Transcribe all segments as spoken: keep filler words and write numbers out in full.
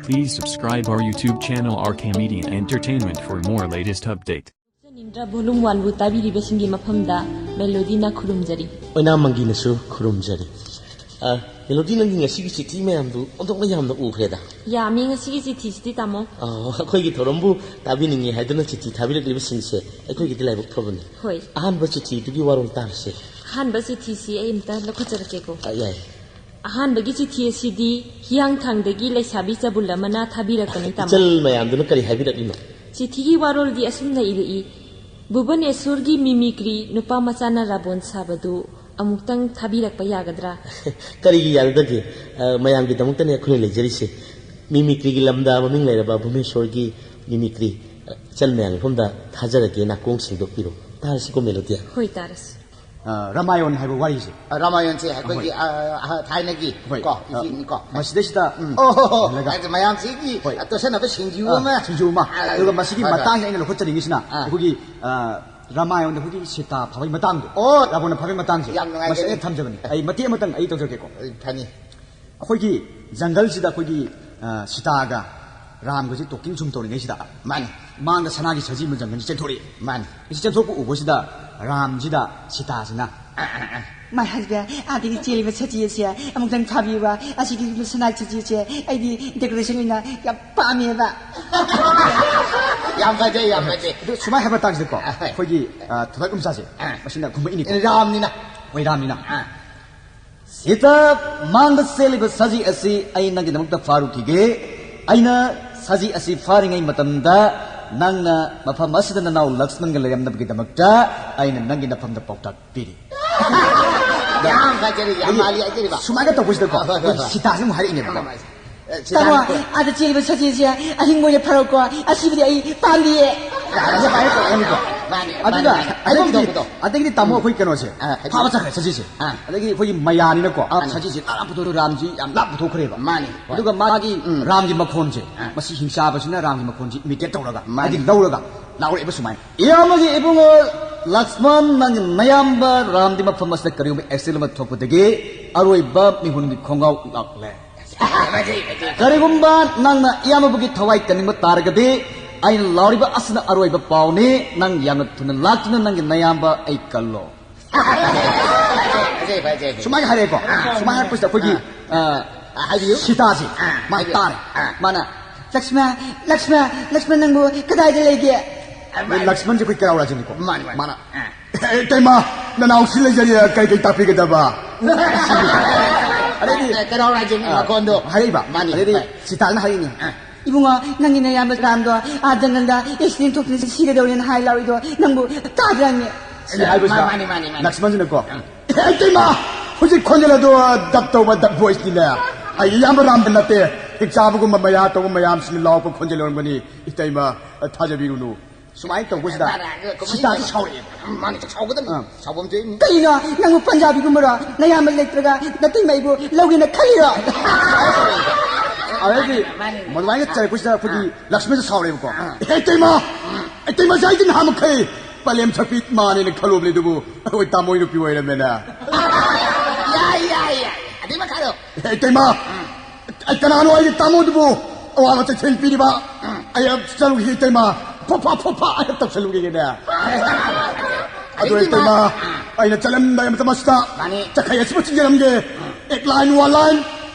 Please subscribe our YouTube channel R K Media Entertainment for more latest update. ꯆꯅꯤꯡꯗ꯭ꯔ volume one ꯕꯨ ꯇꯥꯕꯤꯔꯤꯕꯁꯤꯡꯒꯤ ꯃꯐꯝꯗ ꯃꯦꯂꯣꯗꯤꯅ ꯈꯨꯔꯨꯝꯖꯔꯤ꯫ ꯑꯣꯏꯅꯥꯝ ꯃꯪꯒꯤꯅꯁꯨ ꯈꯨꯔꯨꯝꯖꯔꯤ꯫ ꯑ, melody, ꯅꯪꯒꯤ ꯉꯁꯤꯒꯤ ꯆꯤꯊꯤ ꯃꯌꯥꯝꯗꯨ ꯑꯣꯟꯊꯣꯛꯅ ꯌꯥꯝꯅ ꯎꯈ꯭ꯔꯦꯗ꯫ ꯌꯥꯝꯃꯤ ꯉꯁꯤꯒꯤ ꯆꯤꯊꯤꯁꯤꯗꯤ, ꯇꯥꯃꯣ꯫ ꯑ, ꯑꯩꯈꯣꯏꯒꯤ ꯊꯧꯔꯝꯕꯨ ꯇꯥꯕꯤꯅꯤꯡꯉꯤ ꯍꯥꯏꯗꯨꯅ ꯆꯤꯊꯤ ꯊꯥꯕꯤꯔꯛꯂꯤꯕꯁꯤꯡꯁꯦ ꯑꯩꯈꯣꯏꯒꯤꯗꯤ ꯂꯥꯏꯕꯛ ꯐꯕꯅꯤ꯫ ꯍꯣꯏ꯫ ꯑꯍꯥꯟꯕ ꯆꯤꯊꯤꯗꯨꯒꯤ ꯋꯥꯔꯣꯜ ꯇꯥꯔꯁꯦ꯫ ꯑꯍꯥꯟꯕ ꯆꯤꯊꯤꯁꯤ ꯑꯩ ꯑꯝꯇ ꯂꯧꯈꯠꯆꯔꯛꯀꯦꯀꯣ꯫ ꯑ, ꯌꯥꯏ꯫ ꯑꯍꯥꯟꯕꯒꯤ ꯆꯤꯊꯤ ꯑꯁꯤꯗꯤ ꯍꯤꯌꯥꯡꯊꯥꯡꯗꯒꯤ ꯂꯩꯁꯥꯕꯤ ꯆꯕꯨꯜ ꯑꯃꯅ ꯊꯥꯕꯤꯔꯛꯄꯅꯤ, ꯇꯥꯃꯣ꯫ ꯏꯆꯜ ꯃꯌꯥꯝꯗꯨꯅ ꯀꯔꯤ ꯍꯥꯏꯕꯤꯔꯛꯂꯤꯅꯣ? ꯆꯤꯊꯤꯒꯤ ꯋꯥꯔꯣꯜꯗꯤ ꯑꯁꯨꯝꯅ ꯏꯔꯛꯏ, "ꯚꯨꯕꯅꯦꯁꯣꯔꯒꯤ ꯃꯤꯃꯤꯀ꯭ꯔꯤ ꯅꯨꯄꯥ ꯃꯆꯥꯅ ꯔꯥꯕꯣꯟ ꯁꯥꯕꯗꯨ ꯑꯃꯨꯛꯇꯪ ꯊꯥꯕꯤꯔꯛꯄ ꯌꯥꯒꯗ꯭ꯔꯥ?" ꯀꯔꯤꯒꯤ ꯌꯥꯔꯣꯏꯗꯒꯦ? ꯑ, ꯃꯌꯥꯝꯒꯤꯗꯃꯛꯇꯅꯦ ꯑꯩꯈꯣꯏꯅ ꯂꯩꯖꯔꯤꯁꯦ꯫ ꯃꯤꯃꯤꯀ꯭ꯔꯤꯒꯤ ꯂꯝꯗ ꯃꯃꯤꯡ ꯂꯩꯔꯕ ꯚꯨꯕꯅꯦꯁꯣꯔꯒꯤ ꯃꯤꯃꯤꯀ꯭ꯔꯤ, ꯑ, ꯏꯆꯜ ꯃꯌꯥꯝꯒꯤ ꯃꯐꯝꯗ ꯊꯥꯖꯔꯒꯦ, ꯅꯥꯀꯣꯡ ꯁꯦꯡꯗꯣꯛꯄꯤꯔꯣ꯫ ꯇꯥꯔꯁꯤꯀꯣ, ꯃꯦꯂꯣꯗꯤꯌꯥ? ꯍꯣꯏ, ꯇꯥꯔꯁꯤ꯫ ꯑ, ꯔꯥꯃꯥꯌꯣꯟ ꯍꯥꯏꯕ ꯋꯥꯔꯤꯁꯦ꯫ ꯔꯥꯃꯥꯌꯣꯟꯁꯦ ꯑꯩꯈꯣꯏꯒꯤ ꯑ, ꯑ, ꯊꯥꯏꯅꯒꯤ ꯍꯣꯏ꯫ ꯀꯣ ꯑ, ꯏꯆꯦꯅꯤꯀꯣ꯫ ꯃꯁꯤꯗꯩꯁꯤꯗ ꯎꯝ꯫ ꯑꯣ, ꯍꯣ, ꯍꯣ, ꯍꯣ꯫ ꯂꯩꯒ꯫ ꯑꯗꯨ ꯃꯌꯥꯝꯁꯤꯒꯤ ꯍꯣꯏ꯫ ꯇꯣꯠꯁꯟꯅꯕ ꯁꯤꯡꯖꯨ ꯑ, ꯑꯃ꯫ ꯁꯤꯡꯖꯨ ꯑꯃ꯫ ꯑ, ꯑꯗꯨꯒ ꯃꯁꯤꯒꯤ ꯍꯣꯏ, ꯍꯣꯏ꯫ ꯃꯇꯥꯡꯁꯦ ꯑꯩꯅ ꯂꯧꯈꯠꯆꯅꯤꯡꯉꯤꯁꯤꯅ ꯑ꯫ ꯑꯩꯈꯣꯏꯒꯤ, ꯑ, ꯔꯥꯃꯥꯌꯣꯟꯗ ꯑꯩꯈꯣꯏꯒꯤ ꯁꯤꯇꯥ ꯐꯥꯕꯒꯤ ꯃꯇꯥꯡꯗꯣ꯫ ꯑꯣ꯫ ꯔꯥꯕꯣꯟꯅ ꯐꯥꯕꯒꯤ ꯃꯇꯥꯡꯁꯦ꯫ ꯌꯥꯝ ꯅꯨꯡꯉꯥꯏꯖꯔꯦ꯫ ꯃꯁꯤ ꯑꯩꯅ ꯊꯝꯖꯕꯅꯤ꯫ ꯑꯩ ꯃꯇꯦꯛ ꯑꯃꯇꯪ ꯑꯩ ꯇꯧꯖꯔꯛꯀꯦꯀꯣ꯫ ꯐꯅꯤ꯫ ꯑꯩꯈꯣꯏꯒꯤ ꯖꯪꯒꯜꯁꯤꯗ ꯑꯩꯈꯣꯏꯒꯤ, ꯑ, ꯁꯤꯇꯥꯒ ꯔꯥꯝꯒꯁꯤ talking ꯁꯨꯝ ꯇꯧꯔꯤꯉꯩꯁꯤꯗ ꯃꯥꯅꯤ꯫ ꯃꯥꯡꯗ ꯁꯅꯥꯒꯤ ꯁꯖꯤ ꯑꯃ ꯖꯪꯒꯜꯁꯤ ꯆꯦꯟꯊꯣꯔꯛꯏ꯫ ꯃꯥꯅꯤ꯫ ꯁꯤ ꯆꯦꯟꯊꯣꯔꯛꯄ ꯎꯕꯁꯤꯗ ꯔꯥꯝꯁꯤꯗ ꯁꯤꯇꯥꯁꯤꯅ, "My husband, ꯑꯥꯗꯒꯤ ꯆꯦꯜꯂꯤꯕ ꯁꯖꯤ ꯑꯁꯦ ꯑꯃꯨꯛꯇꯪ ꯐꯥꯕꯤꯌꯨꯕ, ꯑꯁꯤꯒꯤ ꯁꯅꯥꯒꯤ ꯁꯖꯤ ꯑꯁꯦ ꯑꯩꯗꯤ decoration ꯑꯣꯏꯅ ꯌꯥꯝ ꯄꯥꯝꯃꯦꯕ"꯫ ꯌꯥꯝ ꯐꯖꯩ, ꯌꯥꯝ ꯐꯖꯩ꯫ ꯑꯗꯨ ꯁꯨꯃꯥꯏꯅ ꯍꯥꯏꯕ ꯃꯇꯥꯡꯁꯤꯗꯀꯣ, ꯑꯍꯣꯏ꯫ ꯑꯩꯈꯣꯏꯒꯤ, ꯑ, ꯊꯣꯏꯂꯛ ꯃꯆꯥꯁꯦ, ꯑ꯫ ꯃꯁꯤꯅ ꯈꯨꯝꯃꯛꯏꯅꯤꯀꯣ꯫ ꯔꯥꯝꯅꯤꯅ꯫ ꯍꯣꯏ, ꯔꯥꯝꯅꯤꯅ꯫ ꯑ꯫ "ꯁꯤꯇꯥ, ꯃꯥꯡꯗ ꯆꯦꯜꯂꯤꯕ ꯁꯖꯤ ꯑꯁꯤ ꯑꯩ ꯅꯪꯒꯤꯗꯃꯛꯇ ꯐꯥꯔꯨꯈꯤꯒꯦ꯫ ꯑꯩꯅ ꯁꯖꯤ ꯑꯁꯤ ꯐꯥꯔꯤꯉꯩ ꯃꯇꯝꯗ ꯅꯪꯅ ꯃꯐꯝ ꯑꯁꯤꯗ ꯅꯅꯥꯎ ꯂꯛꯁꯃꯟꯒ ꯂꯩꯔꯝꯅꯕꯒꯤꯗꯃꯛꯇ ꯑꯩꯅ ꯅꯪꯒꯤ ꯅꯐꯝꯗ ꯄꯥꯎꯇꯥꯛ ꯄꯤꯔꯤ"꯫ ꯌꯥꯝ ꯐꯖꯔꯤ, ꯌꯥꯝ ꯃꯥꯜꯂꯤ ꯍꯥꯏꯖꯔꯤꯕ꯫ ꯁꯨꯃꯥꯏꯅ ꯇꯧꯕꯁꯤꯗꯀꯣ, ꯑ, ꯍꯣꯏ, ꯍꯣꯏ, ꯍꯣꯏ꯫ ꯁꯤꯇꯥꯁꯤ ꯑꯃꯨꯛ ꯍꯥꯏꯔꯛꯏꯅꯦꯕꯀꯣ꯫ ꯑ, ꯁꯤ "ꯇꯥꯃꯣ, ꯇꯥꯔꯦ꯫ ꯑꯥꯗ ꯆꯦꯜꯂꯤꯕ ꯁꯖꯤꯁꯦ ꯑꯍꯤꯡꯕ ꯑꯣꯏꯅ ꯐꯥꯔꯛꯀꯣ, ꯑꯁꯤꯕꯨꯗꯤ ꯑꯩ ꯄꯥꯝꯗꯤꯌꯦ"꯫ ꯌꯥꯔꯦ, ꯁꯨꯃꯥꯏꯅ ꯇꯧꯔꯛꯀꯅꯤꯀꯣ꯫ ꯃꯥꯅꯤ, ꯑꯗꯨꯒ ꯃꯥꯅꯤ, ꯃꯥꯅꯤ꯫ ꯍꯥꯏꯐꯝ ꯑꯗꯒꯤꯗꯤ, ꯇꯧꯕꯗꯣ꯫ ꯑꯗꯒꯤꯗꯤ ꯇꯥꯃꯣ ꯑꯩꯈꯣꯏ ꯀꯩꯅꯣꯁꯦ, ꯑ, ꯍꯥꯏꯕꯤꯌꯨ꯫ ꯐꯥꯕ ꯆꯠꯈ꯭ꯔꯦ ꯁꯖꯤꯁꯦ꯫ ꯑ꯫ ꯑꯗꯒꯤ ꯑꯩꯈꯣꯏꯒꯤ ꯃꯌꯥꯅꯤꯅꯀꯣ, ꯑ꯫ ꯁꯖꯤꯁꯦ ꯂꯥꯞ ꯂꯥꯞ ꯄꯨꯊꯣꯛꯑꯒ ꯔꯥꯝꯁꯤ ꯌꯥꯝ ꯂꯥꯞ ꯄꯨꯊꯣꯛꯈ꯭ꯔꯦꯕ꯫ ꯃꯥꯅꯤ, ꯍꯣꯏ꯫ ꯑꯗꯨꯒ ꯃꯥꯒꯤ ꯎꯝ꯫ ꯔꯥꯝꯒꯤ ꯃꯈꯣꯟꯁꯦ, ꯑ꯫ ꯃꯁꯤ ꯍꯤꯡꯆꯥꯕꯁꯤꯅ ꯔꯥꯝꯒꯤ ꯃꯈꯣꯟꯁꯤ imitate ꯇꯧꯔꯒ, ꯃꯥꯅꯤ꯫ ꯍꯥꯏꯗꯤ ꯂꯧꯔꯒ ꯂꯥꯎꯔꯛꯑꯦꯕ ꯁꯨꯃꯥꯏꯅ꯫ "ꯏꯌꯥꯝꯕꯒꯤ ꯏꯕꯨꯡꯉꯣ ꯂꯛꯁꯃꯟ, ꯅꯪꯒꯤ ꯅꯌꯥꯝꯕ ꯔꯥꯝꯗꯤ ꯃꯐꯝ ꯑꯁꯤꯗ ꯀꯔꯤꯒꯨꯝꯕ accident ꯑꯃ ꯊꯣꯛꯄꯗꯒꯤ ꯑꯔꯣꯏꯕ ꯃꯤꯍꯨꯟꯒꯤ ꯈꯣꯡꯒꯥꯎ ꯂꯥꯛꯂꯦ"꯫ ꯐꯖꯩ, ꯐꯖꯩ꯫ ꯀꯔꯤꯒꯨꯝꯕ ꯅꯪꯅ ꯏꯌꯥꯝꯕꯕꯨꯒꯤ ꯊꯋꯥꯏ ꯀꯟꯅꯤꯡꯕ ꯇꯥꯔꯒꯗꯤ, ꯑꯩꯅ ꯂꯥꯎꯔꯤꯕ ꯑꯁꯤꯅ ꯑꯔꯣꯏꯕ ꯄꯥꯎꯅꯤ꯫ ꯅꯪ ꯌꯥꯝꯅ ꯊꯨꯅ ꯂꯥꯛꯇꯨꯅ ꯅꯪꯒꯤ ꯅꯌꯥꯝꯕ ꯑꯩ ꯀꯜꯂꯣ꯫ ꯐꯖꯩ, ꯐꯖꯩ, ꯐꯖꯩ꯫ ꯁꯨꯃꯥꯏꯅ ꯍꯥꯏꯔꯛꯑꯦꯀꯣ꯫ ꯁꯨꯃꯥꯏꯅ ꯍꯥꯏꯔꯛꯄꯁꯤꯗ ꯑꯩꯈꯣꯏꯒꯤ, ꯑꯥ, ꯍꯥꯏꯕꯤꯌꯨ꯫ ꯁꯤꯇꯥꯁꯦ, ꯑꯥ, ꯃꯥ ꯍꯥꯏꯕꯤꯌꯨ꯫ ꯇꯥꯔꯦ꯫ ꯑꯥ꯫ ꯃꯥꯅ, "ꯂꯛꯁꯃ, ꯂꯛꯁꯃ, ꯂꯛꯁꯃ, ꯅꯪꯕꯨ ꯀꯗꯥꯏꯗ ꯂꯩꯒꯦ?" ꯑꯗꯩ ꯂꯛꯁꯃꯟꯁꯦ ꯑꯩꯈꯣꯏ ꯀꯩꯔꯥꯎ ꯔꯥꯖꯦꯟꯅꯤꯀꯣ꯫ ꯃꯥꯅꯤ, ꯃꯥꯅꯤ꯫ ꯃꯥꯅ, ꯑꯥ꯫ "ꯑꯦ, ꯏꯇꯩꯃ, ꯅꯅꯥꯎꯁꯤ ꯂꯩꯖꯔꯤ, ꯀꯩ ꯀꯩ ꯇꯥꯛꯄꯤꯒꯗꯕ?" ꯑꯗꯩꯗꯤ, ꯑꯦ, ꯀꯩꯔꯥꯎ ꯔꯥꯖꯦꯟꯒꯤ ꯑꯥ, ꯃꯈꯣꯟꯗꯣ꯫ ꯍꯥꯏꯔꯛꯏꯕ꯫ ꯃꯥꯅꯤ, ꯑꯗꯩꯗꯤ ꯍꯣꯏ꯫ ꯁꯤꯇꯥꯅ ꯍꯥꯏꯔꯛꯏꯅꯦ꯫ ꯑꯥ꯫ "ꯏꯕꯨꯡꯉꯣ, ꯅꯪꯒꯤ ꯅꯌꯥꯝꯕ ꯔꯥꯝꯗꯣ ꯑꯥ ꯖꯪꯒꯜꯗ ꯑꯦꯛꯁꯤꯗꯦꯟ ꯊꯣꯛꯇꯅ ꯁꯤꯒꯗꯧꯔꯦꯅ ꯍꯥꯏ ꯂꯥꯎꯔꯤꯗꯣ ꯅꯪꯕꯨ ꯇꯥꯗ꯭ꯔꯅꯦ?" ꯁꯤ ꯍꯥꯏꯕꯁꯤꯗ ꯃꯥꯅꯤ, ꯃꯥꯅꯤ, ꯃꯥꯅꯤ꯫ ꯂꯛꯁꯃꯟꯁꯤꯅꯀꯣ, ꯑꯥ꯫ "ꯑꯦ, ꯏꯇꯩꯃ, ꯍꯧꯖꯤꯛ ꯈꯣꯟꯖꯦꯜ ꯑꯗꯣ ꯗꯕ ꯇꯧꯕ ꯗꯕ ꯚꯣꯏꯁꯅꯤꯅꯦ꯫ ꯑꯩ ꯏꯌꯥꯝꯕ ꯔꯥꯝꯗ ꯅꯠꯇꯦ, ꯍꯤꯛ ꯆꯥꯕꯒꯨꯝꯕ ꯃꯌꯥ ꯇꯧꯕ ꯃꯌꯥꯝꯁꯤꯅ ꯂꯥꯎꯔꯛꯄ ꯈꯣꯟꯖꯦꯜ ꯑꯣꯏꯔꯝꯒꯅꯤ꯫ ꯏꯇꯩꯃ, ꯊꯥꯖꯕꯤꯔꯨꯅꯨ꯫" ꯁꯨꯃꯥꯏꯅ ꯇꯧꯕꯁꯤꯗ ꯃꯥꯅ ꯀꯃꯥꯏꯅ ꯁꯤꯇꯥꯁꯤ ꯇꯧ-, ꯁꯥꯎꯔꯛꯑꯦꯕ꯫ ꯃꯥꯅ ꯁꯥꯎꯒꯗꯕꯅꯤ꯫ ꯑꯥ꯫ ꯁꯥꯎꯐꯝ ꯊꯣꯛꯏ꯫ "ꯀꯩꯅꯣ, ꯅꯪꯕꯨ ꯄꯟꯖꯥꯕꯤꯒꯨꯝꯕꯔꯣ? ꯅꯌꯥꯝꯕ ꯂꯩꯇ꯭ꯔꯒ ꯅꯇꯩꯃ ꯑꯩꯕꯨ ꯂꯧꯒꯦꯅ ꯈꯜꯂꯤꯔꯣ?" ꯑꯗꯩꯗꯤ ꯃꯥꯅꯤ꯫ ꯃꯗꯨꯃꯥꯏꯅ ꯆꯩꯔꯛꯄꯁꯤꯗ ꯑꯩꯈꯣꯏꯒꯤ ꯑꯥ꯫ ꯂꯛꯁꯃꯤꯁꯦ ꯁꯥꯎꯔꯦꯕꯀꯣ꯫ ꯑꯥ꯫ "ꯑꯦ, ꯏꯇꯩꯃ! ꯏꯇꯩꯃ, ꯑꯩꯗꯤ ꯅꯍꯥꯟ ꯃꯈꯩ ꯄꯂꯦꯝ ꯁꯛꯄꯤ ꯃꯥꯅꯦꯅ ꯈꯜꯂꯨꯕꯅꯦ, ꯑꯗꯨꯕꯨ ꯑꯩꯈꯣꯏ ꯇꯥꯃꯣ ꯅꯨꯄꯤ ꯑꯣꯏꯔꯝꯃꯦꯅ꯫" ꯌꯥꯏ, ꯌꯥꯏ, ꯌꯥꯏ꯫ ꯑꯗꯨꯏ ꯃꯈꯥꯗꯣ꯫ "ꯑꯦ, ꯏꯇꯩꯃ! ꯑꯩ ꯀꯅꯥꯅꯣ ꯑꯩꯒꯤ ꯇꯥꯃꯣꯗꯨꯕꯨ ꯑꯋꯥꯕ ꯆꯩꯊꯦꯡ ꯄꯤꯔꯤꯕ? ꯑꯩ ꯆꯠꯂꯨꯈꯤꯒꯦ ꯏꯇꯩꯃ꯫ ꯐꯣꯐꯥ, ꯐꯣꯐꯥ ꯑꯩ ꯇꯧꯁꯜꯂꯨꯈꯤꯒꯦꯅꯦ꯫" ꯑꯗꯨ ꯑꯗꯨꯗꯤ ꯏꯇꯩꯃ, ꯃꯥ ꯑꯩꯅ ꯆꯠꯂꯝꯗꯥꯏ ꯃꯇꯝ ꯑꯁꯤꯗ ꯃꯥꯅꯤ꯫ ꯆꯈꯩ ꯑꯁꯤꯕꯨ ꯆꯤꯡꯖꯔꯝꯒꯦ꯫ ꯑꯦꯛ ꯂꯥꯏꯟ, ꯋꯥꯟ ꯂꯥꯏꯟ꯫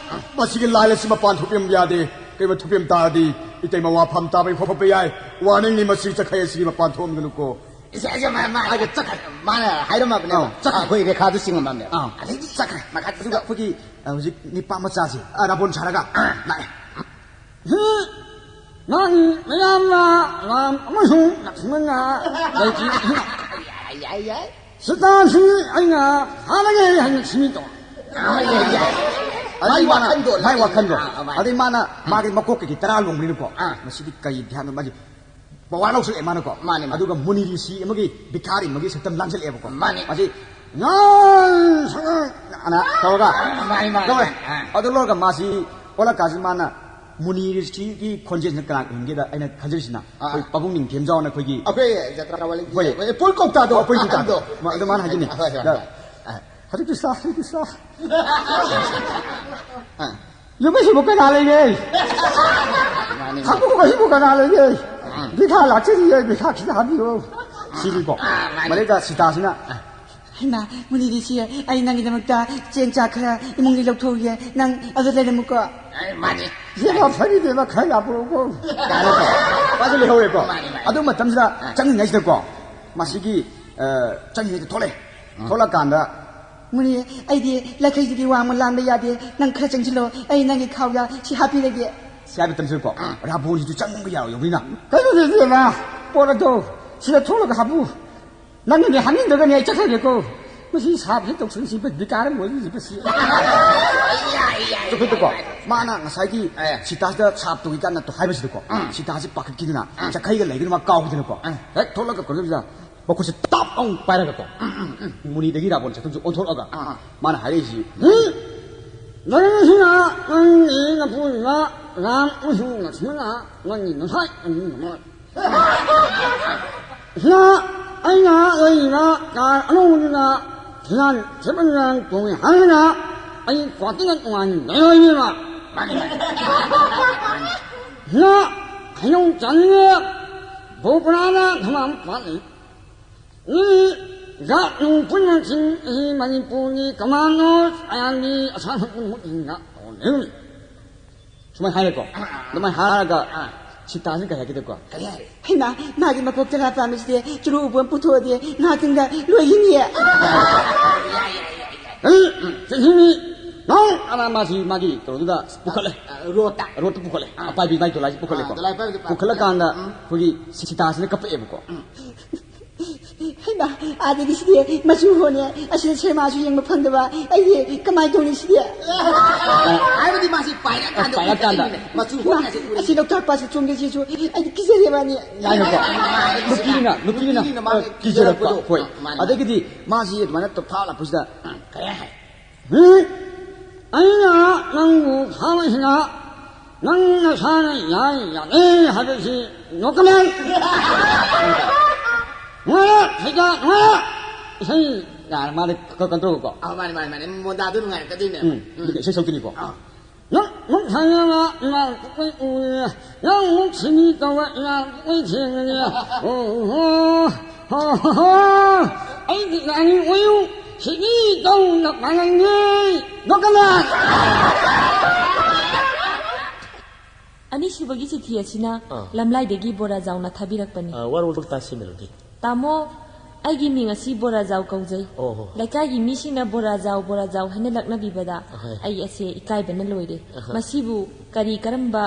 ꯃꯁꯤꯒꯤ ꯂꯥꯏꯟ ꯑꯁꯤ ꯃꯄꯥꯟ ꯊꯣꯛꯄꯤꯔꯝꯕ ꯌꯥꯗꯦ꯫ ꯀꯩꯒꯨꯝꯕ ꯊꯣꯛꯄꯤꯔꯝ ꯇꯥꯔꯗꯤ ꯏꯇꯩꯃ ꯋꯥꯐꯝ ꯇꯥꯕ ꯏꯐ ꯐꯠꯄ ꯌꯥꯏ꯫ ꯋꯥꯔꯅꯤꯡꯅꯤ, ꯃꯁꯤ ꯆꯈꯩ ꯑꯁꯤꯒꯤ ꯃꯄꯥꯟ ꯊꯣꯛꯍꯟꯒꯅꯨꯀꯣ꯫ ꯏꯁꯦ, ꯏꯁꯦ, ꯃꯥ, ꯃꯥ, ꯍꯥꯏꯒꯦ, ꯆꯠꯈ꯭ꯔꯦ꯫ ꯃꯥꯅ ꯍꯥꯏꯔꯝꯃꯕꯅꯦꯕ꯫ ꯑꯥ, ꯆꯠꯈ꯭ꯔꯦ꯫ ꯑꯩꯈꯣꯏ ꯔꯦꯈꯥꯗꯨ ꯆꯤꯡꯉꯝꯃꯕꯅꯦꯕ꯫ ꯑꯥ꯫ ꯑꯗꯩꯗꯤ ꯆꯠꯈ꯭ꯔꯦ꯫ ꯃꯈꯥ ꯑꯗꯨꯒ ꯑꯩꯈꯣꯏꯒꯤ, ꯑ, ꯍꯧꯖꯤꯛ ꯅꯤꯄꯥ ꯃꯆꯥꯁꯦ, ꯑ, ꯔꯥꯕꯣꯟ ꯁꯥꯔꯒ ꯂꯥꯛꯑꯦ꯫ ꯍꯤ, ꯅꯪ ꯃꯌꯥꯝꯅ ꯔꯥꯝ ꯑꯃꯁꯨꯡ ꯂꯛꯁꯃꯟꯒ ꯂꯩꯇ꯭ꯔꯤ꯫ ꯌꯥꯏ, ꯌꯥꯏ, ꯌꯥꯏ꯫ ꯁꯤꯇꯥꯁꯤ ꯑꯩꯅ ꯐꯥꯔꯒꯦ ꯍꯥꯏꯅ ꯁꯤꯃꯤ ꯇꯧ꯫ ꯌꯥꯏ, ꯌꯥꯏ, ꯌꯥꯏ꯫ ꯑꯗꯩ ꯃꯥꯏ ꯃꯥꯅ, ꯋꯥꯈꯟꯗꯣ, ꯃꯥꯏ ꯋꯥꯈꯟꯗꯣ꯫ ꯑꯥ, ꯑꯥ, ꯃꯥꯅꯦ꯫ ꯑꯗꯩ ꯃꯥꯅ, ꯑꯥ꯫ ꯃꯥꯒꯤ ꯃꯀꯣꯛꯇꯒꯤ ꯇꯔꯥ ꯂꯣꯡꯕꯅꯤꯅꯀꯣ꯫ ꯑꯥ꯫ ꯃꯁꯤꯗꯤ ꯀꯔꯤ ꯙ꯭ꯌꯥꯟꯅꯣ ꯃꯥꯒꯤ ꯄꯋꯥꯔ ꯂꯧꯁꯤꯜꯂꯛꯑꯦ ꯃꯥꯅꯀꯣ꯫ ꯃꯥꯅꯦ, ꯃꯥꯅꯦ꯫ ꯑꯗꯨꯒ ꯃꯨꯅꯤ ꯔꯤꯁꯤ ꯑꯃꯒꯤ ꯚꯤꯈꯥꯔꯤ ꯑꯃꯒꯤ ꯁꯛꯇꯝ ꯂꯥꯡꯁꯤꯜꯂꯛꯑꯦꯕꯀꯣ꯫ ꯃꯥꯅꯦ꯫ ꯃꯁꯤ ꯉꯥꯡ ꯁꯉꯥꯡ ꯑꯅ ꯇꯧꯔꯒ ꯃꯥꯅꯦ, ꯃꯥꯅꯦ, ꯇꯧꯔꯦ꯫ ꯃꯥꯅꯦ꯫ ꯑꯥ꯫ ꯑꯗꯨ ꯂꯣꯏꯔꯒ ꯃꯥꯁꯤ ꯑꯣꯜꯂꯛꯀꯥꯟꯁꯤ ꯃꯥꯅ ꯃꯨꯅꯤ ꯔꯤꯁꯤꯒꯤ ꯈꯣꯟꯖꯦꯜꯁꯤꯅ ꯀꯅꯥ ꯑꯣꯏꯍꯟꯒꯦꯗ ꯑꯩꯅ ꯈꯟꯖꯔꯤꯁꯤꯅ ꯑꯥ꯫ ꯑꯩꯈꯣꯏ ꯄꯥꯕꯨꯡ ꯅꯤꯡꯊꯦꯝꯖꯥꯎꯅ ꯑꯩꯈꯣꯏꯒꯤ ꯑꯩꯈꯣꯏ ꯖꯇ꯭ꯔꯥ ꯋꯥꯂꯤ ꯍꯣꯏ꯫ ꯑꯩꯈꯣꯏ ꯄꯣꯏ ꯀꯧꯇꯥꯗꯣ꯫ ꯑꯣ, ꯄꯣꯏ ꯀꯧꯇꯥꯗꯣ꯫ ꯑꯗꯣ꯫ ꯃ-, ꯑꯗꯣ ꯃꯥꯅ ꯍꯥꯏꯒꯅꯤ꯫ ꯍꯣꯏ, ꯍꯣꯏ, ꯍꯣꯏ꯫ ꯑ, ꯍꯔꯦ ꯀ꯭ꯔꯤꯁꯅ, ꯍꯔꯦ ꯀ꯭ꯔꯤꯁꯅ꯫ ꯑꯥ꯫ ꯌꯨꯝ ꯑꯁꯤꯕꯨ ꯀꯅꯥ ꯂꯩꯒꯦ? ꯃꯥꯅꯤ꯫ ꯍꯥꯀꯨꯝ ꯑꯁꯤꯕꯨ ꯀꯅꯥ ꯂꯩꯒꯦ? ꯎꯝ꯫ ꯕꯤꯈꯥ ꯂꯥꯛꯆꯔꯤꯌꯦ, ꯕꯤꯈꯥ ꯈꯤꯇ ꯍꯥꯞꯄꯤꯌꯨ꯫ ꯁꯤꯅꯤꯀꯣ꯫ ꯑꯥ, ꯃꯥꯅꯤ꯫ ꯃꯗꯩꯗ ꯁꯤꯇꯥꯁꯤꯅ, "ꯍꯩꯃꯥ, ꯃꯨꯅꯤꯗꯤ ꯁꯤ, ꯑꯩ ꯅꯪꯒꯤꯗꯃꯛꯇ ꯆꯦꯡ ꯆꯥꯛ ꯈꯔ ꯏꯃꯨꯡꯗꯒꯤ ꯂꯧꯊꯣꯛꯎꯒꯦ, ꯅꯪ ꯑꯗꯨ ꯂꯩꯔꯝꯃꯨꯀꯣ"꯫ ꯑꯦ, ꯃꯥꯅꯤ꯫ ꯏꯕꯦꯝꯃ, ꯐꯔꯤ ꯏꯕꯦꯝꯃ, ꯈꯔ ꯌꯥꯄꯨꯔꯛꯎꯀꯣ꯫ ꯀꯥꯏꯅꯀꯣ꯫ ꯃꯥꯁꯨ ꯂꯩꯍꯧꯔꯦꯀꯣ꯫ ꯃꯥꯅꯤ, ꯃꯥꯅꯤ꯫ ꯑꯗꯨ ꯃꯇꯝꯁꯤꯗ ꯑꯥ꯫ ꯆꯪꯉꯤꯉꯩꯁꯤꯗꯀꯣ, ꯃꯁꯤꯒꯤ, ꯑ, ꯆꯪꯉꯤꯉꯩꯗ ꯊꯣꯛꯂꯛꯑꯦ꯫ ꯎꯝ꯫ ꯊꯣꯛꯂꯛꯀꯥꯟꯗ, "ꯃꯨꯅꯤ, ꯑꯩꯗꯤ ꯂꯈꯩꯗꯒꯤ ꯋꯥꯡꯃ ꯂꯥꯟꯕ ꯌꯥꯗꯦ, ꯅꯪ ꯈꯔ ꯆꯪꯁꯤꯜꯂꯣ, ꯑꯩ ꯅꯪꯒꯤ ꯈꯥꯎꯗ ꯁꯤ ꯍꯥꯞꯄꯤꯔꯒꯦ"꯫ ꯁꯤ ꯍꯥꯏꯕ ꯃꯇꯝꯁꯤꯗꯀꯣ, ꯎꯝ꯫ ꯔꯥꯕꯣꯟꯁꯤꯁꯨ ꯆꯪꯕ ꯌꯥꯔꯣꯏ ꯌꯧꯕꯅꯤꯅ, "ꯀꯩꯅꯣꯅꯦ ꯏꯕꯦꯝꯃ, ꯄꯣꯠ ꯑꯗꯣ ꯁꯤꯗ ꯊꯣꯛꯂꯒ ꯍꯥꯞꯄꯨ, ꯅꯪꯅꯅꯦ ꯍꯥꯞꯅꯤꯡꯗ꯭ꯔꯒꯅꯦ ꯑꯩ ꯆꯠꯈ꯭ꯔꯒꯦꯀꯣ, ꯃꯁꯤ ꯁꯥꯞꯁꯤ ꯇꯧꯁꯤꯟꯁꯤ ꯕꯤꯀꯥꯔ ꯑꯣꯏꯔꯤꯁꯤ ꯃꯁꯤ"꯫ ꯆꯠꯈ꯭ꯔꯦꯀꯣ꯫ ꯃꯥꯅ ꯉꯁꯥꯏꯒꯤ ꯑꯦ꯫ ꯁꯤꯇꯥꯁꯤꯗ ꯁꯥꯞ ꯇꯧꯏ ꯀꯥꯟꯗ ꯇꯧ ꯍꯥꯏꯕꯁꯤꯗꯀꯣ, ꯎꯝ꯫ ꯁꯤꯇꯥꯁꯤ ꯄꯥꯈꯠꯈꯤꯗꯨꯅ ꯎꯝ꯫ ꯆꯈꯩꯒ ꯂꯩꯒꯅ ꯃꯥ ꯀꯥꯎꯈꯤꯗꯅꯀꯣ, ꯎꯝ꯫ ꯍꯦꯛ ꯊꯣꯛꯂꯒ ꯀꯩꯅꯣꯁꯤꯗ ꯃꯈꯨꯠꯁꯦ ꯇꯥꯞ ꯑꯃꯨꯛ ꯄꯥꯏꯔꯒꯀꯣ, ꯎꯝ, ꯎꯝ, ꯎꯝ꯫ ꯃꯨꯅꯤꯗꯒꯤ ꯔꯥꯕꯣꯟ ꯁꯛꯇꯝꯁꯦ ꯑꯣꯟꯊꯣꯔꯛꯑꯒ ꯑꯥ, ꯑꯥ꯫ ꯃꯥꯅ ꯍꯥꯏꯔꯛꯏꯁꯤ, "ꯎꯝ, ꯂꯩꯔꯤꯁꯤꯅ ꯅꯪꯒꯤ ꯅꯄꯨꯔꯤꯕ ꯔꯥꯝ ꯑꯃꯁꯨꯡ ꯂꯛꯁꯃꯅ ꯅꯪꯒꯤ ꯅꯁꯥꯏ ꯑꯅꯤ ꯅꯃꯣꯏ꯫ ꯁꯤꯗ ꯑꯩꯅ ꯂꯩꯔꯤꯕ ꯀꯥꯔ ꯑꯅꯧꯕꯗꯨꯗ ꯐꯤꯔꯥꯟ ꯁꯦꯠꯄ ꯐꯤꯔꯥꯟ ꯇꯣꯡꯉꯦ ꯍꯥꯏꯔꯒ ꯑꯩ ꯀ꯭ꯋꯥꯇꯤꯅ ꯅꯨꯡꯉꯥꯏꯅ ꯂꯩꯔꯣꯏꯅꯦꯕ꯫ ꯁꯤꯗ ꯍꯩꯅꯧ ꯆꯥꯅꯤꯡꯉꯦ, ꯕꯣꯄꯅꯥꯗ ꯊꯝꯕꯥꯜ ꯄꯥꯠ ꯂꯩ꯫ ꯃꯤ ꯖꯥꯠ ꯅꯨꯡ ꯄꯨꯝꯅꯃꯛꯁꯤꯡ ꯑꯁꯤ ꯃꯅꯤꯄꯨꯔꯒꯤ ꯀꯃꯥꯟꯗꯣ ꯑꯌꯥꯝꯕꯤ ꯑꯁꯥꯝ ꯄꯨꯝꯅꯃꯛꯁꯤꯡꯗ ꯇꯧꯍꯜꯂꯤ꯫ ꯁꯨꯃꯥꯏꯅ ꯍꯥꯏꯔꯦꯀꯣ꯫ ꯑꯗꯨꯃꯥꯏꯅ ꯍꯥꯏꯔꯒ ꯑꯥ꯫ ꯁꯤꯇꯥꯁꯤꯅ ꯀꯩ ꯍꯥꯏꯒꯦꯗꯀꯣ? ꯀꯔꯤ ꯍꯥꯏ? ꯍꯩꯃꯥ, ꯃꯥꯒꯤ ꯃꯀꯣꯛ ꯆꯔꯥ ꯄꯥꯝꯃꯤꯁꯤꯗꯤ ꯆꯨꯔꯨ ꯎꯕ ꯑꯃ ꯄꯨꯊꯣꯛꯑꯗꯤ ꯉꯥꯏꯍꯥꯛꯇꯪꯗ ꯂꯣꯏꯈꯤꯅꯤꯌꯦ꯫ ꯌꯥꯏ, ꯌꯥꯏ, ꯌꯥꯏ, ꯌꯥꯏ꯫ ꯀꯔꯤ? ꯆꯤꯡꯍꯤꯅꯤ? ꯅꯧ! ꯑꯅ ꯃꯥꯁꯤ ꯃꯥꯒꯤ ꯀꯩꯅꯣꯗꯨꯗ ꯄꯨꯈꯠꯂꯦ꯫ ꯑ, ꯔꯣꯠꯇ꯫ ꯔꯣꯠꯇ ꯄꯨꯈꯠꯂꯦ꯫ ꯑꯥ꯫ ꯑꯄꯥꯏꯕꯤ ꯃꯥꯏ ꯗꯣꯂꯥꯏꯁꯤ ꯄꯨꯈꯠꯂꯦꯀꯣ꯫ ꯑꯥ, ꯗꯣꯂꯥꯏ ꯄꯥꯏꯕꯗꯤ ꯄꯥꯏ-, ꯄꯨꯈꯠꯂꯀꯥꯟꯗ ꯎꯝ꯫ ꯑꯩꯈꯣꯏꯒꯤ ꯁꯤꯇꯥꯁꯤꯅ ꯀꯞꯄꯛꯑꯦꯕꯀꯣ꯫ ꯎꯝ꯫ ꯍꯩꯃꯥ, ꯑꯥꯗꯒꯤ ꯁꯤꯗꯤ ꯃꯆꯨ ꯍꯣꯅꯦ, ꯑꯁꯤꯗ ꯁꯦꯃꯥꯁꯨ ꯌꯦꯡꯕ ꯐꯪꯗꯕ, ꯑꯩꯗꯤ ꯀꯃꯥꯏꯅ ꯇꯧꯅꯤ ꯁꯤꯗꯤ? ꯍꯥꯏꯕꯗꯤ ꯃꯥꯁꯤ ꯄꯥꯏꯔꯀꯥꯟꯗ ꯄꯥꯏꯔꯀꯥꯟꯗ꯫ ꯎꯔꯛꯏꯅꯦ꯫ ꯃꯆꯨ ꯍꯣꯅꯦ ꯍꯥꯏꯁꯦ ꯎꯔꯛꯏꯅꯦ꯫ ꯑꯁꯤ ꯂꯣꯛꯇꯥꯛ ꯄꯥꯠꯁꯦ ꯆꯣꯡꯒꯦ ꯁꯤꯁꯨ ꯑꯩꯗꯤ ꯀꯤꯖꯔꯦꯕ ꯑꯅꯤ꯫ ꯌꯥꯏꯅꯀꯣ꯫ ꯅꯨꯄꯤꯅꯤꯅ, ꯅꯨꯄꯤꯅꯤꯅ, ꯅꯨꯄꯤꯅ ꯃꯥꯒꯤ ꯑ, ꯀꯤꯖꯔꯛꯄ꯫ ꯀꯤꯖꯔꯛꯄꯗꯣ꯫ ꯍꯣꯏ꯫ ꯑ, ꯃꯥꯅꯤ꯫ ꯑꯗꯒꯤꯗꯤ ꯃꯥꯁꯤ ꯑꯗꯨꯃꯥꯏꯅ ꯇꯞꯊꯥ ꯂꯥꯛꯄꯁꯤꯗ ꯀꯔꯤ ꯍꯥꯏ? ꯎꯝ? ꯑꯩꯅ ꯅꯪꯕꯨ ꯐꯥꯕꯁꯤꯅ ꯅꯪ ꯅꯁꯥꯅ ꯌꯥꯏ ꯌꯥꯗꯦ ꯍꯥꯏꯕꯁꯤ ꯅꯣꯀꯃꯦꯟ꯫ ꯅꯨꯡꯉꯥꯏꯔꯦ, ꯁꯤꯗ ꯅꯨꯡꯉꯥꯏꯔꯦ꯫ ꯏꯁꯩ ꯌꯥꯔꯦ, ꯃꯥꯗꯤ ꯀ-, ꯀꯩꯅꯣ ꯇꯧꯔꯒꯀꯣ꯫ ꯑ, ꯃꯥꯅꯤ, ꯃꯥꯅꯤ, ꯃꯥꯅꯤ꯫ ꯃꯣꯟꯗꯥꯗꯣ ꯅꯨꯡꯉꯥꯏꯔꯛꯀꯗꯣꯏꯅꯦꯕ꯫ ꯎꯝ, ꯎꯝ꯫ ꯑꯗꯨꯒ ꯏꯁꯩ ꯁꯛꯇꯣꯏꯅꯤꯀꯣ꯫ ꯑꯥ꯫ ꯅꯪ ꯃꯨꯛ ꯊꯥꯅꯕ ꯏꯃꯥ ꯀꯨꯀꯨꯏ ꯎꯔꯦ꯫ ꯅꯪ ꯃꯨꯛ ꯁꯤꯅꯤ ꯇꯧꯕ ꯏꯃꯥ ꯀꯨꯀꯨꯏ ꯊꯦꯡꯅꯔꯦ꯫ ꯑꯣ ꯍꯣ, ꯍꯣ, ꯍꯣ, ꯍꯣ꯫ ꯑꯩꯒꯤ ꯅꯥꯅꯤ ꯎꯌꯨ ꯁꯤꯅꯤ ꯇꯧꯅ ꯄꯥꯅꯤꯡꯉꯦ꯫ ꯅꯣꯛꯀꯅꯨ꯫ ꯑꯅꯤꯁꯨꯕꯒꯤ ꯆꯤꯊꯤ ꯑꯁꯤꯅ ꯑꯥ꯫ ꯂꯝꯂꯥꯏꯗꯒꯤ ꯕꯣꯔꯥꯖꯥꯎꯅ ꯊꯥꯕꯤꯔꯛꯄꯅꯤ꯫ ꯑ, ꯋꯥꯔꯣꯜꯗꯣ ꯇꯥꯁꯤꯟꯅꯔꯒꯦ꯫ ꯇꯥꯃꯣ, ꯑꯩꯒꯤ ꯃꯤꯡ ꯑꯁꯤ ꯕꯣꯔꯥꯖꯥꯎ ꯀꯧꯖꯩ꯫ ꯑꯣ ꯍꯣ꯫ ꯂꯩꯀꯥꯏꯒꯤ ꯃꯤꯁꯤꯡꯅ ꯕꯣꯔꯥꯖꯥꯎ, ꯕꯣꯔꯥꯖꯥꯎ ꯍꯥꯏꯅ ꯂꯛꯅꯕꯤꯕꯗ ꯑꯍꯣꯏ꯫ ꯑꯩ ꯑꯁꯦ ꯏꯀꯥꯏꯕꯅ ꯂꯣꯏꯔꯦ꯫ ꯑꯍꯣꯏ꯫ ꯃꯁꯤꯕꯨ ꯀꯔꯤ ꯀꯔꯝꯕ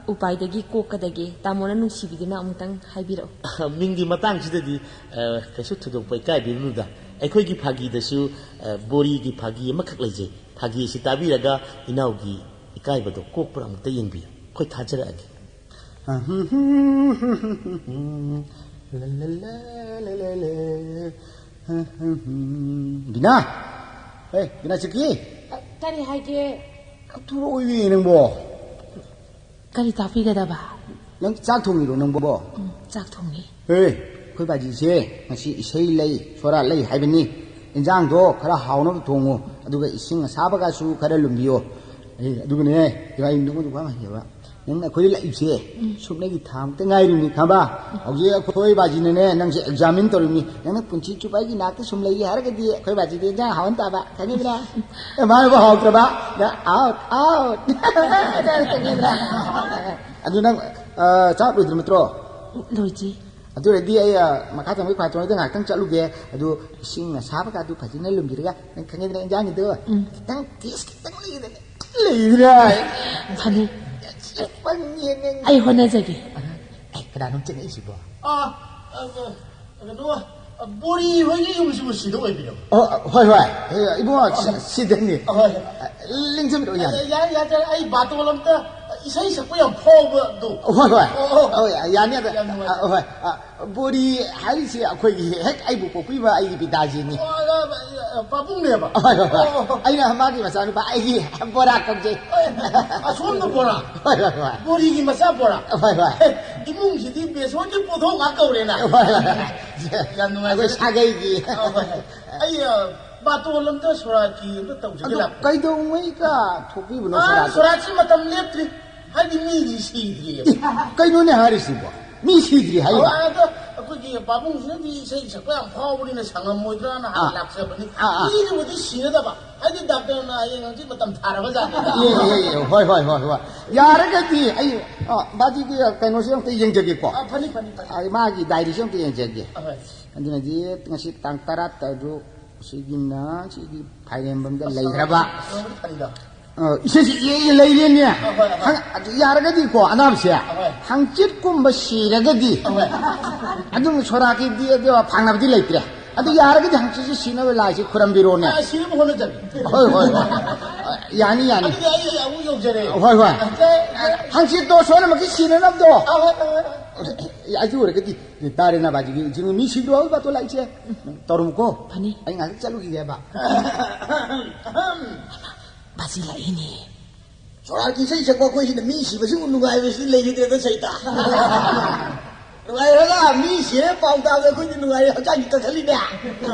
ꯎꯄꯥꯏꯗꯒꯤ ꯀꯣꯛꯀꯗꯒꯦ? ꯇꯥꯃꯣꯅ ꯅꯨꯡꯁꯤꯕꯤꯗꯨꯅ ꯑꯃꯨꯛꯇꯪ ꯍꯥꯏꯕꯤꯔꯛꯎ꯫ ꯃꯤꯡꯒꯤ ꯃꯇꯥꯡꯁꯤꯗꯗꯤ, ꯑ, ꯀꯩꯁꯨ ꯊꯣꯏꯗꯣꯛꯄ ꯏꯀꯥꯏꯕꯤꯔꯨꯅꯨꯗ꯫ ꯑꯩꯈꯣꯏꯒꯤ ꯐꯥꯒꯤꯗꯁꯨ, ꯑ, ꯕꯣꯔꯤꯒꯤ ꯐꯥꯒꯤ ꯑꯃꯈꯛ ꯂꯩꯖꯩ꯫ ꯐꯥꯒꯤ ꯑꯁꯤ ꯇꯥꯕꯤꯔꯒ ꯏꯅꯥꯎꯒꯤ ꯏꯀꯥꯏꯕꯗꯣ ꯀꯣꯛꯄ꯭ꯔꯥ ꯑꯃꯨꯛꯇ ꯌꯦꯡꯕꯤꯌꯨ꯫ ꯑꯩꯈꯣꯏ ꯊꯥꯖꯔꯛꯑꯒꯦ꯫ ꯕꯤꯅꯥ! ꯑꯦ, ꯕꯤꯅꯥ ꯆꯤꯛꯀꯤ! ꯀꯔꯤ ꯍꯥꯏꯒꯦ? ꯀꯥꯞꯊꯣꯔꯛꯑꯣꯏꯃꯤ ꯅꯪꯕꯣ꯫ ꯀꯔꯤ ꯇꯥꯛꯄꯤꯒꯗꯕ? ꯅꯪ ꯆꯥꯛ ꯊꯣꯡꯉꯤꯔꯣ ꯅꯪꯕꯣ? ꯎꯝ, ꯆꯥꯛ ꯊꯣꯡꯉꯤ꯫ ꯑꯦ, ꯑꯩꯈꯣꯏ ꯕꯥꯖꯤꯁꯦ ꯉꯁꯤ ꯏꯁꯩ ꯂꯩ, ꯁꯣꯔꯥꯠ ꯂꯩ ꯍꯥꯏꯕꯅꯤ꯫ ꯏꯟꯖꯥꯡꯗꯣ ꯈꯔ ꯍꯥꯎꯅꯕ ꯊꯣꯡꯉꯨ, ꯑꯗꯨꯒ ꯏꯁꯤꯡ ꯑꯁꯥꯕꯒꯁꯨ ꯈꯔ ꯂꯨꯝꯕꯤꯌꯣ꯫ ꯑꯦ, ꯑꯗꯨꯒꯅꯦ, ꯏꯕꯥꯅꯤ ꯅꯉꯣꯟꯗ ꯋꯥ ꯑꯃ ꯍꯥꯏꯒꯦꯕ꯫ ꯅꯪꯅ ꯑꯩꯈꯣꯏꯗ ꯂꯥꯛꯏꯕꯁꯦ ꯎꯝ꯫ ꯁꯨꯞꯅꯒꯤ ꯊꯥ ꯑꯃꯇ ꯉꯥꯏꯔꯤꯕꯅꯤ, ꯈꯪꯕ? ꯍꯧꯖꯤꯛ ꯑꯩꯈꯣꯏ ꯕꯥꯖꯤꯅꯅꯦ, ꯅꯪꯁꯦ ꯑꯦꯛꯖꯥꯃꯤꯟ ꯇꯧꯔꯤꯕꯅꯤ꯫ ꯅꯪꯅ ꯄꯨꯟꯁꯤ ꯆꯨꯞꯄ ꯑꯩꯒꯤ ꯅꯥꯛꯇ ꯁꯨꯝ ꯂꯩꯒꯦ ꯍꯥꯏꯔꯒꯗꯤ ꯑꯩꯈꯣꯏ ꯕꯥꯖꯤꯗꯤ ꯏꯟꯖꯥꯡ ꯍꯥꯎꯍꯟ ꯇꯥꯕ, ꯈꯪꯉꯤꯗꯅ? ꯑꯦ, ꯃꯥꯅꯕꯨ ꯍꯥꯎꯇ꯭ꯔꯕ? ꯅꯪ ꯑꯥꯎꯠ, ꯑꯥꯎꯠ꯫ ꯑꯗꯨ ꯅꯪ, ꯑ, ꯆꯥꯛ ꯂꯣꯏꯗ꯭ꯔꯤꯕ ꯅꯠꯇ꯭ꯔꯣ? ꯂꯣꯏꯗ꯭ꯔꯤ꯫ ꯑꯗꯨ ꯑꯣꯏꯔꯗꯤ ꯑꯩ, ꯑ, ꯃꯈꯥ ꯊꯪꯕꯒꯤ ꯈ꯭ꯋꯥꯏ ꯊꯣꯡꯗ ꯉꯥꯏꯍꯥꯛꯇꯪ ꯆꯠꯂꯨꯒꯦ꯫ ꯑꯗꯨ ꯏꯁꯤꯡ ꯑꯁꯥꯕꯒ ꯑꯗꯨ ꯐꯖꯅ ꯂꯨꯝꯕꯤꯔꯒ, ꯅꯪ ꯈꯪꯉꯤꯗꯅ ꯏꯟꯖꯥꯡꯒꯤꯗꯣ, ꯎꯝ꯫ ꯈꯤꯇꯪ ꯇꯦꯁ ꯈꯤꯇꯪ ꯂꯩꯗꯅ ꯂꯩꯗꯅ꯫ ꯐꯅꯤ꯫ ꯄꯪꯉꯦ ꯅꯪ꯫ ꯑꯩ ꯍꯣꯠꯅꯖꯒꯦ꯫ ꯑꯦ, ꯀꯅꯥꯅꯣꯝ ꯆꯪꯉꯛꯏꯁꯤꯕꯣ? ꯑ, ꯑ, ꯀꯩꯅꯣ, ꯕꯣꯔꯤ ꯍꯣꯏꯒꯤ ꯌꯨꯝꯁꯤꯕꯨ ꯁꯤꯗ ꯑꯣꯏꯕꯤꯔꯕ? ꯑꯣ, ꯍꯣꯏ, ꯍꯣꯏ꯫ ꯑꯦ, ꯏꯕꯨꯡꯉꯣ, ꯁꯤ-, ꯁꯤꯗꯅꯤ꯫ ꯍꯣꯏ꯫ ꯂꯦꯡꯁꯤꯟꯕꯤꯔꯛꯑꯣ, ꯌꯥꯅꯤ꯫ ꯌꯥꯏ, ꯌꯥꯏ, ꯌꯥꯏ, ꯑꯩ ꯕꯥꯇꯣꯟ ꯑꯝꯇ, ꯏꯁꯩ ꯁꯛꯄ ꯌꯥꯝ ꯐꯥꯎꯕꯗꯣ꯫ ꯍꯣꯏ, ꯍꯣꯏ꯫ ꯑꯣ, ꯑꯣ꯫ ꯍꯣꯏ, ꯌꯥꯅꯤ, ꯑꯗ-, ꯌꯥꯝ ꯅꯨꯡꯉꯥꯏꯖꯔꯦ꯫ ꯑ, ꯍꯣꯏ꯫ ꯑ, ꯕꯣꯔꯤ ꯍꯥꯏꯔꯤꯁꯦ ꯑꯩꯈꯣꯏꯒꯤ ꯍꯦꯛ ꯑꯩꯕꯨ ꯄꯣꯛꯄꯤꯕ ꯑꯩꯒꯤ ꯄꯤꯇꯥꯖꯤꯅꯤ꯫ ꯑꯣ, ꯑ, ꯑ, ꯄꯥꯕꯨꯡꯅꯦꯕ? ꯍꯣꯏ, ꯍꯣꯏ, ꯍꯣꯏ꯫ ꯑꯣ, ꯑꯣ, ꯑꯣ꯫ ꯑꯩꯅ ꯃꯥꯒꯤ ꯃꯆꯥꯅꯨꯄꯥ, ꯑꯩꯒꯤ ꯕꯣꯔꯥ ꯀꯧꯖꯩ꯫ ꯑꯁꯣꯝꯗ ꯕꯣꯔꯥ? ꯍꯣꯏ, ꯍꯣꯏ, ꯍꯣꯏ꯫ ꯕꯣꯔꯤꯒꯤ ꯃꯆꯥ ꯕꯣꯔꯥ? ꯍꯣꯏ, ꯍꯣꯏ꯫ ꯏꯃꯨꯡꯁꯤꯗꯤ ꯕꯦꯁꯣꯟꯒꯤ ꯄꯣꯠꯊꯣꯛ ꯉꯥꯛ ꯀꯧꯔꯦꯅ꯫ ꯍꯣꯏ, ꯍꯣꯏ, ꯍꯣꯏ꯫ ꯌꯥꯝ ꯅꯨꯡꯉꯥꯏꯖꯔꯦ꯫ ꯑꯩꯈꯣꯏ ꯁꯥꯒꯩꯒꯤ꯫ ꯑ, ꯍꯣꯏ, ꯍꯣꯏ꯫ ꯑꯩ, ꯑ, ꯕꯥꯇꯣꯟ ꯑꯝꯇ ꯁꯣꯔꯥꯠꯀꯤ ꯑꯝꯇ ꯇꯧꯖꯒꯦ ꯑꯗꯣ ꯂꯥꯛꯄꯅꯤ꯫ ꯀꯩꯗꯧꯉꯩꯒ ꯊꯣꯛꯄꯤꯕꯅꯣ ꯑꯥ, ꯁꯣꯔꯥꯠꯇꯣ? ꯁꯣꯔꯥꯠꯁꯤ ꯃꯇꯝ ꯂꯦꯞꯇ꯭ꯔꯤ꯫ ꯍꯥꯏꯗꯤ ꯃꯤꯗꯤ ꯁꯤꯗ꯭ꯔꯤꯑꯕ꯫ ꯀꯩꯅꯣꯅꯦ ꯍꯥꯏꯔꯤꯁꯤꯕꯣ? ꯃꯤ ꯁꯤꯗ꯭ꯔꯤ ꯍꯥꯏꯕ? ꯑꯣ, ꯑꯗꯣ ꯑꯩꯈꯣꯏꯒꯤ ꯄꯥꯕꯨꯡꯁꯤꯅꯗꯤ ꯏꯁꯩ ꯁꯛꯄ ꯌꯥꯝ ꯐꯥꯎꯕꯅꯤꯅ ꯁꯪꯉꯝꯃꯣꯏꯗ꯭ꯔꯥꯅ ꯍꯥꯟꯅ ꯑꯥ꯫ ꯂꯥꯛꯆꯕꯅꯤ꯫ ꯑꯥ, ꯑꯥ꯫ ꯃꯤꯗꯨꯕꯨꯗꯤ ꯁꯤꯅꯗꯕ꯫ ꯍꯥꯏꯗꯤ ꯗꯥꯛꯇꯔꯅ ꯍꯌꯦꯡ ꯍꯪꯆꯤꯠ ꯃꯇꯝ ꯊꯥꯔꯕ ꯖꯥꯠꯅꯤꯗ꯫ ꯑꯦ, ꯑꯦ, ꯑꯦ, ꯍꯣꯏ, ꯍꯣꯏ, ꯍꯣꯏ, ꯍꯣꯏ꯫ ꯌꯥꯔꯒꯗꯤ ꯑꯩ, ꯑ, ꯕꯥꯖꯤꯒꯤ ꯀꯩꯅꯣꯁꯦ ꯑꯝꯇ ꯌꯦꯡꯖꯒꯦꯀꯣ꯫ ꯑꯥ, ꯐꯅꯤ, ꯐꯅꯤ, ꯐꯅꯤ꯫ ꯑ, ꯃꯥꯒꯤ ꯗꯥꯏꯔꯤꯁꯦ ꯑꯝꯇ ꯌꯦꯡꯖꯒꯦ꯫ ꯑꯍꯣꯏ꯫ ꯑꯗꯨꯅꯗꯤ ꯉꯁꯤ ꯇꯥꯡ ꯇꯔꯥ ꯇꯔꯨꯛ ꯁꯤꯒꯤꯅ ꯁꯤꯒꯤ ꯐꯥꯏꯔꯦꯝꯕꯝꯗ ꯑꯁ, ꯂꯩꯈ꯭ꯔꯕ꯫ ꯑꯁ, ꯑꯁ, ꯑ, ꯏꯁꯩꯁꯤ ꯏꯌꯦ ꯏꯌꯦ ꯂꯩꯔꯦꯅꯦ꯫ ꯍꯣꯏ, ꯍꯣꯏ, ꯍꯣꯏ꯫ ꯍꯪ-, ꯑꯗꯨ ꯌꯥꯔꯒꯗꯤꯀꯣ, ꯑꯅꯥꯕꯁꯦ ꯍꯣꯏ꯫ ꯍꯪꯆꯤꯠꯀꯨꯝꯕ ꯁꯤꯔꯒꯗꯤ, ꯍꯣꯏ꯫ ꯑꯗꯨꯝ ꯁꯣꯔꯥꯠꯀꯤꯗꯤ ꯑꯗꯨ ꯐꯥꯡꯅꯕꯗꯤ ꯂꯩꯇ꯭ꯔꯦ꯫ ꯑꯗꯨ ꯌꯥꯔꯒꯗꯤ ꯍꯪꯆꯤꯠꯁꯤ ꯁꯤꯅꯕ ꯂꯥꯏꯁꯤ ꯈꯨꯔꯝꯕꯤꯔꯣꯅꯦ꯫ ꯑ, ꯁꯤꯅꯕ ꯍꯣꯠꯅꯖꯒꯦ꯫ ꯍꯣꯏ, ꯍꯣꯏ, ꯍꯣꯏ꯫ ꯑ, ꯌꯥꯅꯤ, ꯌꯥꯅꯤ꯫ ꯑꯗꯨꯗꯤ ꯑꯩ ꯑꯃꯨꯛ ꯌꯧꯖꯔꯦ꯫ ꯍꯣꯏ, ꯍꯣꯏ꯫ ꯑ, ꯍꯪꯆꯤꯠꯇꯣ ꯁꯣꯏꯗꯅꯃꯛꯀꯤ ꯁꯤꯅꯅꯕꯗꯣ꯫ ꯑ, ꯍꯣꯏ, ꯍꯣꯏ, ꯍꯣꯏ꯫ ꯑꯦ, ꯑꯗꯨ ꯑꯣꯏꯔꯒꯗꯤ ꯇꯥꯔꯦꯅ ꯕꯥꯖꯤꯒꯤ ꯏꯆꯤꯟ ꯃꯤ ꯁꯤꯗ꯭ꯔꯣ ꯍꯥꯏꯕ ꯕꯥꯇꯣꯟ ꯂꯥꯛꯏꯁꯦ? ꯇꯧꯔꯝꯃꯨꯀꯣ꯫ ꯐꯅꯤ꯫ ꯑꯩ ꯉꯥꯏꯍꯥꯛ ꯆꯠꯂꯨꯈꯤꯒꯦꯕ꯫ ꯕꯥꯖꯤ ꯂꯥꯛꯏꯅꯦ꯫ ꯁꯣꯔꯥꯠꯀꯤ ꯏꯁꯩ ꯁꯛꯄ ꯑꯩꯈꯣꯏꯁꯤꯅ ꯃꯤ ꯁꯤꯕꯁꯤꯕꯨ ꯅꯨꯡꯉꯥꯏꯕꯁꯤꯗꯤ ꯂꯩꯈꯤꯗ꯭ꯔꯦꯗ ꯁꯩꯇ꯫ ꯅꯨꯡꯉꯥꯏꯔꯒ ꯃꯤ ꯁꯤꯔꯦ ꯄꯥꯎ ꯇꯥꯕꯗ ꯑꯩꯈꯣꯏꯗꯤ ꯅꯨꯡꯉꯥꯏꯔꯦ, ꯍꯛꯆꯥꯡꯁꯤ ꯀꯟꯈꯠꯂꯤꯅꯦ꯫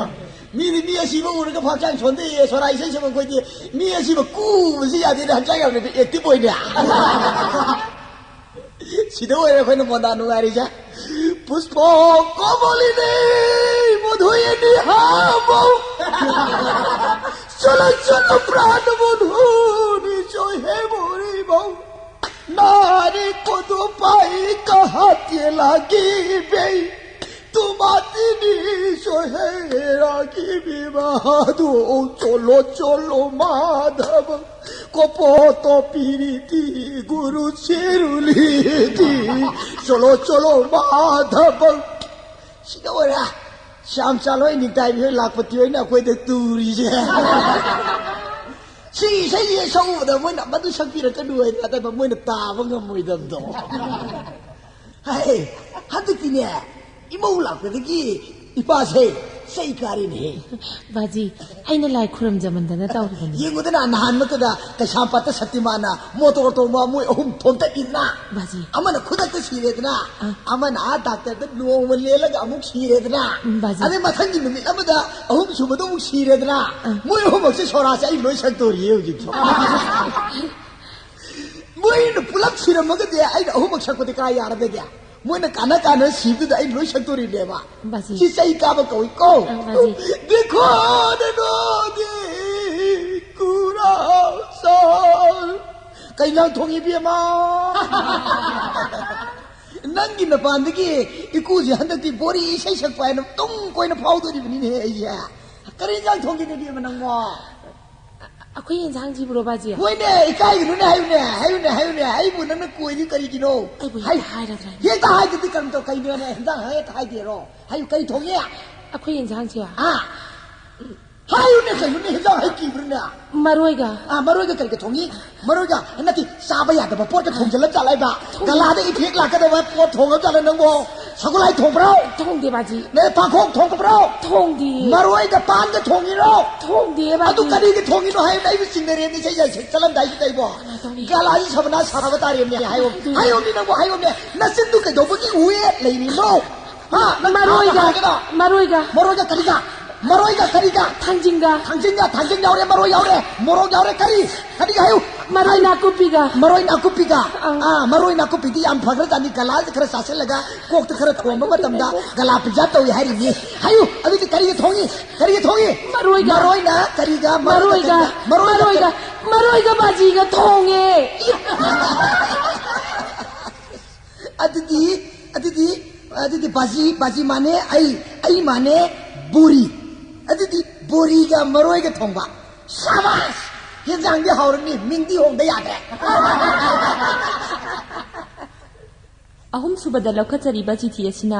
ꯃꯤꯗꯤ ꯃꯤ ꯑꯁꯤꯕ ꯎꯔꯒ ꯍꯛꯆꯥꯡ ꯁꯣꯟꯊꯩꯌꯦ, ꯁꯣꯔꯥꯠ ꯏꯁꯩ ꯁꯛꯄ ꯑꯩꯈꯣꯏꯗꯤ ꯃꯤ ꯑꯁꯤꯕ ꯀꯨꯕꯁꯤ ꯌꯥꯗꯦꯅꯦ, ꯍꯛꯆꯥꯡ ꯌꯥꯝꯅ ꯑꯦꯛꯇꯤꯚ ꯑꯣꯏꯅꯦ꯫ ꯁꯤꯗ ꯑꯣꯏꯔꯦ ꯑꯩꯈꯣꯏꯅ ꯃꯣꯟꯗꯥ ꯅꯨꯡꯉꯥꯏꯔꯤꯁꯦ꯫ ꯄꯨꯁꯄ ꯀꯣꯃꯂꯤꯅꯤ ꯃꯙꯨꯌꯅꯤ ꯍꯥꯕꯧ꯫ চলো চলো প্রাণ বন্ধু নিজ হে মরিব। নারী কত পাই কাহাতে লাগিবে। তোমাতে নিজ হে রাখিবে মাধব। চলো চলো মাধব। কপট পিরিতি গুরু চেরুলিতি। চলো চলো মাধব। ꯁꯤꯗ ꯑꯣꯏꯔꯦ꯫ ꯁ꯭ꯌꯥꯝꯆꯥꯟ ꯍꯣꯏ, ꯅꯤꯡꯇꯥꯏꯕꯤ ꯍꯣꯏ, ꯂꯥꯛꯄꯇꯤ ꯍꯣꯏꯅ ꯑꯩꯈꯣꯏꯗ ꯇꯨꯔꯤꯁꯦ꯫ ꯁꯤ ꯏꯁꯩꯁꯦ ꯁꯛꯎꯕꯗ ꯃꯣꯏꯅ ꯃꯗꯨ ꯁꯛꯄꯤꯔꯛꯀꯅꯨ ꯍꯥꯏꯗꯤ ꯌꯥꯗꯕ, ꯃꯣꯏꯅ ꯇꯥꯕ ꯉꯝꯃꯣꯏꯗꯕꯗꯣ꯫ ꯍꯥꯏ, ꯍꯟꯗꯛꯇꯤꯅꯦ, ꯏꯃꯧ ꯂꯥꯛꯄꯗꯒꯤ ꯏꯄꯥꯁꯦ ꯆꯩ ꯀꯥꯔꯦꯅꯦꯍꯦ꯫ ꯕꯥꯖꯤ, ꯑꯩꯅ ꯂꯥꯏ ꯈꯨꯔꯨꯝꯖꯃꯟꯗꯅ ꯇꯧꯔꯤꯕꯅꯤ꯫ ꯌꯦꯡꯉꯨꯗꯅ, ꯅꯍꯥꯟꯃꯛꯇꯨꯗ ꯀꯩꯁꯥꯝꯄꯥꯠꯇ ꯁꯛꯇꯤꯃꯥꯟꯅ ꯃꯣꯇꯣꯔ ꯇꯣꯡꯕ ꯃꯣꯏ ꯑꯍꯨꯝ ꯊꯣꯝꯇꯠꯂꯤꯗꯅ꯫ ꯕꯥꯖꯤ꯫ ꯑꯃꯅ ꯈꯨꯗꯛꯇ ꯁꯤꯔꯦꯗꯅ, ꯑ꯫ ꯑꯃꯅ ꯑꯥ ꯗꯥꯛꯇꯔꯗ ꯂꯣꯡꯕ ꯂꯦꯜꯂꯒ ꯑꯃꯨꯛ ꯁꯤꯔꯦꯗꯅ꯫ ꯎꯝ, ꯕꯥꯖꯤ꯫ ꯑꯗꯩ ꯃꯊꯪꯒꯤ ꯅꯨꯃꯤꯠ ꯑꯃꯗ ꯑꯍꯨꯝ ꯁꯨꯕꯗ ꯑꯃꯨꯛ ꯁꯤꯔꯦꯗꯅ꯫ ꯑ꯫ ꯃꯣꯏ ꯑꯍꯨꯝꯃꯛꯁꯦ ꯁꯣꯔꯥꯁꯦ ꯑꯩ ꯂꯣꯏ ꯁꯛꯇꯣꯔꯤꯌꯦ ꯍꯧꯖꯤꯛꯁꯦ꯫ ꯃꯣꯏꯅ ꯄꯨꯂꯞ ꯁꯤꯔꯝꯃꯒꯗꯤ ꯑꯩꯅ ꯑꯍꯨꯝꯃꯛ ꯁꯛꯄꯗꯤ ꯀꯥꯏ ꯌꯥꯔꯗꯒꯦ? ꯃꯣꯏꯅ ꯀꯥꯟꯅ ꯀꯥꯟꯅ ꯁꯤꯕꯗꯨꯗ ꯑꯩ ꯂꯣꯏ ꯁꯛꯇꯣꯔꯤꯅꯦꯕ꯫ ꯕꯥꯖꯤ꯫ ꯁꯤ ꯆꯩ ꯀꯥꯕ ꯀꯧꯏꯀꯣ꯫ ꯑ, ꯕꯥꯖꯤ꯫ ꯗꯤꯈꯣ ꯗꯦꯅꯣ ꯗꯤ ꯀꯨꯔꯥ ꯁꯥꯜ꯫ ꯀꯩ ꯏꯟꯖꯥꯡ ꯊꯣꯡꯉꯤ, ꯏꯕꯦꯝꯃ? ꯅꯪꯒꯤ ꯅꯄꯥꯟꯗꯒꯤ ꯏꯀꯨꯁꯦ ꯍꯟꯗꯛꯇꯤ ꯕꯣꯔꯤ ꯏꯁꯩ ꯁꯛꯄ ꯍꯥꯏꯅ ꯇꯨꯡ ꯀꯣꯏꯅ ꯐꯥꯎꯗꯣꯔꯤꯕꯅꯤꯅꯦ ꯑꯩꯁꯦ꯫ ꯀꯔꯤ ꯏꯟꯖꯥꯡ ꯊꯣꯡꯒꯦꯅꯦ, ꯏꯕꯦꯝꯃ, ꯅꯪꯕꯣ? ꯑꯩꯈꯣꯏ ꯌꯦꯟꯁꯥꯡꯁꯤꯕꯨꯔꯣ, ꯕꯥꯖꯤ? ꯍꯣꯏꯅꯦ, ꯏꯀꯥꯏꯒꯅꯨꯅꯦ, ꯍꯥꯏꯌꯨꯅꯦ, ꯍꯥꯏꯌꯨꯅꯦ, ꯍꯥꯏꯌꯨꯅꯦ꯫ ꯑꯩꯕꯨ ꯅꯪꯅ ꯀꯣꯏꯗꯤ ꯀꯔꯤꯒꯤꯅꯣ? ꯑꯩꯕꯨ ꯍꯥꯏ-, ꯍꯦꯛꯇ ꯍꯥꯏꯔꯗ꯭ꯔꯥ? ꯍꯦꯛꯇ ꯍꯥꯏꯗꯗꯤ ꯀꯔꯝ ꯇꯧ, ꯀꯩꯅꯣꯅꯦ? ꯍꯦꯟꯖꯥꯡ ꯍꯦꯛꯇ ꯍꯥꯏꯗꯦꯔꯣ? ꯍꯥꯏꯌꯨ, ꯀꯔꯤ ꯊꯣꯡꯉꯤ? ꯑꯩꯈꯣꯏ ꯌꯦꯟꯁꯥꯡꯁꯦ ꯑꯥ? ꯍꯥꯏꯌꯨꯅꯦ, ꯀꯩꯅꯣꯅꯦ? ꯍꯦꯟꯖꯥꯡ ꯍꯦꯛ ꯀꯤꯕ꯭ꯔꯅꯦ? ꯃꯔꯣꯏꯒ꯫ ꯑꯥ, ꯃꯔꯣꯏꯒ ꯀꯔꯤꯒ ꯊꯣꯡꯉꯤ? ꯃꯔꯣꯏꯒ, ꯅꯠꯇꯦ, ꯆꯥꯕ ꯌꯥꯗꯕ ꯄꯣꯠꯀ ꯊꯣꯡꯖꯤꯜꯂ ꯆꯥꯂꯥꯏꯕ꯫ ꯊꯣꯡ- ꯒꯂꯥꯗ ꯏꯐꯦꯛ ꯂꯥꯛꯀꯗꯕ ꯄꯣꯠ ꯊꯣꯡꯉ ꯆꯥꯂ ꯅꯪꯕꯣ? ꯁꯒꯣꯜꯍꯋꯥꯏ ꯊꯣꯡꯕ꯭ꯔꯣ? ꯊꯣꯡꯗꯦ, ꯕꯥꯖꯤ꯫ ꯅꯦ, ꯄꯥꯡꯈꯣꯛ ꯊꯣꯡꯕ꯭ꯔꯣ? ꯊꯣꯡꯗꯦ꯫ ꯃꯔꯣꯏꯒ ꯄꯥꯟꯒ ꯊꯣꯡꯉꯤꯔꯣ? ꯊꯣꯡꯗꯦ, ꯕꯥꯖꯤ꯫ ꯑꯗꯨ ꯀꯔꯤꯒꯤ ꯊꯣꯡꯉꯤꯅꯣ ꯍꯥꯏꯕꯗ ꯑꯩꯕꯨ ꯆꯤꯡꯅꯔꯦꯅꯦ, ꯏꯁꯩ ꯌꯥꯏꯁꯦ ꯆꯠꯂꯝꯗꯥꯏꯁꯤꯗ ꯑꯩꯕꯣ꯫ ꯀꯃꯥꯏ ꯇꯧꯅꯤ? ꯒꯂꯥꯁꯤ ꯁꯕꯅꯥ ꯁꯥꯔꯕ ꯇꯥꯔꯦꯅꯦ, ꯍꯥꯏꯌꯣ꯫ ꯑꯗꯨꯅꯤ꯫ ꯍꯥꯏꯌꯣꯅꯦ ꯅꯪꯕꯨ, ꯍꯥꯏꯌꯣꯅꯦ꯫ ꯅꯆꯤꯟꯗꯨ ꯀꯩꯗꯧꯕꯒꯤ ꯋꯦꯠ ꯂꯩꯔꯤꯅꯣ? ꯍꯥ? ꯅꯪ ꯃꯔꯣꯏꯒ, ꯍꯥꯏꯒꯗꯣ? ꯃꯔꯣꯏꯒ꯫ ꯃꯔꯣꯏꯒ ꯀꯔꯤꯒ? ꯃꯔꯣꯏꯒ ꯀꯔꯤꯒ? ꯊꯥꯡꯖꯤꯡꯒ꯫ ꯊꯥꯡꯖꯤꯡꯒ, ꯊꯥꯡꯖꯤꯡ ꯌꯥꯎꯔꯦ, ꯃꯔꯣꯏ ꯌꯥꯎꯔꯦ, ꯃꯣꯔꯣꯛ ꯌꯥꯎꯔꯦ, ꯀꯔꯤ? ꯀꯔꯤꯒ ꯍꯥꯏꯌꯨ? ꯃꯔꯣꯏ ꯅꯥꯀꯨꯞꯄꯤꯒ꯫ ꯃꯔꯣꯏ ꯅꯥꯀꯨꯞꯄꯤꯒ꯫ ꯑꯪ꯫ ꯑꯥ, ꯃꯔꯣꯏ ꯅꯥꯀꯨꯞꯄꯤꯗꯤ ꯌꯥꯝ ꯐꯈ꯭ꯔꯖꯥꯠꯅꯤ, ꯒꯂꯥꯁꯦ ꯈꯔ ꯆꯥꯁꯤꯜꯂꯒ ꯀꯣꯛꯇ ꯈꯔ ꯊꯣꯝꯕ ꯃꯇꯝꯗ ꯒꯂꯥ ꯄꯤꯖꯥ ꯇꯧꯏ ꯍꯥꯏꯔꯤꯅꯤ꯫ ꯍꯥꯏꯌꯨ, ꯑꯗꯨꯗꯤ ꯀꯔꯤꯒ ꯊꯣꯡꯉꯤ? ꯀꯔꯤꯒ ꯊꯣꯡꯉꯤ? ꯃꯔꯣꯏꯒ꯫ ꯃꯔꯣꯏꯅ ꯀꯔꯤꯒ? ꯃꯔꯣꯏꯒ ꯃꯔꯣꯏꯒ꯫ ꯀꯔꯤꯒ? ꯃꯔꯣꯏꯒ ꯃꯔꯣꯏꯒ꯫ ꯀꯔꯤꯒ? ꯃꯔꯣꯏꯒ ꯕꯥꯖꯤꯒ ꯊꯣꯡꯉꯦ꯫ ꯑꯗꯨꯗꯤ, ꯑꯗꯨꯗꯤ, ꯑꯗꯨꯗꯤ ꯕꯥꯖꯤ, ꯕꯥꯖꯤ ꯃꯥꯅꯦ ꯑꯩ, ꯑꯩ ꯃꯥꯅꯦ ꯕꯣꯔꯤ꯫ ꯑꯗꯨꯗꯤ ꯕꯣꯔꯤꯒ ꯃꯔꯣꯏꯒ ꯊꯣꯡꯕ꯫ ꯁꯥꯕꯥꯁ! ꯌꯦꯟꯖꯥꯡꯗꯤ ꯍꯥꯎꯔꯅꯤ, ꯃꯤꯡꯗꯤ ꯍꯣꯡꯗ ꯌꯥꯗ꯭ꯔꯦ꯫ ꯑꯍꯨꯝꯁꯨꯕꯗ ꯂꯧꯈꯠꯆꯔꯤꯕ ꯆꯤꯊꯤ ꯑꯁꯤꯅ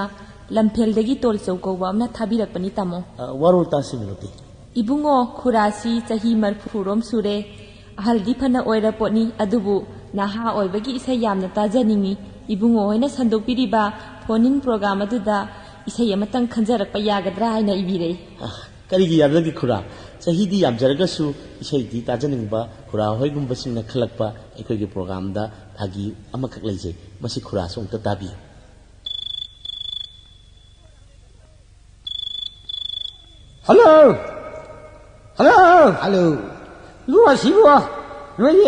ꯂꯝꯐꯦꯜꯗꯒꯤ ꯇꯣꯜꯆꯧ ꯀꯧꯕ ꯑꯃꯅ ꯊꯥꯕꯤꯔꯛꯄꯅꯤ, ꯇꯥꯃꯣ꯫ ꯑ, ꯋꯥꯔꯣꯜ ꯇꯥꯁꯤ, ꯃꯤꯅꯣꯇꯤ꯫ ꯏꯕꯨꯡꯉꯣ, ꯈꯨꯔꯥꯁꯤ ꯆꯍꯤ ꯃꯔꯐꯨ ꯔꯣꯝ ꯁꯨꯔꯦ꯫ ꯑꯍꯜꯗꯤ ꯐꯅ ꯑꯣꯏꯔ ꯄꯣꯠꯅꯤ, ꯑꯗꯨꯕꯨ ꯅꯍꯥ ꯑꯣꯏꯕꯒꯤ ꯏꯁꯩ ꯌꯥꯝꯅ ꯇꯥꯖꯅꯤꯡꯏ꯫ ꯏꯕꯨꯡꯉꯣ ꯍꯣꯏꯅ ꯁꯟꯗꯣꯛꯄꯤꯔꯤꯕ ꯐꯣꯟ ꯏꯟ ꯄ꯭ꯔꯣꯒ꯭ꯔꯥꯝ ꯑꯗꯨꯗ ꯏꯁꯩ ꯑꯃꯇꯪ ꯈꯟꯖꯔꯛꯄ ꯌꯥꯒꯗ꯭ꯔꯥ ꯍꯥꯏꯅ ꯏꯕꯤꯔꯛꯏ꯫ ꯑ, ꯀꯔꯤꯒꯤ ꯌꯥꯗꯒꯦ ꯈꯨꯔꯥ? ꯆꯍꯤꯗꯤ ꯌꯥꯝꯖꯔꯒꯁꯨ ꯏꯁꯩꯗꯤ ꯇꯥꯖꯅꯤꯡꯕ ꯈꯨꯔꯥ ꯍꯣꯏꯒꯨꯝꯕꯁꯤꯡꯅ ꯈꯜꯂꯛꯄ ꯑꯩꯈꯣꯏꯒꯤ ꯄ꯭ꯔꯣꯒ꯭ꯔꯥꯝꯗ ꯐꯥꯒꯤ ꯑꯃꯈꯛ ꯂꯩꯖꯩ꯫ ꯃꯁꯤ ꯈꯨꯔꯥꯁꯨ ꯑꯃꯨꯛꯇ ꯇꯥꯕꯤꯌꯨ꯫ ꯍꯜꯂꯣ! ꯍꯜꯂꯣ! ꯍꯜꯂꯣ! ꯏꯕꯨꯡꯉꯣ, ꯁꯤꯕꯨ ꯅꯣꯏꯒꯤ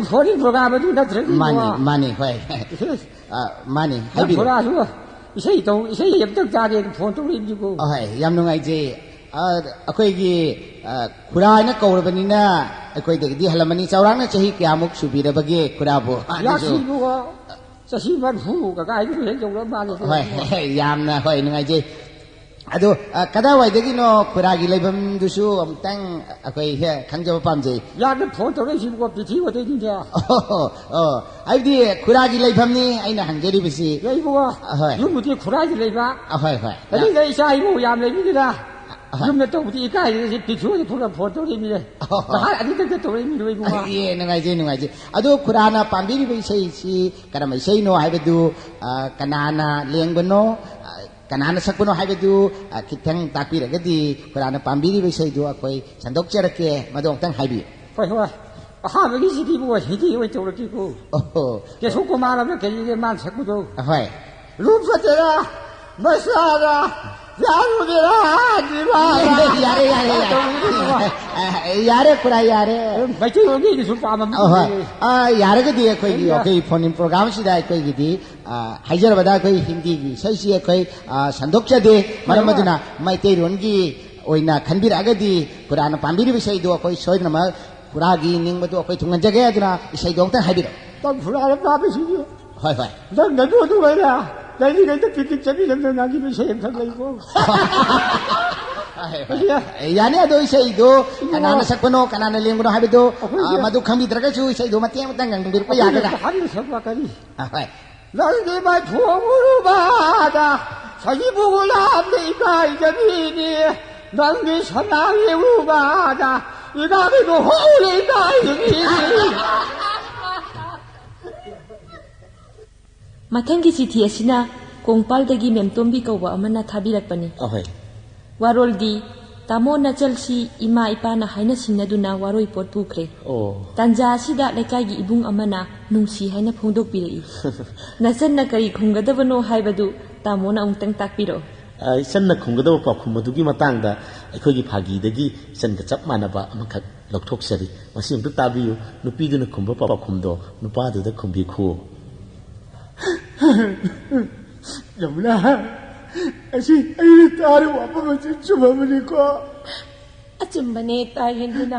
ꯏꯁꯣꯔꯒꯤ ꯄ꯭ꯔꯣꯒ꯭ꯔꯥꯝ ꯑꯗꯨ ꯅꯠꯇ꯭ꯔꯒ ꯃꯥꯅꯤ, ꯏꯕꯨꯡꯉꯣ? ꯃꯥꯅꯤ, ꯍꯣꯏ꯫ ꯏꯁꯩ ꯑ, ꯃꯥꯅꯤ, ꯅꯪ ꯍꯥꯏꯕꯤꯔꯣ꯫ ꯈꯨꯔꯥꯁꯨ ꯏꯁꯩ ꯇꯧ, ꯏꯁꯩ ꯑꯝꯇꯪ ꯇꯥꯒꯦꯅ ꯐꯣꯟ ꯇꯧꯔꯛꯏꯕꯅꯤꯀꯣ꯫ ꯑꯍꯣꯏ, ꯌꯥꯝ ꯅꯨꯡꯉꯥꯏꯖꯩ꯫ ꯑ, ꯑꯩꯈꯣꯏꯒꯤ, ꯑ, ꯈꯨꯔꯥ ꯍꯥꯏꯅ ꯀꯧꯔꯕꯅꯤꯅ ꯑꯩꯈꯣꯏꯗꯒꯤꯗꯤ ꯍꯜꯂꯝꯃꯅꯤ꯫ ꯆꯥꯎꯔꯥꯛꯅ ꯆꯍꯤ ꯀꯌꯥꯃꯨꯛ ꯁꯨꯕꯤꯔꯕꯒꯦ ꯈꯨꯔꯥꯕꯨ? ꯑꯗꯨꯁꯨ ꯌꯥꯁꯤꯕꯨ ꯆꯍꯤ ꯃꯔꯤꯐꯨ ꯀꯀꯥꯏꯗꯨ ꯍꯦꯛ ꯌꯧꯔ ꯃꯥꯜꯂꯦ꯫ ꯍꯣꯏ, ꯍꯣꯏ, ꯌꯥꯝꯅ, ꯍꯣꯏ, ꯅꯨꯡꯉꯥꯏꯖꯩ꯫ ꯑꯗꯣ, ꯑ, ꯀꯗꯥꯏꯋꯥꯏꯗꯒꯤꯅꯣ ꯈꯨꯔꯥꯒꯤ ꯂꯩꯐꯝꯗꯨꯁꯨ ꯑꯃꯨꯛꯇꯪ ꯑꯩꯈꯣꯏ ꯍꯦꯛ ꯈꯪꯖꯕ ꯄꯥꯝꯖꯩ꯫ ꯌꯥꯝꯅ ꯐꯣꯟ ꯇꯧꯔꯛꯏꯁꯤꯕꯨ ꯄ꯭ꯔꯤꯊꯤ ꯋꯥꯇꯩꯗꯨꯗ꯫ ꯑꯣ, ꯑꯣ, ꯍꯥꯏꯕꯗꯤ ꯈꯨꯔꯥꯒꯤ ꯂꯩꯐꯝꯅꯤ ꯑꯩꯅ ꯍꯪꯖꯔꯤꯕꯁꯤ꯫ ꯂꯩꯕꯨ ꯑꯍꯣꯏ꯫ ꯌꯨꯝꯕꯨꯗꯤ ꯈꯨꯔꯥꯏꯗ ꯂꯩꯕ, ꯑꯍꯣꯏ, ꯍꯣꯏ꯫ ꯑꯗꯨꯗ ꯏꯆꯥ ꯏꯃꯧ ꯌꯥꯝ ꯂꯩꯕꯅꯤꯅ ꯑꯍꯣꯏ꯫ ꯌꯨꯝꯗ ꯇꯧꯕꯗꯤ ꯏꯀꯥꯏꯗꯅ ꯁꯤ ꯄ꯭ꯔꯤꯊꯤ ꯋꯥꯇꯩ ꯐꯣꯟ ꯇꯧꯔꯛꯏꯃꯤꯅꯦ꯫ ꯑꯍꯣꯏ꯫ ꯅꯍꯥꯟ ꯑꯅꯤꯔꯛꯇ ꯇꯧꯔꯛꯏꯃꯤ ꯂꯣꯏꯕꯨ꯫ ꯑꯦ, ꯅꯨꯡꯉꯥꯏꯖꯩ, ꯅꯨꯡꯉꯥꯏꯖꯩ꯫ ꯑꯗꯣ ꯈꯨꯔꯥꯅ ꯄꯥꯝꯕꯤꯔꯤꯕ ꯏꯁꯩꯁꯤ ꯀꯔꯝꯕ ꯏꯁꯩꯅꯣ ꯍꯥꯏꯕꯗꯨ, ꯑ, ꯀꯅꯥꯅ ꯂꯦꯡꯕꯅꯣ, ꯑ, ꯀꯅꯥꯅ ꯁꯛꯄꯅꯣ ꯍꯥꯏꯕꯗꯨ, ꯑ, ꯈꯤꯇꯪ ꯇꯥꯛꯄꯤꯔꯒꯗꯤ ꯈꯨꯔꯥꯅ ꯄꯥꯝꯕꯤꯔꯤꯕ ꯏꯁꯩꯗꯨ ꯑꯩꯈꯣꯏ ꯁꯟꯗꯣꯛꯆꯔꯛꯀꯦ, ꯃꯗꯨ ꯑꯃꯨꯛꯇꯪ ꯍꯥꯏꯕꯤꯌꯨ꯫ ꯍꯣꯏ, ꯍꯣꯏ꯫ ꯑꯍꯥꯟꯕꯒꯤꯁꯤꯗꯤ ꯏꯕꯨꯡꯉꯣ ꯍꯤꯟꯗꯤ ꯑꯣꯏꯅ ꯇꯧꯔꯛꯀꯦꯀꯣ꯫ ꯑꯣꯍꯣ꯫ ꯀꯦꯁꯣ ꯀꯨꯃꯥꯔ ꯑꯃ ꯀꯔꯤꯒꯤ ꯃꯥꯅ ꯁꯛꯄꯗꯣ꯫ ꯍꯣꯏ꯫ ꯔꯨꯞ ꯐꯇꯦꯔꯥ, ꯃꯁꯥꯔꯥ, ꯌꯥꯔꯨ ꯕꯦꯔꯥ, ꯗꯤꯋꯥꯔꯥ꯫ ꯌꯥꯔꯦ, ꯌꯥꯔꯦ, ꯌꯥꯔꯦ꯫ ꯑ, ꯌꯥꯔꯦ, ꯈꯨꯔꯥ, ꯌꯥꯔꯦ꯫ ꯃꯩꯇꯩꯂꯣꯟꯒꯤ ꯏꯪꯂꯤꯁꯁꯨ ꯄꯥꯝꯕ ꯃꯤ ꯑꯍꯣꯏ꯫ ꯂꯩꯌꯦ꯫ ꯑ, ꯌꯥꯔꯒꯗꯤ ꯑꯩꯈꯣꯏꯒꯤ, ꯌꯥꯔꯦ, ꯌꯥꯔꯦ꯫ ꯑꯩꯈꯣꯏꯒꯤ ꯐꯣꯟ ꯏꯟ ꯄ꯭ꯔꯣꯒ꯭ꯔꯥꯝꯁꯤꯗ ꯑꯩꯈꯣꯏꯒꯤꯗꯤ, ꯑ, ꯍꯥꯏꯖꯔꯕꯗ ꯑꯩꯈꯣꯏ ꯍꯤꯟꯗꯤꯒꯤ ꯏꯁꯩꯁꯤ ꯑꯩꯈꯣꯏ, ꯑ, ꯁꯟꯗꯣꯛꯆꯗꯦ꯫ ꯃꯔꯝ ꯍꯣꯏ, ꯍꯣꯏ꯫ ꯑꯗꯨꯅ ꯃꯩꯇꯩꯂꯣꯟꯒꯤ ꯑꯣꯏꯅ ꯈꯟꯕꯤꯔꯛꯑꯒꯗꯤ ꯈꯨꯔꯥꯅ ꯄꯥꯝꯕꯤꯔꯤꯕ ꯏꯁꯩꯗꯨ ꯑꯩꯈꯣꯏ ꯁꯣꯏꯗꯅꯃꯛ ꯈꯨꯔꯥꯒꯤ ꯅꯤꯡꯕꯗꯨ ꯑꯩꯈꯣꯏ ꯊꯨꯡꯍꯟꯖꯒꯦ꯫ ꯑꯗꯨꯅ ꯏꯁꯩꯗꯣ ꯑꯃꯇꯪ ꯍꯥꯏꯕꯤꯔꯛꯑꯣ꯫ ꯇꯝꯐꯨꯔꯥꯗ ꯄꯥꯕꯁꯤꯡꯗꯨ ꯍꯣꯏ, ꯍꯣꯏ꯫ ꯅꯪ ꯅꯗꯨ ꯑꯗꯨ ꯑꯣꯏꯔꯦ꯫ ꯂꯩꯔꯤꯉꯩꯗ ꯄꯤꯛꯅꯤꯛ ꯆꯠꯃꯤꯟꯅꯕꯗ ꯅꯪꯒꯤ ꯏꯁꯩ ꯑꯃꯈꯛ ꯂꯩꯀꯣ꯫ ꯍꯣꯏ, ꯍꯣꯏ꯫ ꯌꯥꯅꯤ, ꯑꯗꯣ ꯏꯁꯩꯗꯣ ꯀꯅꯥꯅ ꯁꯛꯄꯅꯣ, ꯀꯅꯥꯅ ꯂꯦꯡꯕꯅꯣ ꯍꯥꯏꯕꯗꯣ, ꯑꯩꯈꯣꯏꯒꯤ ꯑ, ꯃꯗꯨ ꯈꯪꯕꯤꯗ꯭ꯔꯒꯁꯨ ꯏꯁꯩꯗꯣ ꯃꯇꯦꯛ ꯑꯃꯇꯪ ꯉꯪꯕꯤꯔꯛꯄ ꯌꯥꯒꯗ꯭ꯔꯥ? ꯑꯩꯈꯣꯏꯒꯤ ꯑꯍꯟꯅ ꯁꯛꯄ ꯀꯔꯤ? ꯑ, ꯍꯣꯏ꯫ ꯅꯪꯒꯤ ꯃꯥꯏꯊꯣꯡ ꯎꯔꯨꯕꯗ ꯁꯖꯤꯕꯨ ꯂꯥꯝꯅ ꯏꯀꯥꯏꯖꯕꯤꯅꯤ꯫ ꯅꯪꯒꯤ ꯁꯅꯥ ꯌꯦꯡꯉꯨꯕꯗ ꯏꯅꯥꯛꯀꯤ ꯂꯨꯍꯣꯡꯅ ꯏꯀꯥꯏꯖꯕꯤꯅꯤ꯫ ꯃꯊꯪꯒꯤ ꯆꯤꯊꯤ ꯑꯁꯤꯅ ꯀꯣꯡꯄꯥꯜꯗꯒꯤ ꯃꯦꯝꯇꯣꯝꯕꯤ ꯀꯧꯕ ꯑꯃꯅ ꯊꯥꯕꯤꯔꯛꯄꯅꯤ꯫ ꯑꯍꯣꯏ꯫ ꯋꯥꯔꯣꯜꯗꯤ, ꯇꯥꯃꯣ ꯅꯆꯜꯁꯤ ꯏꯃꯥ ꯏꯄꯥꯅ ꯍꯥꯏꯅ ꯁꯤꯡꯅꯗꯨꯅ ꯋꯥꯔꯣꯏ ꯄꯣꯠ ꯄꯨꯈ꯭ꯔꯦ꯫ ꯑꯣ꯫ ꯇꯥꯟꯖꯥ ꯑꯁꯤꯗ ꯂꯩꯀꯥꯏꯒꯤ ꯏꯕꯨꯡ ꯑꯃꯅ ꯅꯨꯡꯁꯤ ꯍꯥꯏꯅ ꯐꯣꯡꯗꯣꯛꯄꯤꯔꯛꯏ꯫ ꯅꯆꯟꯅ ꯀꯔꯤ ꯈꯨꯝꯒꯗꯕꯅꯣ ꯍꯥꯏꯕꯗꯨ ꯇꯥꯃꯣꯅ ꯑꯃꯨꯛꯇꯪ ꯇꯥꯛꯄꯤꯔꯛꯑꯣ꯫ ꯑ, ꯏꯆꯟꯅ ꯈꯨꯝꯒꯗꯕ ꯄꯥꯎꯈꯨꯝ ꯑꯗꯨꯒꯤ ꯃꯇꯥꯡꯗ ꯑꯩꯈꯣꯏꯒꯤ ꯐꯥꯒꯤꯗꯒꯤ ꯏꯆꯟꯒ ꯆꯞ ꯃꯥꯟꯅꯕ ꯑꯃꯈꯛ ꯂꯧꯊꯣꯛꯆꯔꯤ꯫ ꯃꯁꯤ ꯑꯃꯨꯛꯇ ꯇꯥꯕꯤꯌꯨ꯫ ꯅꯨꯄꯤꯗꯨꯅ ꯈꯨꯝꯕ ꯄꯥꯎꯈꯨꯝꯗꯣ ꯅꯨꯄꯥꯗꯨꯗ ꯈꯨꯝꯕꯤꯈꯣ꯫ ꯌꯃꯨꯅꯥ, ꯑꯁꯤ ꯑꯩꯅ ꯇꯥꯔꯤꯕ ꯋꯥꯐꯝ ꯑꯁꯤ ꯆꯨꯝꯃꯕꯅꯤꯀꯣ? ꯑꯆꯨꯝꯕꯅꯦ, ꯇꯥꯏꯍꯦꯟꯗꯨꯅ꯫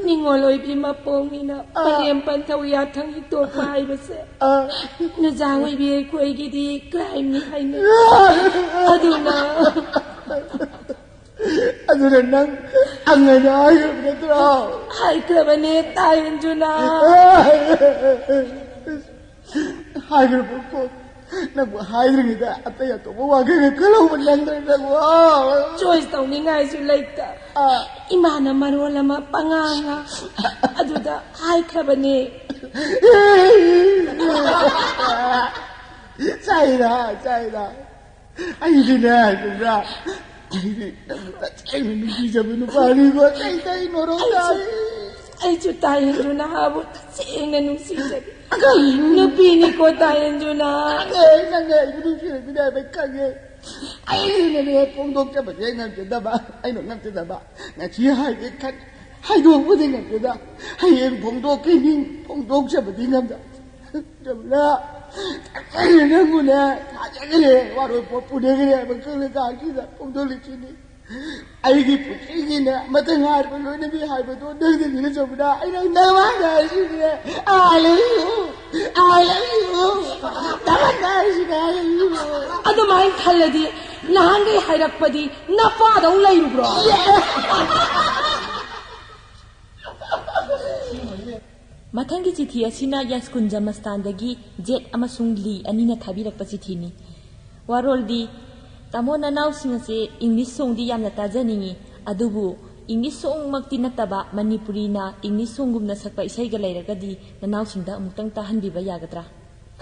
ꯅꯤꯡꯉꯣꯜ ꯑꯣꯏꯕꯤ ꯃꯄꯣꯛꯅꯤꯅ ꯄꯂꯦꯝ ꯄꯟꯊꯧ ꯌꯥꯊꯪ ꯍꯤꯛꯇꯣꯛꯄ ꯍꯥꯏꯕꯁꯦ ꯑ, ꯅꯨꯖꯥ ꯑꯣꯏꯕꯤ ꯑꯩꯈꯣꯏꯒꯤꯗꯤ crime ꯅꯤ ꯍꯥꯏꯅꯩ꯫ ꯑꯗꯨꯅ ꯑꯗꯨꯅ ꯅꯪ ꯑꯪ ꯍꯥꯏꯅ ꯍꯥꯏꯈ꯭ꯔꯕ ꯅꯠꯇ꯭ꯔꯣ? ꯍꯥꯏꯈ꯭ꯔꯕꯅꯦ, ꯇꯥꯏꯍꯦꯟꯗꯨꯅ꯫ ꯍꯥꯏꯈ꯭ꯔꯕꯀꯣ? ꯅꯪꯕꯨ ꯍꯥꯏꯗ꯭ꯔꯤꯉꯩꯗ ꯑꯇꯩ ꯑꯇꯣꯞꯄ ꯋꯥꯈꯜꯒ ꯈꯜꯍꯧꯕ ꯅꯪꯗ꯭ꯔꯦ ꯅꯪꯕꯨ꯫ Choice ꯇꯧꯅꯤꯡꯉꯥꯏꯁꯨ ꯂꯩꯇ꯫ ꯑꯥ꯫ ꯏꯃꯥꯅ ꯃꯔꯣꯜ ꯑꯃ ꯄꯉꯥꯡ ꯉꯥꯡ꯫ ꯑꯗꯨꯗ ꯍꯥꯏꯈ꯭ꯔꯕꯅꯦ꯫ ꯆꯥꯏꯔꯥ, ꯆꯥꯏꯔꯥ꯫ ꯑꯩꯗꯤꯅꯦ, ꯈꯪꯕ꯭ꯔꯥ? ꯑꯩꯗꯤ ꯅꯪꯕꯨ ꯇꯁꯦꯡꯅ ꯅꯨꯡꯁꯤꯖꯕ ꯅꯨꯄꯥꯅꯤꯀꯣ꯫ ꯑꯩ, ꯑꯩ ꯅꯣꯔꯣꯛ ꯑꯩꯁꯨ, ꯇꯥꯔꯦ꯫ ꯑꯩꯁꯨ ꯇꯥꯏꯍꯦꯟꯗꯨꯅ ꯍꯥꯕꯨ ꯇꯁꯦꯡꯅ ꯅꯨꯡꯁꯤꯖꯩ꯫ ꯅꯨꯄꯤꯅꯤꯀꯣ ꯇꯥꯏꯍꯦꯟꯗꯨꯅ꯫ ꯈꯪꯉꯦ, ꯈꯪꯉꯦ, ꯑꯩꯕꯨ ꯅꯨꯡꯁꯤꯔꯝꯃꯤꯅꯦ ꯍꯥꯏꯕ ꯈꯪꯉꯦ꯫ ꯑꯩꯅꯅꯦ ꯐꯣꯡꯗꯣꯛꯆꯕꯁꯦ ꯉꯝꯖꯗꯕ, ꯑꯩꯅ ꯉꯝꯖꯗꯕ꯫ ꯉꯁꯤ ꯍꯥꯏꯒꯦ ꯈꯟ-, ꯍꯥꯏꯗꯣꯛꯄꯗꯤ ꯉꯝꯖꯗ꯫ ꯍꯌꯦꯡ ꯐꯣꯡꯗꯣꯛꯈꯤꯅꯤ, ꯐꯣꯡꯗꯣꯛꯆꯕꯗꯤ ꯉꯝꯖ-, ꯉꯝꯖꯗꯕ꯫ ꯅꯪꯕꯨꯅꯦ ꯊꯥꯖꯈ꯭ꯔꯦ, ꯋꯥꯔꯣꯏ ꯄꯣꯠ ꯄꯨꯅꯈ꯭ꯔꯦ ꯍꯥꯏꯕ ꯈꯪꯂꯀꯥꯟꯁꯤꯗ ꯐꯣꯡꯗꯣꯛꯂꯤꯁꯤꯅꯤ꯫ ꯑꯩꯒꯤ ꯄꯨꯟꯁꯤꯒꯤꯅꯦ ꯑꯃꯠꯇ ꯉꯥꯏꯔꯕ ꯂꯣꯏꯅꯕꯤ ꯍꯥꯏꯕꯗꯣ ꯅꯪꯗꯅꯤꯅ ꯆꯨꯝꯕꯗ ꯑꯩꯅ ꯅꯪꯉꯣꯟꯗ ꯍꯥꯏꯁꯤꯅꯦ꯫ I love you, I love you, ꯅꯪꯉꯣꯟꯗ ꯍꯥꯏꯁꯤꯅꯦ, I love you꯫ ꯑꯗꯨꯃꯥꯏꯅ ꯈꯜꯂꯗꯤ ꯅꯍꯥꯟꯈꯩ ꯍꯥꯏꯔꯛꯄꯗꯤ ꯅꯄꯥꯗꯧ ꯂꯩꯔꯨꯕ꯭ꯔꯣ? ꯃꯊꯪꯒꯤ ꯆꯤꯊꯤ ꯑꯁꯤꯅ ꯌꯥꯏꯁ꯭ꯀꯨꯜ ꯖꯃꯁꯇꯥꯟꯗꯒꯤ ꯖꯦꯠ ꯑꯃꯁꯨꯡ ꯂꯤ ꯑꯅꯤꯅ ꯊꯥꯕꯤꯔꯛꯄ ꯆꯤꯊꯤꯅꯤ꯫ ꯋꯥꯔꯣꯜꯗꯤ, ꯇꯥꯃꯣ, ꯅꯅꯥꯎꯁꯤꯡ ꯑꯁꯦ English songꯗꯤ ꯌꯥꯝꯅ ꯇꯥꯖꯅꯤꯡꯏ, ꯑꯗꯨꯕꯨ English songꯃꯛꯇꯤ ꯅꯠꯇꯕ ꯃꯅꯤꯄꯨꯔꯤꯅ English songꯒꯨꯝꯅ ꯁꯛꯄ ꯏꯁꯩꯒ ꯂꯩꯔꯒꯗꯤ ꯅꯅꯥꯎꯁꯤꯡꯗ ꯑꯃꯨꯛꯇꯪ ꯇꯥꯍꯟꯕꯤꯕ ꯌꯥꯒꯗ꯭ꯔꯥ?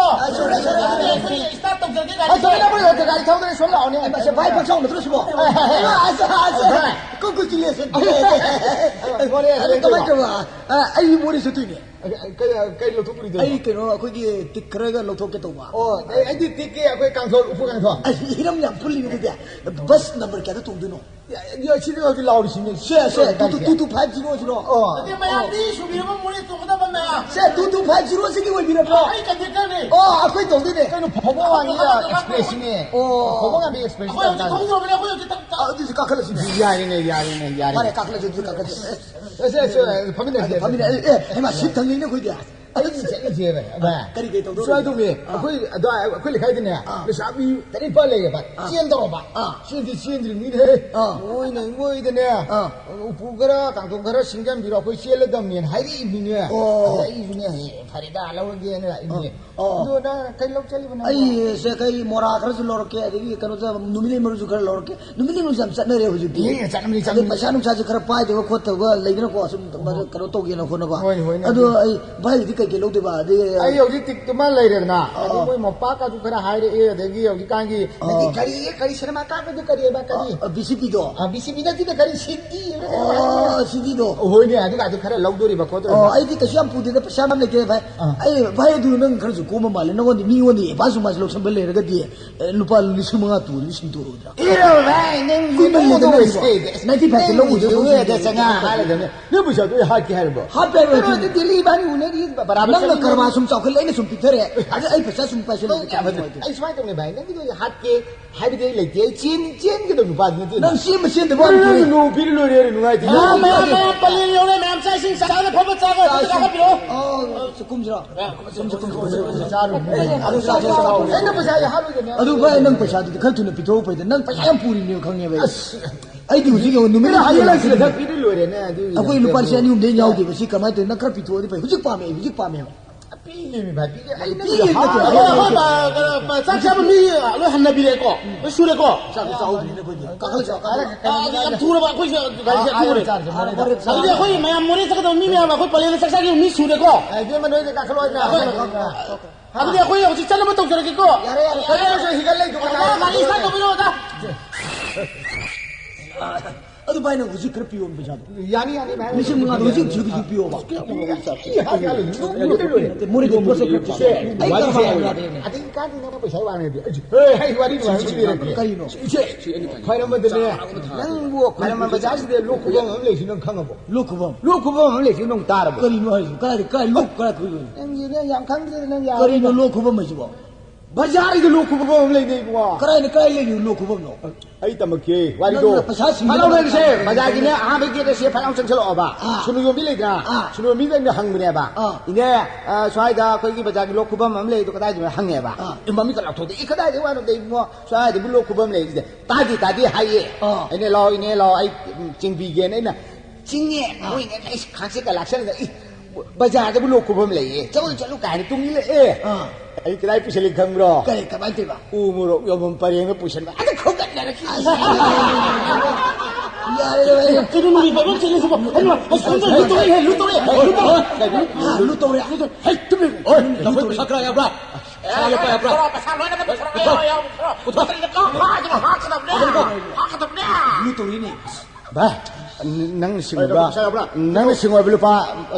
ꯁꯨꯔꯦꯀꯣ? ꯑ, ꯁꯨꯔꯦ, ꯁꯨꯔꯦ, ꯑꯗꯨꯗꯤ ꯁꯨꯔꯦ꯫ ꯑꯩꯈꯣꯏ start ꯇꯧꯖꯔꯒꯦ, ꯑ, ꯒꯥꯔꯤꯁꯦ꯫ ꯁꯨꯔꯦ, ꯅꯪ ꯒꯥꯔꯤ ꯊꯧꯗꯣꯏꯅꯦ, ꯁꯣꯝ ꯂꯥꯛꯑꯣꯅꯦ꯫ ꯑꯁ, ꯚꯥꯏ ꯄꯛꯆꯥꯎ ꯅꯠꯇ꯭ꯔꯣ ꯁꯤꯕꯣ? ꯑ, ꯑ, ꯑ, ꯑ, ꯑ, ꯑ, ꯚꯥꯏ꯫ Congratulations꯫ ꯍꯣꯔꯦꯟ ꯑꯗꯨ ꯀꯃꯥꯏꯅ ꯇꯧꯕ? ꯑ, ꯑꯩ ꯃꯣꯔꯦ ꯆꯠꯇꯣꯏꯅꯦ꯫ ꯑ, ꯀꯩ, ꯀꯩ ꯂꯧꯊꯣꯛꯄꯤꯔꯨꯗꯣꯏꯅꯣ? ꯑꯩ ꯀꯩꯅꯣ, ꯑꯩꯈꯣꯏꯒꯤ ꯇꯤꯛ ꯈꯔꯒ ꯂꯧꯊꯣꯛꯀꯦ ꯇꯧꯕ꯫ ꯑꯣ, ꯑꯩ, ꯑꯩꯗꯤ ꯇꯤꯛꯀꯤ ꯑꯩꯈꯣꯏ ꯀꯥꯡꯊꯣꯜ, ꯎꯄꯨ ꯀꯥꯡꯊꯣꯜ꯫ ꯑꯁ, ꯍꯤꯔꯝ ꯌꯥꯝ ꯄꯨꯜꯂꯤꯕ ꯑꯗꯨꯗꯤ꯫ Bus number ꯀꯌꯥꯗ ꯇꯣꯡꯗꯣꯏꯅꯣ? ꯌꯥ, ꯌꯥ, ꯁꯤꯗ ꯍꯧꯖꯤꯛ ꯂꯥꯎꯔꯤꯁꯤꯅꯦ꯫ ꯁꯦ, ꯁꯦ, ꯁꯦ, two two five zero ꯁꯤꯔꯣ? ꯑꯣ꯫ ꯑꯗꯨꯗꯤ ꯃꯌꯥꯝꯗꯤ ꯁꯨꯕꯤꯔꯕ ꯃꯣꯔꯦ ꯇꯣꯡꯒꯗꯕ ꯃꯌꯥꯝ꯫ ꯁꯦ, two two five zero ꯁꯤꯒꯤ ꯑꯣꯏꯕꯤꯔꯕ꯭ꯔꯣ? ꯑꯩ conductorꯅꯦ꯫ ꯑꯣ, ꯑꯩꯈꯣꯏ ꯇꯣꯡꯗꯣꯏꯅꯦ꯫ ꯀꯩꯅꯣ, ꯐꯥꯎꯕ ꯋꯥꯡꯉꯤꯔ expressꯅꯦ? ꯑꯣ꯫ ꯐꯥꯎꯕ ꯋꯥꯡꯉꯤ express ꯑꯩꯈꯣꯏ ꯍꯧꯖꯤꯛ ꯇꯥꯕꯅꯤ꯫ ꯈꯪꯗ꯭ꯔꯕꯅꯦ, ꯑꯩꯈꯣꯏ ꯍꯧꯖꯤꯛ ꯇꯞ-, ꯇꯞ-, ꯑ, ꯑꯗꯨꯗꯤ ꯀꯥꯈꯠꯂꯁꯤ꯫ ꯌꯥꯔꯦꯅꯦ, ꯌꯥꯔꯦꯅꯦ, ꯌꯥꯔꯦꯅꯦ꯫ ꯃꯥꯅꯦ, ꯀꯥꯈꯠꯂꯁꯤ, ꯑꯗꯨꯗꯤ ꯀꯥꯈꯠꯂꯁꯤ꯫ ꯑꯦ, ꯁꯦ, ꯁꯦ, ꯐꯝꯃꯤꯟꯅꯁꯤ꯫ ꯐꯝꯃꯤꯟꯅ-, ꯑꯦ, ꯑꯦ, ꯍꯩꯃꯥ, seat ꯊꯪꯅꯩꯅꯦ ꯑꯩꯈꯣꯏꯗꯤ꯫ ꯑꯩ ꯆꯠꯂꯤꯁꯦ ꯚꯥꯏ, ꯚꯥꯏ꯫ ꯀꯔꯤ ꯀꯩ ꯇꯧꯗꯧꯔꯤꯒꯦ? ꯁꯨꯃꯥꯏꯅ ꯇꯧꯅꯤ꯫ ꯑꯥ꯫ ꯑꯩꯈꯣꯏ ꯑꯗꯨꯋꯥꯏ, ꯑꯩꯈꯣꯏ ꯂꯩꯀꯥꯏꯗꯅꯦ, ꯑꯥ꯫ ꯂꯩꯁꯥꯕꯤ ꯇꯔꯦꯠ ꯅꯤꯄꯥꯜ ꯂꯩꯌꯦꯕ꯫ ꯑꯥ꯫ ꯆꯦꯟꯗꯧꯔꯕ꯫ ꯑꯥ꯫ ꯆꯦꯟꯗꯤ ꯆꯦꯟꯗ꯭ꯔꯤꯕꯅꯤꯅꯦ꯫ ꯑꯥ꯫ ꯃꯣꯏꯅ ꯑꯩꯉꯣꯟꯗꯅꯦ, ꯑꯥ꯫ "ꯎꯄꯨ ꯈꯔ, ꯀꯥꯡꯊꯣꯟ ꯈꯔ ꯁꯤꯡꯖꯟꯕꯤꯔꯣ, ꯑꯩꯈꯣꯏ ꯆꯦꯜꯂꯗꯝꯅꯦꯅ" ꯍꯥꯏꯔꯛꯏꯕꯅꯤꯅꯦ꯫ ꯑꯣ꯫ ꯑꯗ ꯑꯩꯁꯨꯅꯦ, "ꯍꯦ, ꯐꯔꯦꯗ, ꯂꯧꯔꯒꯦꯅ" ꯂꯥꯛꯏꯕꯅꯦ꯫ ꯑꯥ꯫ ꯑꯣ꯫ ꯑꯗꯣ ꯅꯪ ꯀꯩ ꯂꯧ ꯆꯠꯂꯤꯕ ꯅꯪꯕꯣ? ꯑꯩꯁꯦ ꯀꯩ ꯃꯣꯔꯥ ꯈꯔꯁꯨ ꯂꯧꯔꯛꯀꯦ, ꯑꯗꯒꯤ ꯀꯩꯅꯣ ꯇꯧ-, ꯅꯨꯃꯤꯠꯂꯩ ꯃꯔꯨꯁꯨ ꯈꯔ ꯂꯧꯔꯛꯀꯦ꯫ ꯅꯨꯃꯤꯠꯂꯩ ꯃꯔꯨꯁꯦ ꯌꯥꯝ ꯆꯠꯅꯔꯦ ꯍꯧꯖꯤꯛꯇꯤ꯫ ꯏꯍꯦ, ꯆꯠꯅꯕꯅꯤ, ꯑꯗꯣ ꯆꯠꯅꯕꯅꯤ꯫ ꯄꯩꯁꯥ ꯅꯨꯡꯁꯥꯁꯦ ꯈꯔ ꯄꯥꯏꯗꯕ ꯈꯣꯠꯇꯕ ꯂꯩꯗꯅꯀꯣ, ꯁꯨꯝ ꯀꯩꯅꯣ ꯇꯧꯒꯦꯅ ꯍꯣꯠꯅꯕ꯫ ꯍꯣꯏꯅꯦ, ꯍꯣꯏꯅꯦ, ꯑꯗꯣ ꯍꯣꯏꯅꯦ꯫ ꯑꯩ ꯚꯥꯏꯒꯤꯗꯤ ꯀꯩ ꯀꯩ ꯂꯧꯗꯣꯏꯕ? ꯑꯗꯩ ꯑꯩ ꯍꯧꯖꯤꯛ ꯇꯤꯛꯇꯨꯃ ꯂꯩꯔꯦꯗꯅ, ꯑꯗꯩ ꯑꯥ꯫ ꯃꯣꯏ ꯃꯣꯝꯄꯥꯛꯀꯁꯨ ꯈꯔ ꯍꯥꯏꯔꯛꯑꯦ, ꯑꯗꯒꯤ ꯍꯧꯖꯤꯛꯀꯥꯟꯒꯤ ꯅꯪꯒꯤ ꯑꯥ꯫ ꯀꯔꯤ, ꯀꯔꯤ ꯁꯤꯅꯦꯃꯥ ꯀꯥꯞꯄꯗꯣ ꯀꯔꯤꯑꯕ, ꯀꯔꯤ? ꯑꯥ, ꯕꯤ ꯁꯤ ꯄꯤꯗꯣ? ꯑꯥ, ꯕꯤ ꯁꯤ ꯄꯤ ꯅꯠꯇꯦꯗ, ꯀꯔꯤ ꯁꯤ ꯗꯤ? ꯑꯣ, ꯁꯤ ꯗꯤꯗꯣ꯫ ꯍꯣꯏꯅꯦ, ꯑꯗꯨꯒ ꯑꯗꯨ ꯈꯔ ꯂꯧꯗꯣꯔꯤꯕ ꯈꯣꯠꯇꯣꯔꯤꯕ꯫ ꯑꯣ, ꯑꯩꯗꯤ ꯀꯩꯁꯨ ꯌꯥꯝ ꯄꯨꯗꯦꯗ, ꯄꯩꯁꯥ ꯌꯥꯝ ꯂꯩꯇꯦ, ꯚꯥꯏ꯫ ꯑꯥ꯫ ꯑꯩ, ꯚꯥꯏ, ꯑꯗꯨ ꯅꯪ ꯈꯔꯁꯨ ꯀꯣꯝꯕ ꯃꯥꯜꯂꯦ꯫ ꯅꯪꯉꯣꯟꯗ ꯃꯤꯉꯣꯟꯗ ꯑꯦꯗꯚꯥꯟꯁ ꯅꯨꯡꯚꯥꯟꯁ ꯂꯧꯁꯟꯕ ꯂꯩꯔꯒꯗꯤ, ꯑꯦ, ꯂꯨꯄꯥ ꯂꯤꯁꯤꯡ ꯃꯉꯥ ꯇꯨ ꯂꯤꯁꯤꯡ ꯇꯨ ꯂꯧꯗ꯭ꯔꯥ? ꯏꯔꯣ, ꯚꯥꯏ, ꯅꯪ ꯀꯨꯏꯃꯜꯂꯦꯗ ꯅꯪ ꯅꯪꯒꯤꯗꯣ꯫ ꯅꯪ ꯅꯥꯏꯟꯇꯤ ꯐꯥꯏꯚꯇ ꯅꯪ ꯂꯧꯕꯗꯣ ꯅꯪꯒꯤꯗꯣ ꯂꯧꯕꯗꯣ ꯆꯪꯉꯥ ꯍꯥꯏꯔꯗꯕꯅꯦ꯫ ꯅꯪ ꯄꯩꯁꯥꯗꯣ ꯑꯩ ꯍꯥꯠꯀꯦ ꯍꯥꯏꯔꯕꯣ? ꯍꯥꯠꯄ ꯍꯥꯏꯕ ꯀꯩꯅꯣ, ꯅꯠꯇꯦ꯫ ꯑꯗꯨ ꯗꯦꯜꯂꯤ ꯏꯕꯥꯅꯤ ꯎꯅꯔꯤ, ꯕꯔꯥꯕꯔ ꯅꯪꯅ ꯆꯠꯃꯤꯟꯅꯔꯤ꯫ ꯀꯔꯕꯥꯔ ꯁꯨꯝ ꯆꯥꯎꯈꯠꯂꯛꯑꯦ, ꯑꯩꯅ ꯁꯨꯝ ꯄꯤꯊꯔꯛꯑꯦ꯫ ꯑꯗ ꯑꯩ ꯄꯩꯁꯥ ꯁꯨꯝ ꯄꯥꯏꯁꯤꯜꯂꯦ꯫ ꯅꯪ ꯀꯌꯥ ꯐꯠꯇꯦ꯫ ꯑꯩ ꯁꯨꯃꯥꯏꯅ ꯇꯧꯅꯦ, ꯚꯥꯏ, ꯅꯪꯒꯤꯗꯣ ꯑꯩ ꯍꯥꯠꯀꯦ ꯍꯥꯏꯕꯗꯤ ꯑꯩ ꯂꯩꯇꯦ꯫ ꯑꯩ ꯆꯦꯟ-, ꯆꯦꯟꯒꯗꯕ ꯅꯨꯄꯥꯗꯨ ꯅꯠꯇꯦ꯫ ꯅꯪ ꯆꯦꯟꯕ ꯆꯦꯟꯗꯕ ꯅꯪ ꯋꯥꯗꯨ ꯅꯪ ꯅꯠꯇꯦ꯫ ꯅꯣꯡꯄꯤꯔ ꯂꯣꯏꯔꯦ, ꯅꯨꯡꯉꯥꯏꯇꯦ꯫ ꯑꯥ, ꯃꯌꯥꯝ, ꯃꯌꯥꯝ, ꯄꯂꯦꯟ ꯌꯧꯔꯦ, ꯃꯌꯥꯝ ꯆꯥꯛ ꯏꯁꯤꯡ ꯆꯥꯅ ꯐꯕ ꯆꯥꯈ꯭ꯔꯣ, ꯑꯗꯨꯗ ꯀꯥꯈꯠꯄꯤꯔꯛꯑꯣ꯫ ꯑꯣ, ꯀꯨꯝꯁꯤꯔꯣ? ꯀꯨꯝꯁꯤ, ꯀꯨꯝꯁꯤ, ꯀꯨꯝꯁꯤ, ꯀꯨꯝꯁꯤ꯫ ꯆꯥꯔꯨ꯫ ꯑꯗꯨ ꯆꯥꯊꯣꯛ, ꯆꯥꯊꯣꯛ, ꯆꯥꯊꯣꯛ꯫ ꯑꯩꯅ ꯄꯩꯁꯥ ꯍꯥꯠꯂꯣꯏꯗꯅꯦ꯫ ꯑꯗꯨ ꯚꯥꯏ, ꯅꯪ ꯄꯩꯁꯥꯗꯨꯗꯤ ꯈꯔ ꯊꯨꯅ ꯄꯤꯊꯣꯛꯑꯣ ꯐꯩꯗ꯫ ꯅꯪ ꯄꯩꯁꯥ ꯌꯥꯝ ꯄꯨꯔꯤꯅꯦꯕ, ꯈꯪꯉꯦꯕ ꯑꯩ꯫ ꯑꯁ꯫ ꯑꯩꯗꯤ ꯍꯧꯖꯤꯛ ꯌꯦꯡꯉꯣ, ꯅꯨꯃꯤꯠ ꯀꯩꯅꯣ, ꯅꯤꯅꯤ ꯍꯌꯦꯡ ꯂꯥꯛꯁꯤꯜꯂꯦ, ꯂꯥꯛꯁꯤꯜꯂꯦ꯫ ꯈꯔ ꯄꯤꯔ ꯂꯣꯏꯔꯦꯅꯦ, ꯑꯗꯨꯒꯤ ꯑꯩꯈꯣꯏ ꯂꯨꯄꯥ ꯂꯤꯁꯤꯡ ꯑꯅꯤ ꯑꯍꯨꯝꯗꯩ ꯌꯥꯎꯗꯦꯕ꯫ ꯁꯤ ꯀꯃꯥꯏꯅ ꯇꯧꯔꯤꯅꯣ? ꯅꯪ ꯈꯔ ꯄꯤꯊꯣꯛꯑꯗꯤ ꯐꯩ꯫ ꯍꯧꯖꯤꯛ ꯄꯥꯝꯃꯦ ꯑꯩ, ꯍꯧꯖꯤꯛ ꯄꯥꯝꯃꯦ꯫ ꯄꯤꯒꯦꯃꯤ ꯚꯥꯏ, ꯄꯤꯒꯦ꯫ ꯑꯩ ꯅꯪꯒꯤ ꯄꯤꯒꯦ ꯅꯠꯇꯦ, ꯍꯥꯏꯕ ꯑꯩꯈꯣꯏ, ꯅꯠꯇꯦ꯫ ꯑꯩꯈꯣꯏ ꯃꯥ-, ꯀꯩꯅꯣ, ꯃꯥ-, ꯆꯥꯛ ꯆꯥꯕ ꯃꯤ ꯂꯣꯏ ꯍꯟꯅꯕꯤꯔꯦꯀꯣ? ꯂꯣꯏ ꯁꯨꯔꯦꯀꯣ? ꯆꯥꯛꯇꯤ ꯆꯥꯍꯧꯗ꯭ꯔꯤꯅꯦ ꯑꯩꯈꯣꯏꯗꯤ꯫ ꯀꯥꯈꯠꯂ ꯆꯥꯎ, ꯀꯥꯈꯠꯂ꯫ ꯑꯥ, ꯌꯥꯝ ꯊꯨꯔꯕ ꯑꯩꯈꯣꯏꯁꯦ ꯒꯥꯔꯤꯁꯦ ꯑꯥ, ꯊꯨꯔꯦ꯫ ꯆꯥꯔꯁꯦ, ꯃꯣꯔꯦ ꯆꯥꯔꯁꯦ꯫ ꯑꯗꯨꯗꯤ ꯑꯩꯈꯣꯏ ꯃꯌꯥꯝ ꯃꯣꯔꯦ ꯆꯠꯀꯗꯕ ꯃꯤ ꯃꯌꯥꯝ ꯑꯩꯈꯣꯏ ꯄꯂꯦꯟꯗ ꯆꯥꯛ ꯆꯥꯈꯤꯕ ꯃꯤ ꯁꯨꯔꯦꯀꯣ? ꯑꯦ, ꯏꯕꯦꯝꯃ, ꯅꯣꯏꯗ ꯀꯥꯈꯠꯂꯣ ꯍꯥꯏꯅ꯫ ꯑꯩꯈꯣꯏ ꯑꯗꯨꯗꯤ ꯑꯩꯈꯣꯏ ꯍꯧꯖꯤꯛ ꯆꯠꯅꯕ ꯇꯧꯖꯔꯒꯦꯀꯣ? ꯌꯥꯔꯦ, ꯌꯥꯔꯦ, ꯌꯥꯔꯦ, ꯌꯥꯔꯦ, ꯍꯤꯒꯠꯂꯦ, ꯑꯣꯖꯥ, ꯒꯥꯔꯤ start ꯇꯧꯕꯤꯔꯣ, ꯑꯣꯖꯥ꯫ ꯑꯗꯨ ꯚꯥꯏ, ꯅꯪ ꯍꯧꯖꯤꯛ ꯈꯔ ꯄꯤꯌꯣ ꯄꯩꯁꯥꯗꯣ꯫ ꯌꯥꯅꯤ, ꯌꯥꯅꯤ, ꯚꯥꯏ꯫ ꯂꯤꯁꯤꯡ ꯃꯉꯥꯗꯣ ꯍꯧꯖꯤꯛ, ꯍꯧꯖꯤꯛ, ꯍꯧꯖꯤꯛ ꯄꯤꯌꯣꯕ꯫ ꯑꯩ ꯍꯥꯏꯒꯦ ꯍꯥꯏꯔꯣ, ꯅꯪ ꯂꯣꯏꯔꯦ, ꯂꯣꯏꯔꯦ꯫ ꯅꯠꯇꯦ, ꯃꯣꯔꯦꯗ ꯄꯣꯠ ꯆꯩ ꯈꯔ ꯄꯤꯁꯦ꯫ ꯑꯩ ꯀꯔꯕꯥꯔ ꯌꯥꯗ꯭ꯔꯦꯅꯦ꯫ ꯑꯗꯩ ꯀꯥꯟꯗ ꯅꯪꯅ ꯄꯩꯁꯥ ꯋꯥꯡꯉꯦꯗꯤ꯫ ꯑꯩ, ꯍꯦ, ꯑꯩ ꯋꯥꯔꯤ ꯅꯨꯡꯉꯥꯏꯕ ꯑꯃ ꯂꯤꯔꯛꯀꯦ꯫ ꯀꯔꯤꯅꯣ? ꯏꯆꯦ, ꯈ꯭ꯋꯥꯏꯔꯝꯕꯟꯗꯅꯦ, ꯅꯪꯕꯨ ꯈ꯭ꯋꯥꯏꯔꯝꯕꯟ ꯕꯖꯥꯔꯁꯤꯗ ꯂꯣꯛ ꯈꯨꯕꯝ ꯑꯃ ꯂꯩꯁꯤ, ꯅꯪ ꯈꯪꯉꯕꯣ? ꯂꯣꯛ ꯈꯨꯕꯝ? ꯂꯣꯛ ꯈꯨꯕꯝ ꯑꯃ ꯂꯩꯁꯤ, ꯅꯪ ꯇꯥꯔꯕꯣ? ꯀꯔꯤꯅꯣ ꯍꯥꯏꯁꯤꯕꯣ? ꯀꯥꯏꯗ, ꯀꯥꯏ ꯂꯣꯛ, ꯀꯥꯏ ꯈꯨꯕꯝ? ꯅꯪꯒꯤꯅꯦ ꯌꯥꯝ ꯈꯪꯗ꯭ꯔꯦꯗ, ꯅꯪ ꯌꯥꯔꯦꯗ꯫ ꯀꯔꯤꯅꯣ ꯂꯣꯛ ꯈꯨꯕꯝ ꯍꯥꯏꯁꯤꯕꯣ? ꯕꯖꯥꯔꯒꯤꯗ ꯂꯣꯛ ꯈꯨꯕ ꯑꯃ ꯂꯩꯅꯦ ꯏꯕꯨꯡꯉꯣ꯫ ꯀꯗꯥꯏꯅ, ꯀꯗꯥꯏ ꯂꯩꯔꯤꯅꯣ ꯂꯣꯛ ꯈꯨꯕꯝꯅꯣ? ꯑꯩ ꯇꯝꯃꯛꯀꯦ ꯋꯥꯔꯤꯗꯣ꯫ ꯅꯪꯅ ꯄꯩꯁꯥ ꯁꯤꯡꯕ ꯐꯠ ꯂꯥꯎꯅ ꯉꯝꯕ ꯁꯦ, ꯉꯝꯕ ꯕꯖꯥꯔꯒꯤꯅꯦ, ꯉꯝꯕ ꯑꯍꯥꯟꯕ ꯒꯦꯠꯇ ꯁꯦ ꯐꯠ ꯂꯥꯎ ꯆꯪꯁꯤꯜꯂꯛꯑꯣꯕ꯫ ꯑꯥ꯫ ꯁꯨꯅꯨ ꯌꯣꯟꯕꯤ ꯂꯩꯗꯅ? ꯑꯥ꯫ ꯁꯨꯅꯨ ꯌꯣꯟꯕꯤꯗ ꯑꯩꯅ ꯍꯪꯕꯅꯦꯕ꯫ ꯑꯥ꯫ "ꯏꯅꯦ, ꯑ, ꯁ꯭ꯋꯥꯏꯗ ꯑꯩꯈꯣꯏꯒꯤ ꯕꯖꯥꯔꯒꯤ ꯂꯣꯛ ꯈꯨꯕꯝ ꯑꯃ ꯂꯩ, ꯑꯗꯣ ꯀꯗꯥꯏꯗꯅꯣ?" ꯍꯪꯉꯦꯕ꯫ ꯑꯥ꯫ ꯑꯦ, ꯃꯃꯤꯠꯀ ꯂꯥꯎꯊꯣꯛꯇꯦ꯫ "ꯑꯦ, ꯀꯗꯥꯏꯗꯩ ꯋꯥꯅꯣꯗ ꯏꯕꯨꯡꯉꯣ? ꯁ꯭ꯋꯥꯏꯗꯕꯨ ꯂꯣꯛ ꯈꯨꯕꯝ ꯂꯩ?" ꯁꯤꯗ, "ꯇꯥꯗꯦ, ꯇꯥꯗꯦ ꯍꯥꯏꯌꯦ"꯫ ꯑꯥ꯫ ꯑꯩꯅ, "ꯂꯥꯛꯑꯣ, ꯏꯅꯦ, ꯂꯥꯛꯑꯣ, ꯑꯩ, ꯎꯝ, ꯆꯤꯡꯕꯤꯒꯦꯅ" ꯑꯩꯅ ꯆꯤꯡꯉꯦ꯫ ꯑꯥ꯫ ꯃꯣꯏꯅ ꯑꯩꯁ ꯈꯥꯡꯆꯦꯠꯀ ꯂꯥꯛꯁꯜꯂꯒ, "ꯏ, ꯕꯖꯥꯔꯗꯕꯨ ꯂꯣꯛ ꯈꯨꯕꯝ ꯂꯩꯌꯦ, ꯆꯠꯂꯨ, ꯆꯠꯂꯨ" ꯀꯥꯏꯅ ꯇꯨꯡ ꯏꯜꯂꯛꯑꯦ꯫ ꯑꯥ꯫ ꯑꯩ ꯀꯗꯥꯏ ꯄꯨꯁꯜꯂꯤ ꯈꯪꯕ꯭ꯔꯣ? ꯀꯔꯤ, ꯀꯃꯥꯏꯅ ꯇꯧꯕ? ꯎ ꯃꯣꯔꯣꯛ ꯌꯣꯟꯐꯝ ꯄꯔꯦꯡꯗ ꯄꯨꯁꯟꯕ꯫ ꯑꯗꯨ ꯈꯣꯡꯒꯠꯅꯔꯛꯈꯤ꯫ ꯑꯁ, ꯌꯥꯔꯦ, ꯌꯥꯔꯦ꯫ ꯀꯩꯅꯣ ꯅꯨꯃꯤꯠ ꯕꯥꯕꯟ ꯆꯠꯂꯤꯁꯤꯕꯣ? ꯍꯩꯃꯥ, ꯑꯁ, ꯂꯨꯠ ꯇꯧꯔꯦ, ꯂꯨꯠ ꯇꯧꯔꯦ, ꯂꯨꯠ ꯇꯧꯔꯦ꯫ ꯀꯩꯅꯣ? ꯑꯥ, ꯂꯨꯠ ꯇꯧꯔꯦ꯫ ꯂꯨꯠ ꯇꯧꯔꯦ꯫ ꯍꯩ, ꯇꯨꯃꯤꯟ꯫ ꯑꯣꯏ, ꯅꯈꯣꯏ ꯄꯩꯁꯥ ꯈꯔ ꯌꯥꯎꯕ꯭ꯔꯥ? ꯄꯩꯁꯥ ꯂꯨꯄꯥ ꯌꯥꯎꯕ꯭ꯔꯥ? ꯄꯩꯁꯥ ꯂꯣꯏꯅꯃꯛ ꯄꯨꯊꯣꯔꯛꯑꯣ, ꯄꯨꯊꯣꯔꯛꯑꯣ, ꯄꯨꯊꯣꯔꯛꯑꯣ꯫ ꯄꯨꯊꯣꯔꯛꯑꯣ꯫ ꯍꯥꯠꯀꯗꯕꯅꯦ, ꯍꯥꯠꯀꯗꯕꯅꯦ, ꯍꯥꯠꯀꯗꯕꯅꯦ꯫ ꯂꯨꯠ ꯇꯧꯔꯤꯅꯦ꯫ ꯚꯥꯏ, ꯅ-, ꯅꯪꯅ ꯁꯤꯡꯉꯕ꯭ꯔꯥ? ꯄꯩꯁꯥ ꯌꯥꯎꯕ꯭ꯔꯥ? ꯅꯪꯅ ꯁꯤꯡꯉꯕ ꯂꯨꯄꯥ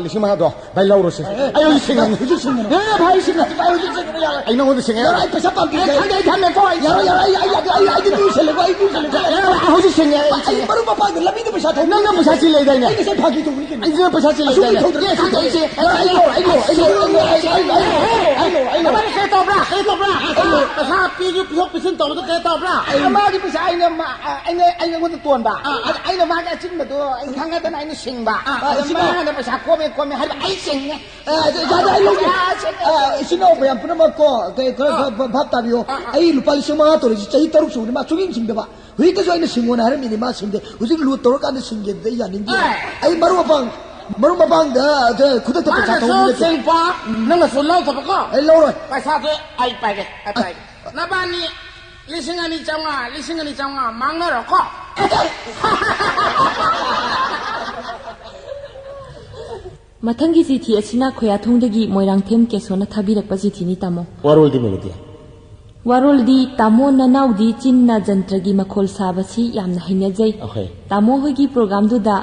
ꯂꯤꯁꯤꯡ ꯃꯉꯥꯗꯣ? ꯚꯥꯏ, ꯂꯧꯔꯣꯁꯦ꯫ ꯑꯦ, ꯑꯩ ꯍꯧꯖꯤꯛ ꯁꯤꯡꯉꯝꯅꯤ꯫ ꯍꯧꯖꯤꯛ ꯁꯤꯡꯉꯝꯅꯤ꯫ ꯑꯦ, ꯚꯥꯏ, ꯑꯩ ꯁꯤꯡꯉꯝꯅꯤ꯫ ꯚꯥꯏ, ꯍꯧꯖꯤꯛ ꯁꯤꯡꯉꯝꯅꯤ, ꯌꯥꯔꯦ꯫ ꯑꯩ ꯅꯉꯣꯟꯗ ꯁꯤꯡꯉꯦ꯫ ꯌꯥꯔꯦ, ꯑꯩ ꯄꯩꯁꯥ ꯄꯥꯝꯗꯦ꯫ ꯑꯦ, ꯈꯪꯗꯦ, ꯑꯩ ꯊꯝꯃꯦꯀꯣ ꯑꯩ꯫ ꯌꯥꯔꯣꯏ, ꯌꯥꯔꯣꯏ, ꯑꯩ, ꯑꯩ, ꯑꯩ, ꯑꯩ, ꯑꯩꯗꯤ ꯄꯨꯁꯜꯂꯦꯀꯣ, ꯑꯩ ꯄꯨꯁꯜꯂꯦꯀꯣ꯫ ꯑꯦ, ꯑꯩ ꯍꯧꯖꯤꯛ ꯁꯤꯡꯉꯦ, ꯑꯩ ꯑꯩ ꯁꯤꯡꯉꯦ꯫ ꯃꯔꯨꯞ ꯃꯄꯥꯡꯗ ꯂꯝꯕꯤꯗ ꯄꯩꯁꯥ ꯊꯧꯕ ꯅꯪꯅ ꯄꯩꯁꯥ ꯆꯤꯜꯂꯦꯗꯥꯏꯅꯦ? ꯑꯩ ꯉꯁꯥꯏ ꯐꯥꯒꯤ ꯇꯧꯕꯅꯤ ꯀꯩꯅꯣ꯫ ꯑꯩ ꯉꯁꯥꯏ ꯐꯥꯒꯤ ꯇꯧꯕꯅꯤ ꯀꯩꯅꯣ꯫ ꯑꯦ, ꯁꯤꯗ ꯑꯩꯁꯦ, ꯑꯩ ꯂꯧꯔꯣ, ꯑꯩ ꯂꯧꯔꯣ, ꯑꯩ ꯂꯧꯔꯣ, ꯑꯩ ꯂꯧꯔꯣ, ꯑꯩ ꯂꯧꯔꯣ, ꯑꯩ ꯂꯧꯔꯣ, ꯑꯩ ꯂꯧꯔꯣ, ꯑꯩ ꯂꯧꯔꯣ꯫ ꯅꯕꯥꯅꯤ ꯀꯩ ꯇꯧꯕ꯭ꯔꯥ? ꯀꯩ ꯇꯧꯕ꯭ꯔꯥ? ꯑꯩ ꯂꯧꯔꯣ꯫ ꯄꯩꯁꯥ ꯄꯤꯒꯦ, ꯄꯤꯊꯣꯛ ꯄꯤꯁꯤꯟ ꯇꯧꯕꯗꯣ ꯀꯩ ꯇꯧꯕ꯭ꯔꯥ? ꯑꯩ ꯃꯥꯒꯤ ꯄꯩꯁꯥ ꯑꯩꯅ ꯃꯥ-, ꯑ, ꯑꯩꯅ, ꯑꯩꯉꯣꯟꯗ ꯇꯣꯟꯕ꯫ ꯑꯥ, ꯑꯥ꯫ ꯑꯗ ꯑꯩꯅ ꯃꯥꯒꯤ ꯑꯆꯤꯟꯕꯗꯣ ꯑꯩ ꯈꯪꯉꯗꯅ ꯑꯩꯅ ꯁꯤꯡꯕ꯫ ꯑꯥ, ꯑꯗ ꯁꯤꯡꯕ꯫ ꯃꯥꯅ ꯄꯩꯁꯥ ꯀꯣꯝꯃꯦ, ꯀꯣꯝꯃꯦ ꯍꯥꯏꯕ ꯑꯩ ꯁꯤꯡꯉꯦ꯫ ꯑꯥ, ꯑꯗꯨ, ꯑꯗꯨ ꯑꯩ ꯂꯧꯒꯦ꯫ ꯑꯥ, ꯁꯤꯡꯉꯦ꯫ ꯑꯥ, ꯏꯆꯤꯟ ꯏꯅꯥꯎ ꯃꯌꯥꯝ ꯄꯨꯝꯅꯃꯛ ꯀꯣ, ꯀꯩ, ꯈꯔ, ꯑꯥ꯫ ꯈꯔ ꯚꯥꯞ ꯇꯥꯕꯤꯌꯣ꯫ ꯑꯥ, ꯑꯥ꯫ ꯑꯩ ꯂꯨꯄꯥ ꯂꯤꯁꯤꯡ ꯃꯉꯥ ꯇꯧꯔꯤꯁꯤ ꯆꯍꯤ ꯇꯔꯨꯛ ꯁꯨꯕꯅꯤ, ꯃꯥ ꯁꯨꯡꯁꯤꯡ ꯁꯤꯡꯗꯕ꯫ ꯍꯧꯖꯤꯛꯇꯁꯨ ꯑꯩꯅ ꯁꯤꯡꯉꯣꯅ ꯍꯥꯏꯔꯝꯃꯤꯅꯤ, ꯃꯥ ꯁꯤꯡꯗꯦ꯫ ꯍꯧꯖꯤꯛ ꯂꯨꯠ ꯇꯧꯔꯀꯥꯟꯗ ꯁꯤꯡꯒꯦ ꯑꯗꯨꯗꯤ ꯑꯩ ꯌꯥꯅꯤꯡꯗꯦ꯫ ꯑꯥ꯫ ꯑꯩ ꯃꯔꯨꯞ ꯃꯄꯥꯡ, ꯃꯔꯨꯞ ꯃꯄꯥꯡꯗ, ꯑꯗ ꯈꯨꯗꯛꯇ ꯄꯩꯁꯥ ꯃꯥꯅꯁꯨ ꯊꯧꯕ ꯅꯠꯇꯦ꯫ ꯁꯤꯡꯕ, ꯅꯪꯅꯁꯨ ꯂꯧꯗꯕꯀꯣ? ꯑꯩ ꯂꯧꯔꯣꯏ꯫ ꯄꯩꯁꯥꯁꯦ ꯑꯩ ꯄꯥꯏꯒꯦ, ꯑꯩ ꯄꯥꯏꯒꯦ꯫ ꯅꯕꯥꯅꯤ ꯂꯤꯁꯤꯡ ꯑꯅꯤ ꯆꯥꯝꯃꯉꯥ, ꯂꯤꯁꯤꯡ ꯑꯅꯤ ꯆꯥꯝꯃꯉꯥ ꯃꯥꯡꯅꯔꯣꯀꯣ꯫ ꯃꯊꯪꯒꯤ ꯆꯤꯊꯤ ꯑꯁꯤꯅ ꯈꯣꯌꯥꯊꯣꯡꯗꯒꯤ ꯃꯣꯏꯔꯥꯡꯊꯦꯝ ꯀꯦꯁꯣꯅ ꯊꯥꯕꯤꯔꯛꯄ ꯆꯤꯊꯤꯅꯤ, ꯇꯥꯃꯣ꯫ ꯋꯥꯔꯣꯜꯗꯤ ꯃꯦꯂꯣꯗꯤ? ꯋꯥꯔꯣꯜꯗꯤ, ꯇꯥꯃꯣ, ꯅꯅꯥꯎꯗꯤ ꯆꯤꯟꯅ ꯖꯟꯇ꯭ꯔꯒꯤ ꯃꯈꯣꯜ ꯁꯥꯕꯁꯤ ꯌꯥꯝꯅ ꯍꯩꯅꯖꯩ꯫ ꯑꯍꯣꯏ꯫ ꯇꯥꯃꯣ ꯍꯣꯏꯒꯤ ꯄ꯭ꯔꯣꯒ꯭ꯔꯥꯝꯗꯨꯗ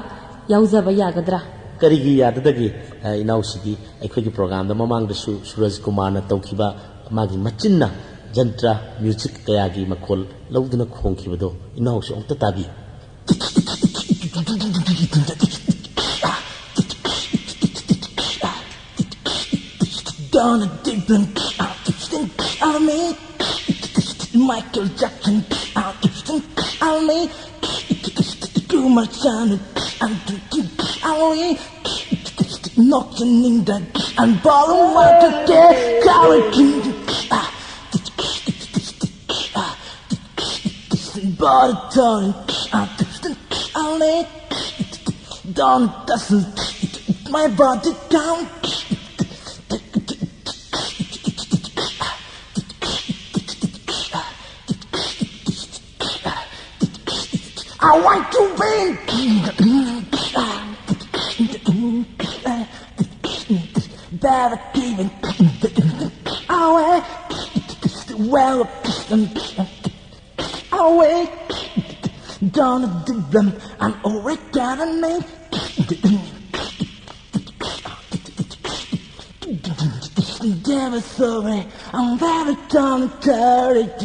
ꯌꯥꯎꯖꯕ ꯌꯥꯒꯗ꯭ꯔꯥ? ꯀꯔꯤꯒꯤ ꯌꯥꯗꯗꯒꯦ? ꯑ, ꯏꯅꯥꯎꯁꯤꯗꯤ ꯑꯩꯈꯣꯏꯒꯤ ꯄ꯭ꯔꯣꯒ꯭ꯔꯥꯝꯗ ꯃꯃꯥꯡꯗꯁꯨ ꯁꯨꯔꯖ ꯀꯨꯃꯥꯔꯅ ꯇꯧꯈꯤꯕ ꯃꯥꯒꯤ ꯃꯆꯤꯟꯅ ꯖꯟꯇ꯭ꯔ ꯃ꯭ꯌꯨꯖꯤꯛ ꯀꯌꯥꯒꯤ ꯃꯈꯣꯜ ꯂꯧꯗꯨꯅ ꯈꯣꯡꯈꯤꯕꯗꯣ ꯏꯅꯥꯎꯁꯨ ꯑꯃꯨꯛꯇ ꯇꯥꯕꯤꯌꯨ꯫ Army, Michael Jackson, Army, Kumar Sanu, Andrew King, Army, Noxon Ninda, and Bottom Michael J. Kawaki, Bottom Army, Don Dustin, my body down. I want to win. Better even. I well awake. Gonna do them. I'm already got a name. Never sorry. I'm very gonna tell it.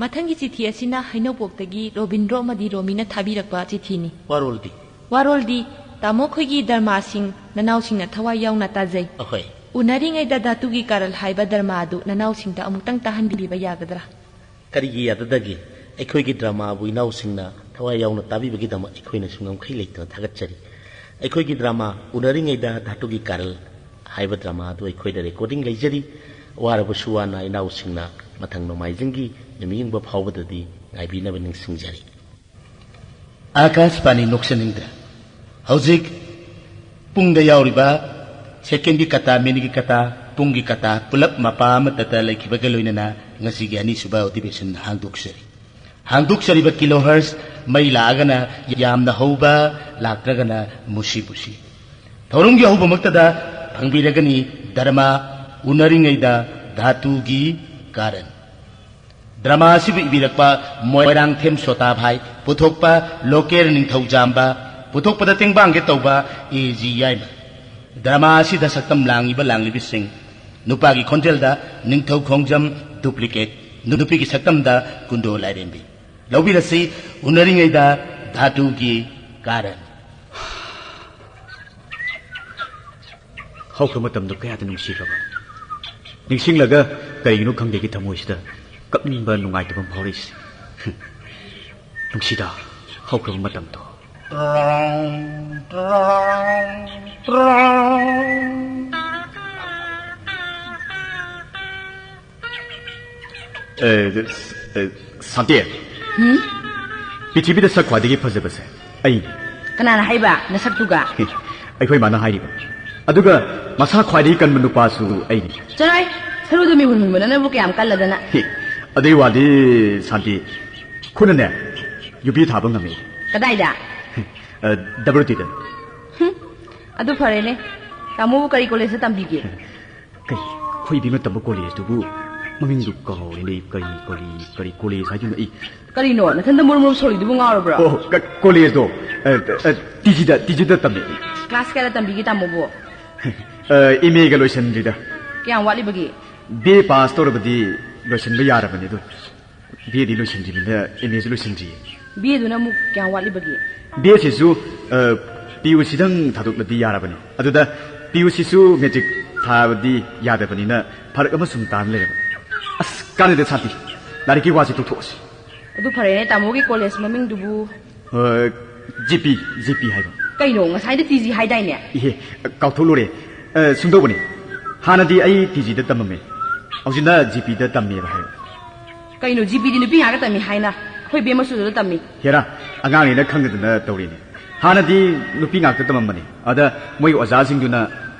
ꯃꯊꯪꯒꯤ ꯆꯤꯊꯤ ꯑꯁꯤꯅ ꯍꯩꯅꯧꯄꯣꯛꯇꯒꯤ ꯔꯣꯕꯤꯟꯗ꯭ꯔꯣ ꯑꯃꯗꯤ ꯔꯣꯃꯤꯅ ꯊꯥꯕꯤꯔꯛꯄ ꯆꯤꯊꯤꯅꯤ꯫ ꯋꯥꯔꯣꯜꯗꯤ? ꯋꯥꯔꯣꯜꯗꯤ, ꯇꯥꯃꯣ ꯈꯣꯏꯒꯤ ꯗ꯭ꯔꯃꯥꯁꯤꯡ ꯅꯅꯥꯎꯁꯤꯡꯅ ꯊꯋꯥꯏ ꯌꯥꯎꯅ ꯇꯥꯖꯩ꯫ ꯑꯍꯣꯏ꯫ ꯎꯅꯔꯤꯉꯩꯗ ꯙꯥꯇꯨꯒꯤ ꯀꯥꯔꯜ ꯍꯥꯏꯕ ꯗ꯭ꯔꯃꯥ ꯑꯗꯨ ꯅꯅꯥꯎꯁꯤꯡꯗ ꯑꯃꯨꯛꯇꯪ ꯇꯥꯍꯟꯕꯤꯕ ꯌꯥꯒꯗ꯭ꯔꯥ? ꯀꯔꯤꯒꯤ ꯌꯥꯗꯗꯒꯦ? ꯑꯩꯈꯣꯏꯒꯤ ꯗ꯭ꯔꯃꯥꯕꯨ ꯏꯅꯥꯎꯁꯤꯡꯅ ꯊꯋꯥꯏ ꯌꯥꯎꯅ ꯇꯥꯕꯤꯕꯒꯤꯗꯃꯛ ꯑꯩꯈꯣꯏꯅꯁꯨ ꯉꯝꯈꯩ ꯂꯩꯇꯅ ꯊꯥꯒꯠꯆꯔꯤ꯫ ꯑꯩꯈꯣꯏꯒꯤ ꯗ꯭ꯔꯃꯥ ꯎꯅꯔꯤꯉꯩꯗ ꯙꯥꯇꯨꯒꯤ ꯀꯥꯔꯜ ꯍꯥꯏꯕ ꯗ꯭ꯔꯃꯥ ꯑꯗꯨ ꯑꯩꯈꯣꯏꯗ ꯔꯦꯀꯣꯔꯗꯤꯡ ꯂꯩꯖꯔꯤ꯫ ꯋꯥꯔꯕꯁꯨ ꯋꯥꯅ ꯏꯅꯥꯎꯁꯤꯡꯅ ꯃꯊꯪ ꯅꯣꯡꯃꯥꯏꯖꯤꯡꯒꯤ ꯅꯨꯃꯤꯠ ꯌꯨꯡꯕ ꯐꯥꯎꯕꯗꯗꯤ ꯉꯥꯏꯕꯤꯅꯕ ꯅꯤꯡꯁꯤꯡꯖꯔꯤ꯫ ꯑꯥꯀꯥꯁꯕꯥꯅꯤ ꯅꯣꯛꯁꯟꯅꯤꯡꯗ ꯍꯧꯖꯤꯛ ꯄꯨꯡꯗ ꯌꯥꯎꯔꯤꯕ ꯁꯦꯀꯦꯟꯒꯤ ꯀꯇꯥ, ꯃꯤꯅꯤꯠꯀꯤ ꯀꯇꯥ, ꯄꯨꯡꯒꯤ ꯀꯇꯥ ꯄꯨꯂꯞ ꯃꯄꯥ ꯑꯃꯠꯇꯗ ꯂꯩꯈꯤꯕꯒ ꯂꯣꯏꯅꯅ ꯉꯁꯤꯒꯤ ꯑꯅꯤꯁꯨꯕ ꯑꯣꯗꯤꯕꯦꯁꯟ ꯍꯥꯡꯗꯣꯛꯆꯔꯤ꯫ ꯍꯥꯡꯗꯣꯛꯆꯔꯤꯕ ꯀꯤꯂꯣ ꯍꯔꯁ ꯃꯩ ꯂꯥꯛꯑꯒꯅ ꯌꯥꯝꯅ ꯍꯧꯕ, ꯂꯥꯛꯇ꯭ꯔꯒꯅ ꯃꯨꯁꯤ ꯃꯨꯁꯤ꯫ ꯊꯧꯔꯝꯒꯤ ꯑꯍꯧꯕꯃꯛꯇꯗ ꯐꯪꯕꯤꯔꯒꯅꯤ ꯗꯔꯃꯥ ꯎꯅꯔꯤꯉꯩꯗ ꯙꯥꯇꯨꯒꯤ ꯀꯥꯔꯟ꯫ ꯗ꯭ꯔꯃꯥ ꯑꯁꯤꯕꯨ ꯏꯕꯤꯔꯛꯄ ꯃꯣꯏꯔꯥꯡꯊꯦꯝ ꯁꯣꯇꯥꯚꯥꯏ, ꯄꯨꯊꯣꯛꯄ ꯂꯣꯀꯦꯜ ꯅꯤꯡꯊꯧꯖꯥꯝꯕ, ꯄꯨꯊꯣꯛꯄꯗ ꯇꯦꯡꯕꯥꯡꯒꯦ ꯇꯧꯕ ꯑꯦ ꯖꯤ ꯌꯥꯏꯃ꯫ ꯗ꯭ꯔꯃꯥ ꯑꯁꯤꯗ ꯁꯛꯇꯝ ꯂꯥꯡꯂꯤꯕ ꯂꯥꯡꯂꯤꯕꯤꯁꯤꯡ: ꯅꯨꯄꯥꯒꯤ ꯈꯣꯟꯖꯦꯜꯗ ꯅꯤꯡꯊꯧ ꯈꯣꯡꯖꯝ ꯗꯨꯄ꯭ꯂꯤꯀꯦꯠ, ꯅꯨꯄꯤꯒꯤ ꯁꯛꯇꯝꯗ ꯀꯨꯟꯗꯣ ꯂꯥꯏꯔꯦꯝꯕꯤ꯫ ꯂꯧꯕꯤꯔꯁꯤ꯫ ꯎꯅꯔꯤꯉꯩꯗ ꯙꯥꯇꯨꯒꯤ ꯀꯥꯔꯟ꯫ ꯍꯧꯈ꯭ꯔ ꯃꯇꯝꯗꯣ ꯀꯌꯥꯗ ꯅꯨꯡꯁꯤꯈ꯭ꯔꯕ꯫ ꯅꯤꯡꯁꯤꯡꯂꯒ ꯀꯔꯤꯒꯤꯅꯣ ꯈꯪꯗꯦ ꯑꯩꯒꯤ ꯊꯃꯣꯏꯁꯤꯗ ꯀꯞꯅꯤꯡꯕ, ꯅꯨꯡꯉꯥꯏꯇꯕ ꯑꯃ ꯐꯥꯎꯔꯛꯏꯁꯦ꯫ ꯅꯨꯡꯁꯤꯗ, ꯍꯧꯈ꯭ꯔꯕ ꯃꯇꯝꯗꯣ꯫ ꯑꯦ, ꯑꯦ, ꯁꯥꯟꯇꯤ꯫ ꯍꯨꯝ? ꯄ꯭ꯔꯤꯊꯤꯕꯤꯗ ꯁꯛ ꯈ꯭ꯋꯥꯏꯗꯒꯤ ꯐꯖꯕꯁꯦ ꯑꯩꯅꯤ꯫ ꯀꯅꯥꯅ ꯍꯥꯏꯕ ꯅꯁꯛꯇꯨꯒ? ꯑꯩꯈꯣꯏ ꯃꯥꯅ ꯍꯥꯏꯔꯤꯕ꯫ ꯑꯗꯨꯒ ꯃꯁꯥ ꯈ꯭ꯋꯥꯏꯗꯒꯤ ꯀꯟꯕ ꯅꯨꯄꯥꯁꯨ ꯑꯩꯅꯤ꯫ ꯆꯠꯂꯣꯍꯦ, ꯁꯔꯨꯗ ꯃꯤꯍꯨꯟ ꯍꯨꯟꯕ ꯅꯪꯅꯕꯨ ꯀꯌꯥꯝ ꯀꯜꯂꯗꯅ꯫ ꯍꯦ, ꯑꯗꯨꯏ ꯋꯥꯗꯤ ꯁꯥꯟꯇꯤ, ꯈꯨꯠꯅꯅꯦ ꯌꯨꯕꯤ ꯊꯥꯕ ꯉꯝꯃꯤ꯫ ꯀꯗꯥꯏꯗ? ꯑ, ꯗꯕ꯭ꯂꯤꯎ ꯇꯤꯗ꯫ ꯍꯨꯝ, ꯑꯗꯨ ꯐꯔꯦꯅꯦ꯫ ꯇꯥꯃꯣꯕꯨ ꯀꯔꯤ ꯀꯣꯂꯦꯖꯇ ꯇꯝꯕꯤꯒꯦ? ꯀꯩ, ꯑꯩꯈꯣꯏ ꯏꯕꯦꯝꯃ ꯇꯝꯕ ꯀꯣꯂꯦꯖꯇꯨꯕꯨ ꯃꯃꯤꯡꯗꯨ ꯀꯥꯎꯔꯦꯅꯦ꯫ ꯀꯔꯤ, ꯀꯔꯤ, ꯀꯔꯤ ꯀꯣꯂꯦꯖ ꯍꯥꯏꯗꯣꯏꯅꯣ ꯑꯩ? ꯀꯔꯤꯅꯣ, ꯅꯊꯟꯗ ꯃꯨꯔꯨꯝ ꯃꯨꯔꯨꯝ ꯁꯣꯜꯂꯤꯗꯨꯕꯨ ꯉꯥꯎꯔꯕ꯭ꯔꯣ? ꯑꯣ, ꯀ-, ꯀꯣꯂꯦꯖꯇꯣ, ꯑ, ꯑ, ꯇꯤ ꯖꯤꯗ, ꯇꯤ ꯖꯤꯗ ꯇꯝꯃꯦ꯫ ꯀ꯭ꯂꯥꯁ ꯀꯌꯥꯗ ꯇꯝꯕꯤꯒꯦ ꯇꯥꯃꯣꯕꯨ? ꯑ, ꯑꯦꯝ ꯑꯦꯒ ꯂꯣꯏꯁꯟꯗ꯭ꯔꯤꯗ꯫ ꯀꯌꯥꯝ ꯋꯥꯠꯂꯤꯕꯒꯦ? ꯕꯤ ꯑꯦ ꯄꯥꯁ ꯇꯧꯔꯕꯗꯤ ꯂꯣꯏꯁꯟꯕ ꯌꯥꯔꯕꯅꯦ ꯑꯗꯣ꯫ ꯕꯤ ꯑꯦꯗꯤ ꯂꯣꯏꯁꯤꯟꯗ꯭ꯔꯤꯕꯅꯤꯅ ꯑꯦꯝ ꯑꯦꯁꯨ ꯂꯣꯏꯁꯤꯟꯗ꯭ꯔꯤꯌꯦ꯫ ꯕꯤ ꯑꯦꯗꯨꯅ ꯑꯃꯨꯛ ꯀꯌꯥꯝ ꯋꯥꯠꯂꯤꯕꯒꯦ? ꯕꯤ ꯑꯦꯁꯤꯁꯨ, ꯑ, ꯄꯤ ꯌꯨ ꯁꯤꯗꯪ ꯊꯥꯗꯣꯛꯂꯗꯤ ꯌꯥꯔꯕꯅꯤ꯫ ꯑꯗꯨꯗ ꯄꯤ ꯌꯨ ꯁꯤꯁꯨ ꯃꯦꯇ꯭ꯔꯤꯛ ꯊꯥꯕꯗꯤ ꯌꯥꯗꯕꯅꯤꯅ ꯐꯔꯛ ꯑꯃ ꯁꯨꯝ ꯇꯥꯅ ꯂꯩꯔꯕ꯫ ꯑꯁ, ꯀꯥꯟꯅꯗꯦ ꯁꯥꯟꯇꯤ, ꯂꯥꯏꯔꯤꯛꯀꯤ ꯋꯥꯁꯤ ꯇꯣꯛꯊꯣꯛꯑꯁꯤ꯫ ꯑꯗꯨ ꯐꯔꯦꯅꯦ, ꯇꯥꯃꯣꯒꯤ ꯀꯣꯂꯦꯖ ꯃꯃꯤꯡꯗꯨꯕꯨ? ꯑ, ꯖꯤ ꯄꯤ, ꯖꯤ ꯄꯤ ꯍꯥꯏꯕ꯫ ꯀꯩꯅꯣ, ꯉꯁꯥꯏꯗ ꯇꯤ ꯖꯤ ꯍꯥꯏꯗꯥꯏꯅꯦ? ꯏꯍꯦ, ꯀꯥꯎꯊꯣꯛꯂꯨꯔꯦ꯫ ꯑ, ꯁꯨꯝꯗꯧꯕꯅꯤ, ꯍꯥꯟꯅꯗꯤ ꯑꯩ ꯇꯤ ꯖꯤꯗ ꯇꯝꯃꯝꯃꯦ, ꯍꯧꯖꯤꯛꯅ ꯖꯤ ꯄꯤꯗ ꯇꯝꯃꯦꯕ ꯍꯥꯏꯕ꯫ ꯀꯩꯅꯣ, ꯖꯤ ꯄꯤꯗꯤ ꯅꯨꯄꯤ ꯉꯥꯛꯇ ꯇꯝꯃꯤ ꯍꯥꯏꯅ? ꯑꯩꯈꯣꯏ ꯕꯦꯝꯃꯁꯨ ꯑꯗꯨꯗ ꯇꯝꯃꯤ꯫ ꯍꯦꯔꯥ, ꯑꯉꯥꯡꯅꯤꯅ ꯈꯪꯗꯗꯅ ꯇꯧꯔꯤꯅꯦ꯫ ꯍꯥꯟꯅꯗꯤ ꯅꯨꯄꯤ ꯉꯥꯛꯇ ꯇꯝꯃꯝꯕꯅꯤ꯫ ꯑꯗ ꯃꯣꯏ ꯑꯣꯖꯥꯁꯤꯡꯗꯨꯅ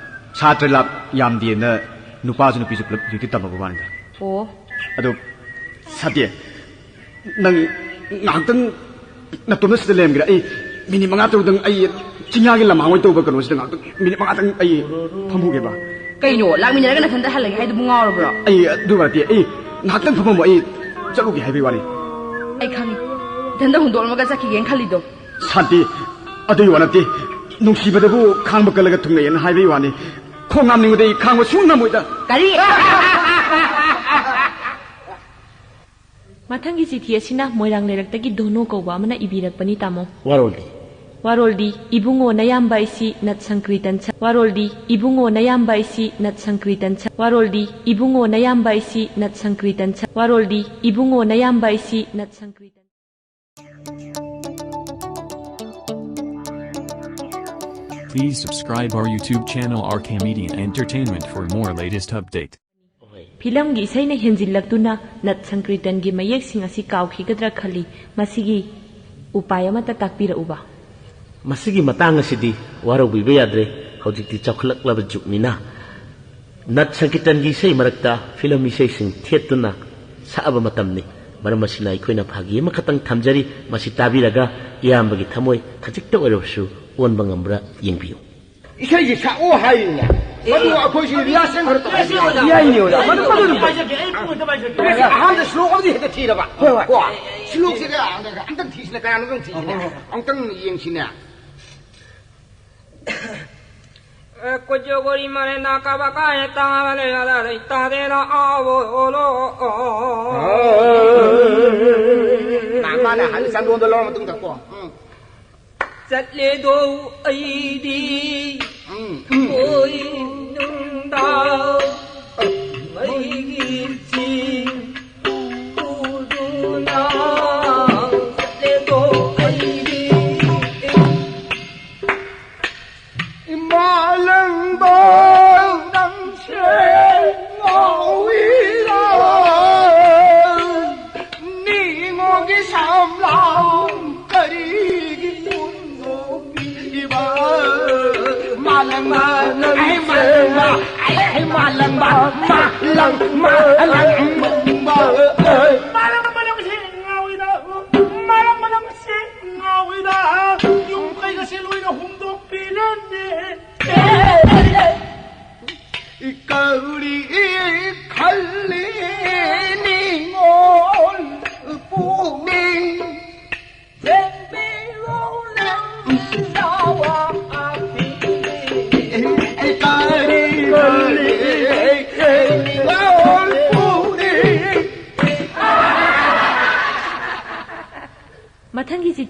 ꯁꯥꯇ꯭ꯔ ꯂꯥꯛ ꯌꯥꯝꯗꯦꯅ ꯅꯨꯄꯥꯁꯨ ꯅꯨꯄꯤꯁꯨ ꯄꯨꯂꯞ ꯍꯧꯖꯤꯛꯇꯤ ꯇꯝꯃꯕ ꯋꯥꯅꯤꯗ꯫ ꯑꯣ꯫ ꯑꯗꯣ, ꯁꯥꯟꯇꯤ, ꯅꯪ ꯉꯥꯏꯍꯥꯛꯇꯪ ꯅꯇꯣꯝꯗ ꯁꯤꯗ ꯂꯩꯔꯝꯒꯦꯔꯥ? ꯑꯩ ꯃꯤꯅꯤꯠ ꯃꯉꯥ ꯇꯔꯨꯛꯇꯪ ꯑꯩ ꯆꯤꯡꯌꯥꯒꯤ ꯂꯝꯍꯥꯡ ꯑꯣꯏ ꯇꯧꯕ ꯀꯩꯅꯣꯁꯤꯗ ꯉꯥꯏꯍꯥꯛꯇꯪ, ꯃꯤꯅꯤꯠ ꯃꯉꯥꯇꯪ ꯑꯩ ꯐꯝꯍꯧꯒꯦꯕ꯫ ꯀꯩꯅꯣ, ꯂꯥꯛꯃꯤꯟꯅꯔꯒ ꯅꯊꯟꯇ ꯍꯜꯂꯒꯦ ꯍꯥꯏꯗꯨꯕꯨ ꯉꯥꯎꯔꯕ꯭ꯔꯣ? ꯑꯩ ꯑꯗꯨ ꯅꯠꯇꯦ, ꯑꯩ ꯉꯥꯏꯍꯥꯛꯇꯪ ꯐꯝꯃꯝꯃꯣ, ꯑꯩ ꯆꯠꯂꯨꯒꯦ ꯍꯥꯏꯕꯒꯤ ꯋꯥꯅꯤ꯫ ꯑꯩ ꯈꯪꯉꯤ, ꯏꯊꯟꯇ ꯍꯨꯟꯗꯣꯛꯂꯝꯃꯒ ꯆꯠꯈꯤꯒꯦꯅ ꯈꯜꯂꯤꯗꯣ꯫ ꯁꯥꯟꯇꯤ, ꯑꯗꯨꯒꯤ ꯋꯥ ꯅꯠꯇꯦ, ꯅꯨꯡꯁꯤꯕꯗꯕꯨ ꯈꯥꯡꯕ ꯀꯜꯂꯒ ꯊꯨꯡꯅꯩꯌꯦꯅ ꯍꯥꯏꯕꯒꯤ ꯋꯥꯅꯤ꯫ ꯈꯣꯡ ꯍꯥꯝꯅꯤꯡꯕꯗꯤ ꯑꯩ ꯈꯥꯡꯕ ꯁꯨꯡ ꯉꯝꯃꯣꯏꯗ꯫ ꯀꯔꯤ? ꯃꯊꯪꯒꯤ ꯆꯤꯊꯤ ꯑꯁꯤꯅ ꯃꯣꯏꯔꯥꯡ ꯂꯩꯔꯛꯇꯒꯤ ꯙꯣꯅꯣ ꯀꯧꯕ ꯑꯃꯅ ꯏꯕꯤꯔꯛꯄꯅꯤ, ꯇꯥꯃꯣ꯫ ꯋꯥꯔꯣꯜꯗꯤ? ꯋꯥꯔꯣꯜꯗꯤ, ꯏꯕꯨꯡꯉꯣ ꯅꯌꯥꯝꯕ ꯑꯩꯁꯤ ꯅꯠ ꯁꯪꯀ꯭ꯔꯤꯇꯟ ꯁ-, ꯋꯥꯔꯣꯜꯗꯤ, ꯏꯕꯨꯡꯉꯣ ꯅꯌꯥꯝꯕ ꯑꯩꯁꯤ ꯅꯠ ꯁꯪꯀ꯭ꯔꯤꯇꯟ ꯁ-, ꯋꯥꯔꯣꯜꯗꯤ, ꯏꯕꯨꯡꯉꯣ ꯅꯌꯥꯝꯕ ꯑꯩꯁꯤ ꯅꯠ ꯁꯪꯀ꯭ꯔꯤꯇꯟ ꯁ-, ꯋꯥꯔꯣꯜꯗꯤ, ꯏꯕꯨꯡꯉꯣ ꯅꯌꯥꯝꯕ ꯑꯩꯁꯤ ꯅꯠ ꯁꯪꯀ꯭ꯔꯤꯇꯟ Please subscribe our YouTube channel R K Media Entertainment for more latest update. ꯐꯤꯂꯝꯒꯤ ꯏꯁꯩꯅ ꯍꯦꯟꯖꯤꯜꯂꯛꯇꯨꯅ ꯅꯠ ꯁꯪꯀ꯭ꯔꯤꯇꯟꯒꯤ ꯃꯌꯦꯛꯁꯤꯡ ꯑꯁꯤ ꯀꯥꯎꯈꯤꯒꯗ꯭ꯔꯥ ꯈꯜꯂꯤ꯫ ꯃꯁꯤꯒꯤ ꯎꯄꯥꯏ ꯑꯃꯠꯇ ꯇꯥꯛꯄꯤꯔꯛꯎꯕ꯫ ꯃꯁꯤꯒꯤ ꯃꯇꯥꯡ ꯑꯁꯤꯗꯤ ꯋꯥꯔꯧꯕꯤꯕ ꯌꯥꯗ꯭ꯔꯦ꯫ ꯍꯧꯖꯤꯛꯇꯤ ꯆꯥꯎꯈꯠꯂꯛꯂꯕ ꯖꯨꯒꯅꯤꯅ ꯅꯠ ꯁꯪꯀꯤꯔꯇꯟꯒꯤ ꯏꯁꯩ ꯃꯔꯛꯇ ꯐꯤꯂꯝ ꯏꯁꯩꯁꯤꯡ ꯊꯦꯠꯇꯨꯅ ꯁꯛꯑꯕ ꯃꯇꯝꯅꯤ꯫ ꯃꯔꯝ ꯑꯁꯤꯅ ꯑꯩꯈꯣꯏꯅ ꯐꯥꯒꯤ ꯑꯃꯈꯛꯇꯪ ꯊꯝꯖꯔꯤ꯫ ꯃꯁꯤ ꯇꯥꯕꯤꯔꯒ ꯏꯌꯥꯝꯕꯒꯤ ꯊꯃꯣꯏ ꯈꯖꯤꯛꯇ ꯑꯣꯏꯔꯕꯁꯨ ꯑꯣꯟꯕ ꯉꯝꯕ꯭ꯔꯥ ꯌꯦꯡꯕꯤꯌꯨ꯫ ꯏꯁꯩꯁꯤ ꯁꯛꯑꯣ ꯍꯥꯏꯔꯤꯅꯦ꯫ ꯃꯗꯨ ꯑꯩꯈꯣꯏꯁꯤ ꯔꯤꯍꯥꯔꯁꯦꯜ ꯈꯔ ꯇꯧ-, ꯌꯥꯏꯅꯦ, ꯑꯣꯖꯥ꯫ ꯃꯗꯨ, ꯃꯗꯨ ꯑꯗꯨꯝ ꯄꯥꯏꯖꯒꯦ, ꯑꯩ ꯄꯨꯡ ꯑꯝꯇ ꯄꯥꯏꯖꯒꯦ꯫ ꯑꯍꯥꯟꯕ ꯁ꯭ꯂꯣꯛ ꯑꯃꯗꯤ ꯍꯦꯛꯇ ꯊꯤꯔꯕ꯫ ꯍꯣꯏ, ꯍꯣꯏ꯫ ꯀꯣ? ꯁ꯭ꯂꯣꯛꯁꯤꯒ ꯑꯝꯇꯪ ꯊꯤꯁꯤꯅꯦ, ꯀꯌꯥꯅꯣ ꯑꯝꯇꯪ ꯊꯤꯁꯤꯅꯦ꯫ ꯑꯣ, ꯍꯣꯏ, ꯍꯣꯏ꯫ ꯑꯝꯇꯪ ꯌꯦꯡꯁꯤꯅꯦ꯫ ꯑꯦ, ꯀꯣꯖꯣꯒꯣꯔꯤ ꯃꯥꯅꯦ ꯅꯥ ꯀꯥꯕ ꯀꯥꯏ ꯇꯥꯕ ꯂꯩ, ꯑꯗ ꯂꯩ, ꯇꯥꯗꯦꯅ ꯑꯥꯎ, ꯑꯣ, ꯑꯣ, ꯑꯣ꯫ ꯃꯥ-, ꯃꯥꯅ ꯍꯥꯟꯅ ꯆꯟꯗꯣꯟꯗꯣ ꯂꯧꯔ ꯃꯇꯨꯡꯗ ꯀꯣ꯫ ꯎꯝ꯫ ꯆꯠꯂꯦꯗꯣ ꯑꯩꯗꯤ ꯎꯝ꯫ ꯀꯣꯏꯅꯨꯡꯗ ꯑꯩꯒꯤ ꯆꯤꯡ ꯎꯗꯨꯅ ꯆꯠꯂꯦꯗꯣ ꯑꯩꯗꯤ꯫ ꯏꯃꯥ ꯂꯪꯕ ꯅꯪꯁꯦ ꯉꯥꯎꯏꯔꯣ? ꯅꯤꯉꯣꯜꯒꯤ ꯁꯝꯂꯥꯡ ꯀꯔꯤꯒꯤ ꯄꯨꯟꯗꯣꯛꯄꯤꯕ? ꯃꯥꯂꯪꯕ, ꯑꯩ ꯃꯥꯂꯪꯕ, ꯑꯩ ꯃꯥꯂꯪꯕ, ꯃꯥꯂꯪ, ꯃꯥꯂꯪꯕ, ꯑꯩ꯫ ꯃꯥꯂꯪꯕ ꯅꯪꯁꯦ ꯉꯥꯎꯏꯔꯣ? ꯃꯥꯂꯪꯕ ꯅꯪꯁꯦ ꯉꯥꯎꯏꯔꯣ? ꯌꯨꯝ ꯀꯩꯒꯁꯦ ꯂꯣꯏꯅ ꯍꯨꯝꯗꯣꯛꯄꯤꯔꯅꯤ꯫ ꯀꯔꯤ ꯈꯜꯂꯤ ꯅꯤꯉꯣꯜ ꯄꯨꯛꯅꯤꯡ? ꯊꯦꯝꯕꯤꯔꯣ ꯂꯝꯖꯥꯎ ꯑꯄꯤꯛꯄꯤ꯫ ꯀꯔꯤ ꯈꯜꯂꯤ ꯅꯤꯉꯣꯜ ꯄꯨꯛꯅꯤꯡ?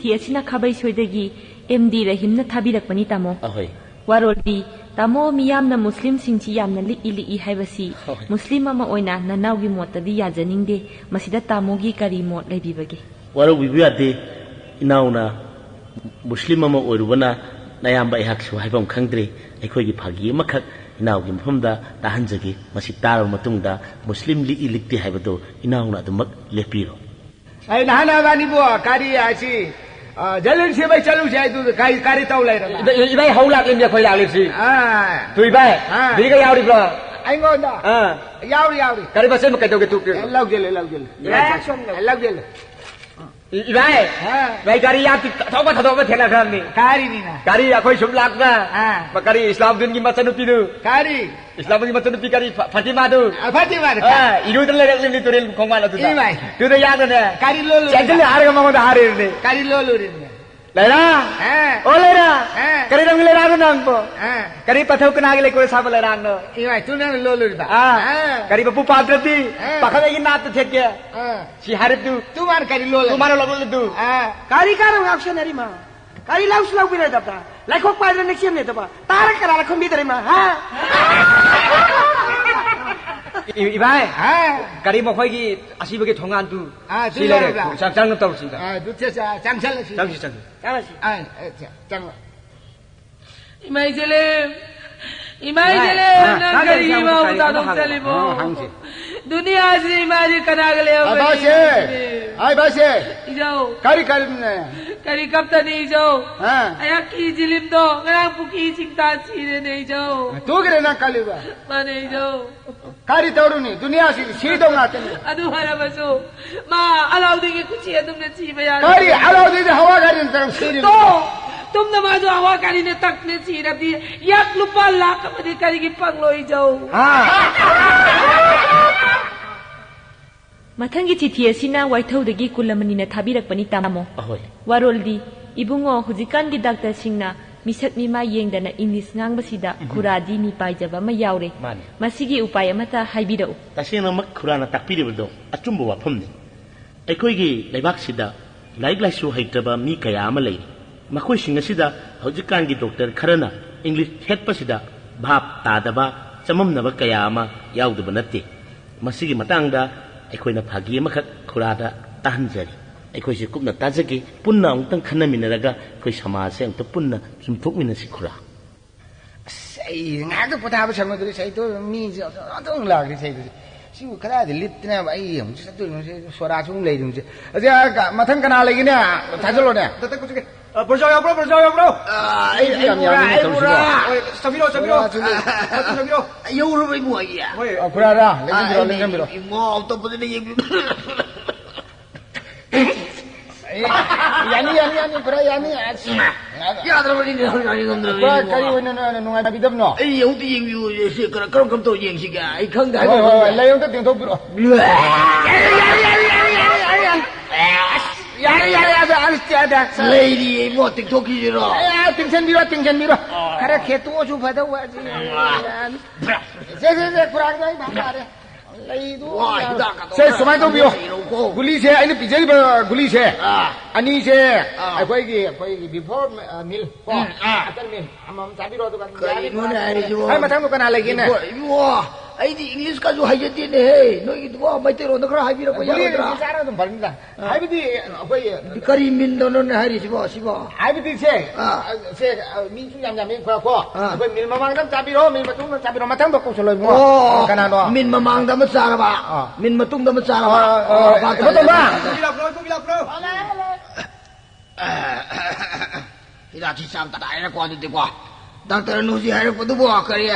ꯆꯤꯊꯤ ꯑꯁꯤꯅ ꯈꯥꯕꯩꯁꯣꯏꯗꯒꯤ ꯑꯦꯝ ꯗꯤ ꯔꯍꯤꯝꯅ ꯊꯥꯕꯤꯔꯛꯄꯅꯤ, ꯇꯥꯃꯣ꯫ ꯑꯍꯣꯏ꯫ ꯋꯥꯔꯣꯜꯗꯤ, ꯇꯥꯃꯣ, ꯃꯤꯌꯥꯝꯅ ꯃꯨꯁꯂꯤꯝꯁꯤꯡꯁꯤ ꯌꯥꯝꯅ ꯂꯤꯛꯏ ꯂꯤꯛꯏ ꯍꯥꯏꯕꯁꯤ ꯍꯣꯏ꯫ ꯃꯨꯁꯂꯤꯝ ꯑꯃ ꯑꯣꯏꯅ ꯅꯅꯥꯎꯒꯤ ꯃꯣꯠꯇꯗꯤ ꯌꯥꯖꯅꯤꯡꯗꯦ꯫ ꯃꯁꯤꯗ ꯇꯥꯃꯣꯒꯤ ꯀꯔꯤ ꯃꯣꯠ ꯂꯩꯕꯤꯕꯒꯦ? ꯋꯥꯔꯧꯕꯤꯕ ꯌꯥꯗꯦ, ꯏꯅꯥꯎꯅ ꯃꯨꯁꯂꯤꯝ ꯑꯃ ꯑꯣꯏꯔꯨꯕꯅ ꯅꯌꯥꯝꯕ ꯑꯩꯍꯥꯛꯁꯨ ꯍꯥꯏꯐꯝ ꯈꯪꯗ꯭ꯔꯦ꯫ ꯑꯩꯈꯣꯏꯒꯤ ꯐꯥꯒꯤ ꯑꯃꯈꯛ ꯏꯅꯥꯎꯒꯤ ꯃꯐꯝꯗ ꯇꯥꯍꯟꯖꯒꯦ꯫ ꯃꯁꯤ ꯇꯥꯔꯕ ꯃꯇꯨꯡꯗ ꯃꯨꯁꯂꯤꯝ ꯂꯤꯛꯏ ꯂꯤꯛꯇꯦ ꯍꯥꯏꯕꯗꯨ ꯏꯅꯥꯎꯅ ꯑꯗꯨꯃꯛ ꯂꯦꯞꯄꯤꯔꯣ꯫ ꯑꯩ ꯅꯍꯥꯟ ꯅꯕꯥꯅꯤꯕꯨ ꯀꯔꯤ ꯑꯁꯤ, ꯑ, ꯖꯂꯤꯜ ꯁꯤꯕꯩ ꯆꯠꯂꯨꯁꯦ ꯍꯥꯏꯗꯨ ꯀꯔꯤ, ꯀꯔꯤ ꯇꯧ ꯂꯩꯔꯕ? ꯏꯕꯥꯏ, ꯏꯕꯥꯏ ꯍꯧ ꯂꯥꯛꯂꯤꯕꯅꯤ ꯑꯩꯈꯣꯏ ꯂꯥꯛꯂꯤꯕꯁꯤ꯫ ꯑꯥ꯫ ꯇꯨ ꯏꯕꯥꯏ, ꯑꯥ꯫ ꯕꯤꯔꯤꯒ ꯌꯥꯎꯔꯤꯕ꯭ꯔꯣ? ꯑꯩꯉꯣꯟꯗ? ꯑꯥ꯫ ꯌꯥꯎꯔꯤ, ꯌꯥꯎꯔꯤ꯫ ꯀꯔꯤ ꯃꯆꯦꯠ ꯑꯃ ꯀꯩꯗꯧꯒꯦ ꯇꯨ? ꯑꯦ, ꯂꯧꯖꯜꯂꯦ, ꯂꯧꯖꯜꯂꯦ꯫ ꯏꯕꯥꯏ, ꯁꯣꯝꯗ꯫ ꯑꯦ, ꯂꯧꯖꯜꯂꯦ꯫ ꯏ-, ꯏꯕꯥꯏ, ꯑꯥ꯫ ꯏꯕꯥꯏ, ꯒꯥꯔꯤ ꯌꯥꯝ ꯊꯧꯕ ꯊꯧꯗꯣꯛ ꯑꯃ ꯊꯦꯡꯅꯈ꯭ꯔꯕꯅꯤ꯫ ꯀꯥꯔꯤꯅꯤꯅ꯫ ꯒꯥꯔꯤ ꯑꯩꯈꯣꯏ ꯁꯨꯝ ꯂꯥꯛꯄ, ꯑꯥ꯫ ꯀꯔꯤ ꯏꯁꯂꯥꯝꯗꯤꯟꯒꯤ ꯃꯆꯥꯅꯨꯄꯤꯗꯨ? ꯀꯥꯔꯤ? ꯏꯁꯂꯥꯝꯗꯤꯟꯒꯤ ꯃꯆꯥꯅꯨꯄꯤ ꯀꯔꯤ ꯐ-, ꯐꯥꯇꯤꯃꯥꯗꯨ? ꯑꯥ, ꯐꯥꯇꯤꯃꯥꯗꯨ꯫ ꯑꯥ, ꯏꯔꯨꯗꯅ ꯂꯩꯔꯛꯂꯤꯕꯅꯤ ꯇꯨꯔꯦꯜ ꯈꯣꯡꯕꯥꯟ ꯑꯗꯨꯗ꯫ ꯏꯃꯥꯏ꯫ ꯑꯗꯨꯗ ꯌꯥꯗꯅꯦ꯫ ꯀꯥꯔꯤ ꯂꯣꯜꯂꯨꯔꯤꯕ? ꯆꯦꯟꯁꯤꯜꯂꯦ ꯍꯥꯏꯔꯒ ꯃꯉꯣꯟꯗ ꯍꯥꯏꯔꯤꯕꯅꯤ꯫ ꯀꯥꯔꯤ ꯂꯣꯜꯂꯨꯔꯤꯕꯅꯣ? ꯂꯩꯔꯥ? ꯑꯥ꯫ ꯑꯣ, ꯂꯩꯔꯥ? ꯑꯥ꯫ ꯀꯔꯤ ꯂꯝꯒꯤ ꯂꯩꯔꯥꯅꯣ ꯅꯪꯕꯣ? ꯑꯥ꯫ ꯀꯔꯤ ꯄꯊꯧ ꯀꯅꯥꯒꯤ ꯂꯩꯀꯣꯜ ꯁꯥꯕ ꯂꯩꯔꯥꯡꯅꯣ? ꯏꯃꯥꯏ, ꯇꯨ ꯅꯪꯅ ꯂꯣꯜꯂꯨꯔꯤꯕ? ꯑꯥ꯫ ꯑꯥ꯫ ꯀꯔꯤ ꯃꯄꯨ ꯄꯥꯝꯗ꯭ꯔꯗꯤ ꯑꯥ꯫ ꯄꯥꯈꯪ ꯑꯩꯒꯤ ꯅꯥꯠꯇ ꯊꯦꯠꯀꯦ꯫ ꯑꯥ꯫ ꯁꯤ ꯍꯥꯏꯔꯤꯕꯗꯨ꯫ ꯇꯨ ꯃꯥꯅ ꯀꯔꯤ ꯂꯣꯜꯂꯤ? ꯇꯨ ꯃꯥꯅ ꯂꯣꯜꯂꯤꯗꯨ꯫ ꯑꯥ꯫ ꯀꯔꯤ ꯀꯥꯔꯣ ꯉꯥꯎꯁꯟꯅꯔꯤꯃ? ꯀꯔꯤ ꯂꯧꯁꯨ ꯂꯧꯕꯤꯔꯣꯏꯗꯕꯗ? ꯂꯩꯈꯣꯛ ꯄꯥꯏꯗꯅ ꯅꯤꯡꯁꯤꯡꯅꯗꯕ? ꯇꯥꯔ ꯀꯅꯥꯅ ꯈꯨꯝꯕꯤꯗꯣꯔꯤꯃ? ꯍꯥ? ꯏ-, ꯏꯕꯥꯏ, ꯍꯥ? ꯀꯔꯤ ꯃꯈꯣꯏꯒꯤ ꯑꯁꯤꯕꯒꯤ ꯊꯣꯡꯒꯥꯟꯗꯨ? ꯑꯥ, ꯁꯤ ꯂꯩꯔꯦ꯫ ꯌꯥꯔꯕ꯭ꯔꯥ? ꯆꯪ-, ꯆꯪꯅ ꯇꯧꯔꯁꯤꯗ꯫ ꯑꯥ, ꯑꯗꯨ ꯆꯦ-, ꯆꯦ-, ꯆꯪꯁꯜꯂꯁꯤ꯫ ꯆꯪꯁꯤ, ꯆꯪꯁꯤ꯫ ꯆꯪꯁꯤ꯫ ꯑꯥ, ꯑꯦ, ꯆꯦ-, ꯆꯪꯉꯣ꯫ ꯏꯃꯥ ꯏꯖꯂꯦꯝ, ꯏꯃꯥ ꯏꯃꯥ, ꯏꯖꯂꯦꯝ, ꯑꯥ, ꯅꯪ ꯅꯪ ꯀꯔꯤꯒꯤ ꯀꯔꯤ ꯏꯃꯥꯕꯨ ꯍꯪꯕ ꯊꯥꯗꯣꯛ ꯍꯪꯉꯣ꯫ ꯆꯠꯂꯤꯕꯣ? ꯑꯥ, ꯍꯪꯁꯤ꯫ ꯗꯨꯅꯤꯌꯥꯁꯤ ꯏꯃꯥꯁꯤ ꯀꯅꯥꯒ ꯂꯩꯍꯧꯒꯅꯤ? ꯑꯥ, ꯕꯥꯁꯦ꯫ ꯏꯃꯥꯁꯤꯗꯤ? ꯑꯥꯏ, ꯕꯥꯁꯦ꯫ ꯏꯖꯧ꯫ ꯀꯔꯤ, ꯀꯔꯤꯅꯦ? ꯀꯔꯤ ꯀꯞꯇꯅꯤ ꯏꯖꯧ? ꯑꯥ꯫ ꯑꯩꯍꯥꯛꯀꯤ ꯏꯖꯤꯂꯤꯝꯗꯣ ꯉꯔꯥꯡ ꯄꯨꯈ꯭ꯔꯤ ꯏꯁꯤꯡ ꯇꯥ ꯁꯤꯔꯦꯅꯦ ꯏꯖꯧ꯫ ꯇꯨꯒꯤꯔꯦ ꯅꯪ ꯀꯜꯂꯤꯕ? ꯃꯥꯅꯦ ꯏꯖꯧ꯫ ꯀꯔꯤ ꯇꯧꯔꯨꯅꯤ? ꯗꯨꯅꯤꯌꯥꯁꯤ ꯁꯤꯗꯧ ꯉꯥꯛꯇꯅꯤ꯫ ꯑꯗꯨ ꯍꯥꯏꯔꯕꯁꯨ ꯃꯥ ꯑꯂꯥꯎꯗꯤꯟꯒꯤ ꯈꯨꯠꯁꯤ ꯑꯗꯨꯝꯅ ꯁꯤꯕ ꯌꯥꯔꯣꯏ꯫ ꯀꯔꯤ ꯑꯂꯥꯎꯗꯤꯟꯗꯤ ꯍꯋꯥ ꯒꯥꯔꯤꯅ ꯇꯧꯔ ꯁꯤꯔꯤꯕ? ꯇꯣ! ꯇꯨꯝꯅ ꯃꯥꯁꯨ ꯍꯋꯥ ꯒꯥꯔꯤꯅ ꯇꯛꯅ ꯁꯤꯔꯕꯗꯤ ꯌꯥꯛ ꯂꯨꯄꯥ ꯂꯥꯛ ꯑꯃꯗꯤ ꯀꯔꯤꯒꯤ ꯐꯪꯂꯣꯏ ꯏꯖꯧ? ꯍꯥ? ꯃꯊꯪꯒꯤ ꯆꯤꯊꯤ ꯑꯁꯤꯅ ꯋꯥꯏꯊꯧꯗꯒꯤ ꯀꯨꯂꯃꯅꯤꯅ ꯊꯥꯕꯤꯔꯛꯄꯅꯤ, ꯇꯥꯃꯣ꯫ ꯑꯍꯣꯏ꯫ ꯋꯥꯔꯣꯜꯗꯤ, ꯏꯕꯨꯡꯉꯣ, ꯍꯧꯖꯤꯛꯀꯥꯟꯒꯤ ꯗꯥꯛꯇꯔꯁꯤꯡꯅ ꯃꯤꯁꯛ ꯃꯤꯃꯥꯏ ꯌꯦꯡꯗꯅ ꯏꯪꯂꯤꯁ ꯉꯥꯡꯕꯁꯤꯗ ꯎꯝ꯫ ꯈꯨꯔꯥꯗꯤ ꯃꯤꯄꯥꯏꯖꯕ ꯑꯃ ꯌꯥꯎꯔꯦ꯫ ꯃꯥꯅꯤ꯫ ꯃꯁꯤꯒꯤ ꯎꯄꯥꯏ ꯑꯃꯠꯇ ꯍꯥꯏꯕꯤꯔꯛꯎ꯫ ꯇꯁꯦꯡꯅꯃꯛ ꯈꯨꯔꯥꯅ ꯇꯥꯛꯄꯤꯔꯤꯕꯗꯣ ꯑꯆꯨꯝꯕ ꯋꯥꯐꯝꯅꯤ꯫ ꯑꯩꯈꯣꯏꯒꯤ ꯂꯩꯕꯥꯛꯁꯤꯗ ꯂꯥꯏꯔꯤꯛ ꯂꯥꯏꯁꯨ ꯍꯩꯇ꯭ꯔꯕ ꯃꯤ ꯀꯌꯥ ꯑꯃ ꯂꯩꯔꯤ꯫ ꯃꯈꯣꯏꯁꯤꯡ ꯑꯁꯤꯗ ꯍꯧꯖꯤꯛꯀꯥꯟꯒꯤ ꯗꯣꯛꯇꯔ ꯈꯔꯅ ꯏꯪꯂꯤꯁ ꯊꯦꯠꯄꯁꯤꯗ ꯚꯥꯞ ꯇꯥꯗꯕ, ꯆꯃꯝꯅꯕ ꯀꯌꯥ ꯑꯃ ꯌꯥꯎꯗꯕ ꯅꯠꯇꯦ꯫ ꯃꯁꯤꯒꯤ ꯃꯇꯥꯡꯗ ꯑꯩꯈꯣꯏꯅ ꯐꯥꯒꯤ ꯑꯃꯈꯛ ꯈꯨꯔꯥꯗ ꯇꯥꯍꯟꯖꯔꯤ꯫ ꯑꯩꯈꯣꯏꯁꯦ ꯀꯨꯞꯅ ꯇꯥꯖꯒꯦ, ꯄꯨꯟꯅ ꯑꯃꯨꯛꯇꯪ ꯈꯟꯅꯃꯤꯟꯅꯔꯒ ꯑꯩꯈꯣꯏ ꯁꯃꯥꯖꯁꯦ ꯑꯃꯨꯛꯇ ꯄꯨꯟꯅ ꯆꯨꯝꯊꯣꯛꯃꯤꯟꯅꯁꯤ ꯈꯨꯔꯥ꯫ ꯑꯁ, ꯑꯩ ꯉꯥꯏꯍꯥꯛꯇ ꯄꯣꯊꯥꯕ ꯁꯪꯉꯣꯏꯗꯧꯔꯤ, ꯁꯩꯇꯣ ꯃꯤꯁꯦ ꯑꯗꯨꯝ ꯂꯥꯛꯈ꯭ꯔꯦ ꯁꯩꯇꯣꯁꯦ꯫ ꯁꯤꯕꯨ ꯀꯗꯥꯏꯗ ꯂꯤꯠꯇꯅꯕ ꯑꯩ ꯑꯃꯨꯛꯁꯨ ꯆꯠꯇꯣꯏꯅꯣ, ꯁꯤ ꯁꯣꯔꯥꯁꯨ ꯑꯃꯨꯛ ꯂꯩꯔꯤꯕꯁꯦ꯫ ꯑꯗꯨ ꯍꯥꯏꯔꯒ ꯃꯊꯪ ꯀꯅꯥ ꯂꯩꯒꯦꯅꯦ? ꯊꯥꯖꯤꯜꯂꯣꯅꯦ꯫ ꯗꯥꯛꯇꯔ ꯀꯨꯆꯨꯒꯤ, ꯑ, ꯕ꯭ꯔꯣꯖꯥ ꯌꯥꯎꯕ꯭ꯔꯣ? ꯕ꯭ꯔꯣꯖꯥ ꯌꯥꯎꯕ꯭ꯔꯣ? ꯑ, ꯑꯩ, ꯑꯩ ꯌꯥꯝ ꯄꯨꯔꯥ, ꯌꯥꯝꯃꯤꯅꯦ ꯑꯩ ꯇꯧꯔꯤꯁꯤꯕꯣ꯫ ꯄꯨꯔꯥ꯫ ꯍꯣꯏ, ꯆꯪꯕꯤꯔꯣ, ꯆꯪꯕꯤꯔꯣ꯫ ꯁꯣꯔꯥꯁꯨ ꯂꯩ꯫ ꯑ, ꯆꯪꯕꯤꯔꯣ꯫ ꯌꯧꯔꯕ ꯏꯕꯨꯡꯉꯣ ꯑꯩꯒꯤ꯫ ꯍꯣꯏ꯫ ꯑ, ꯈꯨꯔꯥꯔꯥ? ꯂꯦꯡꯁꯤꯟꯕꯤꯔꯣ, ꯑ, ꯂꯦꯡꯁꯤꯟꯕꯤꯔꯣ꯫ ꯏꯕꯨꯡꯉꯣ, ꯑꯇꯣꯞꯄꯗ ꯂꯩ ꯌꯦꯡꯕꯤꯌꯨ꯫ ꯑꯦ, ꯌꯥꯅꯤ, ꯌꯥꯅꯤ, ꯌꯥꯅꯤ, ꯄꯨꯔꯥ ꯌꯥꯅꯤ꯫ ꯑꯁ, ꯌꯥꯗ꯭ꯔꯕꯅꯤꯅꯦ, ꯍꯧꯖꯤꯛ ꯌꯥꯅꯤ ꯉꯝꯗ꯭ꯔꯕꯅꯤꯅꯦ, ꯄꯨꯔꯥ ꯀꯔꯤ ꯏꯕꯨꯡꯉꯣ꯫ ꯑꯣꯏꯅ ꯅꯨꯡꯉꯥꯏ-, ꯅꯨꯡꯉꯥꯏꯕꯤꯗꯕꯅꯣ? ꯑꯩ ꯑꯃꯨꯛꯇ ꯌꯦꯡꯕꯤꯌꯨ, ꯁꯤ ꯀꯔ-, ꯀꯔꯝ, ꯀꯔꯝ ꯇꯧꯔ ꯌꯦꯡꯁꯤꯒꯦ? ꯑꯩ ꯈꯪꯗꯦ, ꯍꯣꯏ, ꯍꯣꯏ, ꯍꯣꯏ, ꯍꯥꯏꯕ ꯂꯩ, ꯑꯃꯨꯛꯇ ꯇꯦꯡꯊꯣꯛꯄꯤꯔꯛꯑꯣ꯫ ꯌꯥꯔꯦ, ꯌꯥꯔꯦ, ꯌꯥꯔꯦ, ꯌꯥꯔꯦ, ꯌꯥꯔꯦ, ꯌꯥꯔꯦ꯫ ꯑꯁ, ꯌꯥꯔꯦ, ꯌꯥꯔꯦ, ꯌꯥꯔꯦ, ꯑꯁ, ꯌꯥꯔꯦ, ꯌꯥꯔꯦ꯫ ꯂꯩꯔꯤꯌꯦ, ꯏꯕꯣ, ꯇꯤꯡꯊꯣꯛꯈꯤꯁꯤꯔꯣ? ꯑꯦ, ꯇꯤꯡꯁꯟꯕꯤꯔꯣ, ꯇꯤꯡꯁꯟꯕꯤꯔꯣ꯫ ꯑꯣ꯫ ꯈꯔ ꯈꯦꯠꯇꯣꯛꯑꯁꯨ ꯐꯗꯧꯕ, ꯑꯁꯤ꯫ ꯁꯦ, ꯁꯦ, ꯁꯦ, ꯈꯨꯔꯥꯡꯗꯣ ꯑꯩ ꯚꯥꯞ ꯇꯥꯔꯦ꯫ ꯂꯩꯗꯣ ꯋꯥ, ꯌꯥꯔꯣꯏ꯫ ꯍꯤꯗꯥꯛ ꯀꯥꯇꯣ ꯁꯦ, ꯈꯔ ꯁꯨꯃꯥꯏꯅ ꯇꯧꯕꯤꯌꯣ꯫ ꯂꯩꯔꯣꯀꯣ꯫ ꯒꯨꯂꯤꯁꯦ, ꯑꯩꯅ ꯄꯤꯖꯔꯤꯕ ꯒꯨꯂꯤꯁꯦ, ꯑꯥ꯫ ꯑꯅꯤꯁꯦ, ꯑꯥ꯫ ꯑꯩꯈꯣꯏꯒꯤ, ꯑꯩꯈꯣꯏꯒꯤ before, ꯑ, meal ꯀꯣ, ꯎꯝ, ꯑꯥ꯫ After meal ꯑꯃꯃꯝ ꯆꯥꯕꯤꯔꯣ, ꯑꯗꯨꯒ ꯀꯔꯤꯅꯣꯅꯦ ꯍꯥꯏꯔꯤꯁꯤꯕꯣ? ꯑꯩ ꯃꯊꯪꯗꯣ ꯀꯅꯥ ꯂꯩꯒꯦꯅꯦ? ꯏꯕꯣ, ꯏꯕꯣ, ꯑꯩꯗꯤ English ꯀꯥꯁꯨ ꯍꯩꯖꯗꯦꯅꯦꯍꯦ꯫ ꯅꯣꯏꯒꯤꯗꯨꯕꯣ ꯃꯩꯇꯩꯂꯣꯟꯗ ꯈꯔ ꯍꯥꯏꯕꯤꯔꯛꯄ ꯒꯨꯂꯤ ꯌꯥꯔꯣꯏꯗ꯭ꯔꯥ? ꯑꯅꯤꯁꯦ ꯆꯥꯔꯒ ꯑꯗꯨꯝ ꯐꯔꯅꯤꯗ꯫ ꯑꯥ꯫ ꯍꯥꯏꯕꯗꯤ, ꯑꯩꯈꯣꯏ ꯀꯔꯤ ꯃꯤꯟꯗꯅꯣꯅꯦ ꯍꯥꯏꯔꯤꯁꯤꯕꯣ, ꯁꯤꯕꯣ? ꯍꯥꯏꯕꯗꯤ ꯁꯦ, ꯑꯥ꯫ ꯑ, ꯁꯦ, ꯑ, ꯃꯤꯁꯨ ꯌꯥꯝ ꯌꯥꯝꯃꯤ ꯈꯔ ꯀꯣ꯫ ꯑꯥ꯫ ꯑꯩꯈꯣꯏ meal ꯃꯃꯥꯡꯗ ꯑꯃ ꯆꯥꯕꯤꯔꯣ, meal ꯃꯇꯨꯡꯗ ꯆꯥꯕꯤꯔꯣ꯫ ꯃꯊꯪꯗꯣ ꯀꯧꯁꯜꯂꯣ ꯏꯕꯨꯡꯉꯣ꯫ ꯑꯣ, ꯀꯅꯥꯅꯣ? Meal ꯃꯃꯥꯡꯗ ꯑꯃ ꯆꯥꯔꯕ, ꯑꯥ꯫ Meal ꯃꯇꯨꯡꯗ ꯑꯃ ꯆꯥꯔꯕ꯫ ꯑꯥ, ꯑꯥ, ꯑꯣ, ꯚꯥꯞ ꯏꯕꯣ ꯇꯥꯔꯦ, ꯇꯣꯝꯕ! ꯚꯥꯞ ꯇꯥꯔꯦ꯫ ꯍꯤꯗꯥꯛꯁꯤ ꯆꯥꯕ ꯇꯥꯔꯦꯀꯣ ꯑꯗꯨꯗꯤꯀꯣ꯫ ꯗꯥꯛꯇꯔꯅ ꯍꯧꯖꯤꯛ ꯍꯥꯏꯔꯛꯄꯗꯨꯕꯨ ꯀꯔꯤ?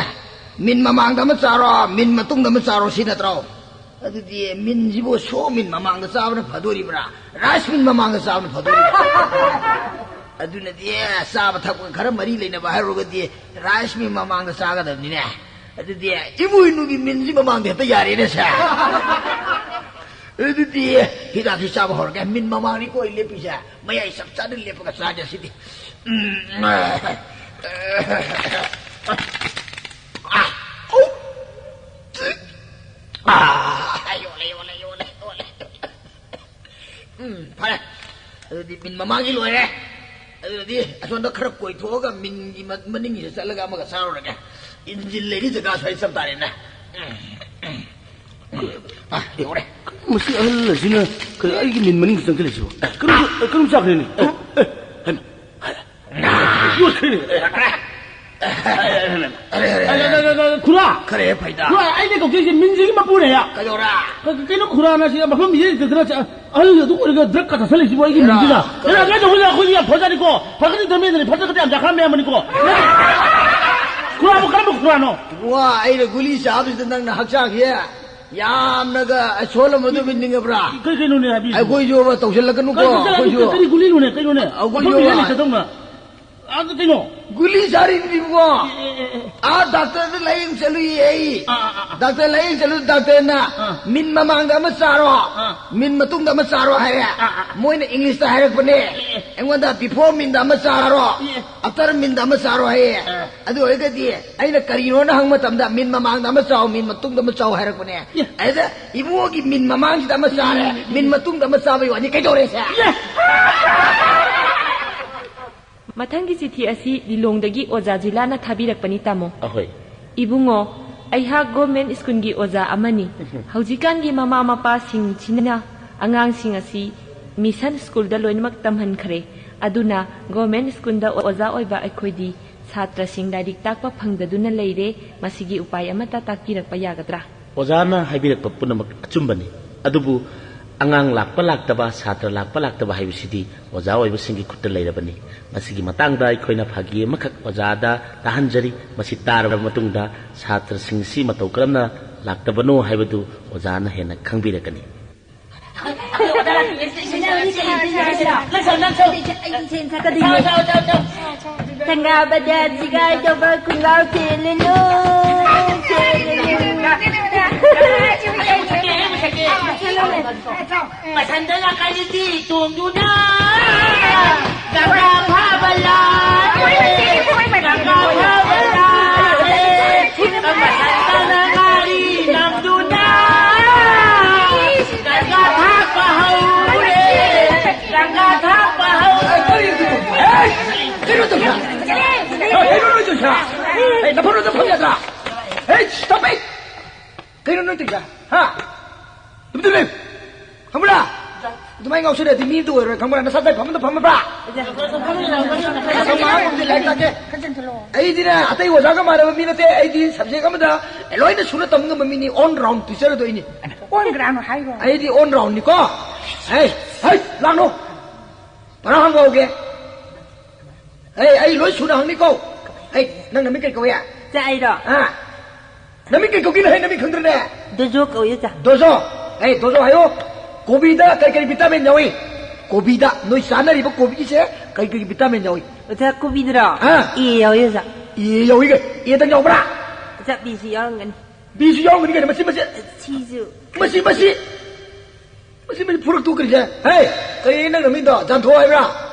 Meal ꯃꯃꯥꯡꯗ ꯑꯃ ꯆꯥꯔꯣ, meal ꯃꯇꯨꯡꯗ ꯑꯃ ꯆꯥꯔꯣ, ꯁꯤ ꯅꯠꯇ꯭ꯔꯣ? ꯑꯗꯨꯗꯤ mealꯁꯤꯕꯨ ꯁꯣ meal ꯃꯃꯥꯡꯗ ꯆꯥꯕꯅ ꯐꯗꯣꯔꯤꯕ꯭ꯔꯥ? Rice meal ꯃꯃꯥꯡꯗ ꯆꯥꯕꯅ ꯐꯗꯣꯔꯤꯕ꯭ꯔꯥ? ꯑꯗꯨꯅꯗꯤ ꯆꯥꯕ ꯊꯛꯄ ꯈꯔ ꯃꯔꯤ ꯂꯩꯅꯕ ꯍꯥꯏꯔꯨꯔꯒꯗꯤ rice meal ꯃꯃꯥꯡꯗ ꯆꯥꯒꯗꯕꯅꯤꯅꯦ꯫ ꯑꯗꯨꯗꯤ ꯏꯃꯣꯏꯅꯨꯒꯤ mealꯁꯤ ꯃꯃꯥꯡꯗ ꯍꯦꯛꯇ ꯌꯥꯔꯦꯅꯦ ꯁꯦ꯫ ꯑꯗꯨꯗꯤ ꯍꯤꯗꯥꯛꯁꯤ ꯆꯥꯕ ꯍꯧꯔꯒꯦ꯫ Meal ꯃꯃꯥꯡꯅꯤꯀꯣ ꯑꯩ ꯂꯦꯞꯄꯤꯁꯦ꯫ ꯃꯌꯥꯏ ꯆꯞ ꯆꯥꯅ ꯂꯦꯞꯄꯒ ꯆꯥꯒꯦ ꯁꯤꯗꯤ꯫ ꯎꯝ, ꯑ, ꯑ, ꯑ, ꯌꯣꯜꯂꯦ, ꯌꯣꯜꯂꯦ, ꯌꯣꯜꯂꯦ, ꯌꯣꯜꯂꯦ꯫ ꯎꯝ, ꯐꯔꯦ꯫ ꯃꯤꯟ ꯃꯃꯥꯡꯒꯤ ꯂꯣꯏꯔꯦ꯫ ꯑꯗꯨꯅꯗꯤ ꯑꯁꯣꯝꯗ ꯈꯔ ꯀꯣꯏꯊꯣꯛꯑꯒ ꯃꯤꯟꯒꯤ ꯃ-, ꯃꯅꯤꯡꯒꯤꯁꯦ ꯆꯠꯂꯒ ꯑꯃꯒ ꯆꯥꯔꯨꯔꯒꯦ꯫ ꯏꯟꯖꯤꯟ ꯂꯩꯔꯤ ꯖꯒꯥ ꯁ꯭ꯋꯥꯏ ꯆꯞ ꯇꯥꯔꯦꯅꯦ꯫ ꯑ, ꯌꯧꯔꯦ꯫ ꯃꯁꯤ ꯑꯍꯜ ꯑꯁꯤꯅ ꯀꯔꯤ ꯑꯩꯒꯤ ꯃꯤꯟ ꯃꯅꯤꯡꯗ ꯆꯪꯁꯤꯜꯂꯤꯁꯤꯕꯣ? ꯀꯔꯝ, ꯀꯔꯝ ꯆꯥꯈ꯭ꯔꯦꯅꯦ? ꯑꯦ, ꯑꯦ, ꯍꯩꯃꯥ꯫ ꯌꯣꯠꯈ꯭ꯔꯦꯅꯦ꯫ ꯑꯔꯦ, ꯑꯔꯦ, ꯑꯔꯦ, ꯑꯔꯦ, ꯑꯔꯦ, ꯑꯔꯦ꯫ ꯈꯨꯔꯥ! ꯈꯔ ꯍꯦꯛ ꯐꯩꯗ꯫ ꯈꯨꯔꯥ, ꯑꯩꯅ ꯀꯧꯖꯩꯁꯦ ꯃꯤꯟꯁꯤꯒꯤ ꯃꯄꯨꯅꯦ꯫ ꯀꯩꯗꯧꯔꯦ? ꯀ-, ꯀ-, ꯀꯩꯅꯣ ꯈꯨꯔꯥꯅ ꯁꯤꯗ ꯃꯐꯝ ꯏꯍꯦꯟ ꯍꯦꯟꯗꯅ ꯆ-, ꯑꯍꯜ ꯑꯗꯨ ꯑꯣꯏꯔꯒ ꯗ꯭ꯔꯒꯀ ꯆꯥꯁꯤꯜꯂꯛꯏꯁꯤꯕꯨ ꯑꯩꯒꯤ ꯏꯕꯨꯡꯉꯣ, ꯃꯤꯡꯁꯤꯗ? ꯀꯩꯅꯣ, ꯑꯗꯨꯃꯥꯏꯅ ꯇꯧꯕꯁꯤꯗ ꯑꯩꯈꯣꯏꯗꯤ ꯌꯥꯝ ꯐꯖꯔꯤꯀꯣ, ꯐꯒꯠꯅꯤ ꯊꯝꯃꯦꯗꯅꯤ, ꯐꯠꯇ ꯈꯛꯇ ꯌꯥꯝ ꯌꯥꯈꯥ ꯃꯌꯥꯝꯕꯅꯤꯀꯣ꯫ ꯈꯨꯔꯥꯕꯨ ꯀꯔꯝꯕ ꯈꯨꯔꯥꯅꯣ? ꯏꯕꯨꯡꯉꯣ, ꯑꯩꯅ ꯒꯨꯂꯤ ꯆꯥꯕꯁꯤꯗ ꯅꯪꯅ ꯍꯛꯆꯥꯡꯁꯦ ꯌꯥꯝꯅꯒ ꯁꯣꯜꯂꯝꯃꯗꯣꯏꯕ ꯅꯤꯡꯉꯕ꯭ꯔꯥ? ꯀꯩ, ꯀꯩꯅꯣꯅꯦ ꯍꯥꯏꯕꯤꯔꯤꯁꯤꯕꯣ? ꯑꯩꯈꯣꯏꯁꯨ ꯑꯃ ꯇꯧꯁꯤꯜꯂꯛꯀꯅꯨꯀꯣ, ꯀꯔꯤ, ꯀꯔꯤ, ꯑꯩꯈꯣꯏꯁꯨ꯫ ꯀꯔꯤ ꯒꯨꯂꯤꯅꯣꯅꯦ, ꯀꯩꯅꯣꯅꯦ? ꯑꯩꯈꯣꯏꯁꯨ ꯑꯩꯈꯣꯏ ꯃꯤꯔꯦꯜ ꯑꯃ ꯂꯩꯇꯗꯧꯅ꯫ ꯑꯗꯨ ꯀꯩꯅꯣ? ꯒꯨꯂꯤ ꯆꯥꯔꯤꯕꯅꯤ ꯏꯕꯨꯡꯉꯣ꯫ ꯑꯦ, ꯑꯦ, ꯑꯦ, ꯑꯦ꯫ ꯑꯥ ꯗꯥꯛꯇꯔꯗ ꯂꯥꯌꯦꯡ ꯆꯠꯂꯨꯏꯌꯦ ꯑꯩ꯫ ꯑꯥ, ꯑꯥ, ꯑꯥ, ꯑꯥ꯫ ꯗꯥꯛꯇꯔ ꯂꯥꯌꯦꯡ ꯆꯠꯂꯨ ꯗꯥꯛꯇꯔꯅ ꯑꯥ꯫ ꯃꯤꯟ ꯃꯃꯥꯡꯗ ꯑꯃ ꯆꯥꯔꯣ, ꯑꯥ꯫ ꯃꯤꯟ ꯃꯇꯨꯡꯗ ꯑꯃ ꯆꯥꯔꯣ ꯍꯥꯏꯔꯦ꯫ ꯑꯥ, ꯑꯥ, ꯑꯥ꯫ ꯃꯣꯏꯅ ꯏꯪꯂꯤꯁꯇ ꯍꯥꯏꯔꯛꯄꯅꯦ꯫ ꯑꯦ, ꯑꯦ꯫ ꯑꯩꯉꯣꯟꯗ before ꯃꯤꯟꯗ ꯑꯃ ꯆꯥꯔꯣ, ꯑꯦ, ꯑꯦ꯫ After ꯃꯤꯟꯗ ꯑꯃ ꯆꯥꯔꯣ ꯍꯥꯏꯌꯦ꯫ ꯑꯥ꯫ ꯑꯗꯨ ꯑꯣꯏꯔꯒꯗꯤ ꯑꯩꯅ ꯀꯔꯤꯅꯣꯅ ꯍꯪꯕ ꯃꯇꯝꯗ ꯃꯤꯟ ꯃꯃꯥꯡꯗ ꯑꯃ ꯆꯥꯎ, ꯃꯤꯟ ꯃꯇꯨꯡꯗ ꯑꯃ ꯆꯥꯎ ꯍꯥꯏꯔꯛꯄꯅꯦ꯫ ꯑꯦ꯫ ꯑꯗꯨꯗ ꯏꯕꯨꯡꯉꯣꯒꯤ ꯃꯤꯟ ꯃꯃꯥꯡꯁꯤꯗ ꯑꯃ ꯆꯥꯔꯦ, ꯃꯤꯟ ꯃꯇꯨꯡꯗ ꯑꯃ ꯆꯥꯕꯩ ꯋꯥꯅꯤ꯫ ꯀꯩꯗꯧꯔꯦ ꯁꯦ? ꯑꯦ꯫ ꯃꯊꯪꯒꯤ ꯆꯤꯊꯤ ꯑꯁꯤ ꯂꯤꯂꯣꯡꯗꯒꯤ ꯑꯣꯖꯥ ꯖꯤꯂꯥꯅ ꯊꯥꯕꯤꯔꯛꯄꯅꯤ, ꯇꯥꯃꯣ꯫ ꯑꯍꯣꯏ꯫ ꯏꯕꯨꯡꯉꯣ, ꯑꯩꯍꯥꯛ ꯒꯣꯔꯃꯦꯟ ꯁ꯭ꯀꯨꯜꯒꯤ ꯑꯣꯖꯥ ꯑꯃꯅꯤ꯫ ꯎꯝ꯫ ꯍꯧꯖꯤꯛꯀꯥꯟꯒꯤ ꯃꯃꯥ ꯃꯄꯥꯁꯤꯡꯁꯤꯅ ꯑꯉꯥꯡꯁꯤꯡ ꯑꯁꯤ ꯃꯤꯁꯟ ꯁ꯭ꯀꯨꯜꯗ ꯂꯣꯏꯅꯃꯛ ꯇꯝꯍꯟꯈ꯭ꯔꯦ꯫ ꯑꯗꯨꯅ ꯒꯣꯔꯃꯦꯟ ꯁ꯭ꯀꯨꯜꯗ ꯑꯣꯖꯥ ꯑꯣꯏꯕ ꯑꯩꯈꯣꯏꯗꯤ ꯁꯥꯇ꯭ꯔꯁꯤꯡ ꯂꯥꯏꯔꯤꯛ ꯇꯥꯛꯄ ꯐꯪꯗꯗꯨꯅ ꯂꯩꯔꯦ꯫ ꯃꯁꯤꯒꯤ ꯎꯄꯥꯏ ꯑꯃꯠꯇ ꯇꯥꯛꯄꯤꯔꯛꯄ ꯌꯥꯒꯗ꯭ꯔꯥ? ꯑꯣꯖꯥꯅ ꯍꯥꯏꯕꯤꯔꯛꯄ ꯄꯨꯝꯅꯃꯛ ꯑꯆꯨꯝꯕꯅꯤ꯫ ꯑꯗꯨꯕꯨ ꯑꯉꯥꯡ ꯂꯥꯛꯄ ꯂꯥꯛꯇꯕ, ꯁꯥꯇ꯭ꯔ ꯂꯥꯛꯄ ꯂꯥꯛꯇꯕ ꯍꯥꯏꯕꯁꯤꯗꯤ ꯑꯣꯖꯥ ꯑꯣꯏꯕꯁꯤꯡꯒꯤ ꯈꯨꯠꯇ ꯂꯩꯔꯕꯅꯤ꯫ ꯃꯁꯤꯒꯤ ꯃꯇꯥꯡꯗ ꯑꯩꯈꯣꯏꯅ ꯐꯥꯒꯤ ꯑꯃꯈꯛ ꯑꯣꯖꯥꯗ ꯇꯥꯍꯟꯖꯔꯤ꯫ ꯃꯁꯤ ꯇꯥꯔꯕ ꯃꯇꯨꯡꯗ ꯁꯥꯇ꯭ꯔꯁꯤꯡꯁꯤ ꯃꯇꯧ ꯀꯔꯝꯅ ꯂꯥꯛꯇꯕꯅꯣ ꯍꯥꯏꯕꯗꯨ ꯑꯣꯖꯥꯅ ꯍꯦꯟꯅ ꯈꯪꯕꯤꯔꯛꯀꯅꯤ꯫ ꯁꯪꯒꯥꯕꯗ ꯁꯤꯒꯥꯏꯗꯧꯕ ꯈꯣꯡꯒ꯭ꯔꯥꯎ ꯁꯦꯠꯂꯅꯨ, ꯁꯦꯠꯂꯅꯨ꯫ ꯃꯊꯟꯗ ꯅꯥꯀꯟꯗꯤ ꯇꯣꯡꯗꯨꯅ ꯒꯪꯒꯥ ꯐꯥꯕ ꯂꯥꯛꯑꯦ, ꯒꯪꯒꯥ ꯐꯥꯕ ꯂꯥꯛꯑꯦ꯫ ꯃꯊꯟꯗꯅ ꯉꯥꯔꯤ ꯅꯝꯗꯨꯅ ꯒꯪꯒꯥ ꯊꯥꯛꯄ ꯍꯧꯔꯦ, ꯒꯪꯒꯥ ꯊꯥꯛꯄ ꯀꯩꯅꯣ ꯅꯣꯏ ꯇꯧꯔꯤꯁꯦ? ꯍꯥ? ꯇꯨꯃꯤꯟ ꯇꯨꯃꯤꯟ ꯂꯩꯌꯨ꯫ ꯈꯪꯕ꯭ꯔꯥ? ꯑꯗꯨꯃꯥꯏꯅ ꯉꯥꯎꯁꯤꯜꯂꯗꯤ ꯃꯤ ꯑꯝꯇ ꯑꯣꯏꯔꯣꯏ, ꯈꯪꯕ꯭ꯔꯥ? ꯅꯁꯥ ꯆꯥꯏ ꯐꯝꯗ ꯐꯝꯃꯕ꯭ꯔꯥ? ꯃꯇꯝ ꯃꯥꯡꯍꯟꯒꯨꯝꯁꯦ, ꯂꯥꯏꯔꯤꯛ ꯇꯥꯛꯀꯦ꯫ ꯑꯩꯗꯤꯅꯦ, ꯑꯇꯩ ꯑꯣꯖꯥꯒ ꯃꯥꯟꯅꯕ ꯃꯤ ꯅꯠꯇꯦ꯫ ꯑꯩꯗꯤ subject ꯑꯃꯗ ꯂꯣꯏꯅ ꯁꯨꯅ ꯇꯝ ꯉꯝꯕ ꯃꯤꯅꯤ, all round teacher ꯑꯗꯣ ꯑꯩꯅꯤ꯫ On ground ꯍꯥꯏꯔꯣ? ꯑꯩꯗꯤ on roundꯅꯤꯀꯣ꯫ ꯍꯩ, ꯍꯩ, ꯂꯥꯛꯅꯣ꯫ ꯄꯔꯥ ꯍꯪꯕ ꯍꯧꯒꯦ꯫ ꯍꯩ, ꯑꯩ ꯂꯣꯏ ꯁꯨꯅ ꯍꯪꯅꯤꯀꯣ꯫ ꯍꯩ, ꯅꯪ ꯅꯃꯤꯡ ꯀꯩ ꯀꯧꯏ? ꯆꯦ, ꯑꯩꯔꯣ? ꯑꯥ꯫ ꯅꯃꯤꯡ ꯀꯩ ꯀꯧꯒꯦꯅ ꯍꯥꯏ, ꯅꯃꯤꯡ ꯈꯪꯗ꯭ꯔꯅꯦ? ꯗꯣꯖꯣ ꯀꯧꯏ, ꯑꯣꯖꯥ꯫ ꯗꯣꯖꯣ? ꯑꯦ, ꯗꯣꯖꯣ ꯍꯥꯏꯌꯣ꯫ ꯀꯣꯕꯤꯗ ꯀꯔꯤ ꯀꯔꯤ vitamin ꯌꯥꯎꯏ? ꯀꯣꯕꯤꯗ, ꯅꯣꯏ ꯆꯥꯅꯔꯤꯕ ꯀꯣꯕꯤꯁꯦ ꯀꯔꯤ ꯀꯔꯤ vitamin ꯌꯥꯎꯏ? ꯑꯣꯖꯥ, ꯀꯣꯕꯤꯗꯔꯣ? ꯑꯥ꯫ A ꯌꯥꯎꯏ, ꯑꯣꯖꯥ꯫ A ꯌꯥꯎꯏ ꯀꯩ? Aꯗꯪ ꯌꯥꯎꯕ꯭ꯔꯥ? ꯑꯣꯖꯥ, Bꯁꯨ ꯌꯥꯎꯔꯝꯒꯅꯤ꯫ Bꯁꯨ ꯌꯥꯎꯔꯝꯒꯅꯤ ꯀꯩꯅꯣ, ꯃꯁꯤ, ꯃꯁꯤ꯫ Cꯁꯨ꯫ ꯃꯁꯤ, ꯃꯁꯤ꯫ ꯃꯁꯤ, ꯃꯁꯤ ꯐꯨꯔꯛꯇꯣꯛꯈ꯭ꯔꯤꯁꯦ꯫ ꯍꯦ, ꯀꯔꯤ ꯅꯪ ꯅꯃꯤꯡꯗꯣ? ꯖꯥꯟꯊꯣ ꯍꯥꯏꯕ꯭ꯔꯥ?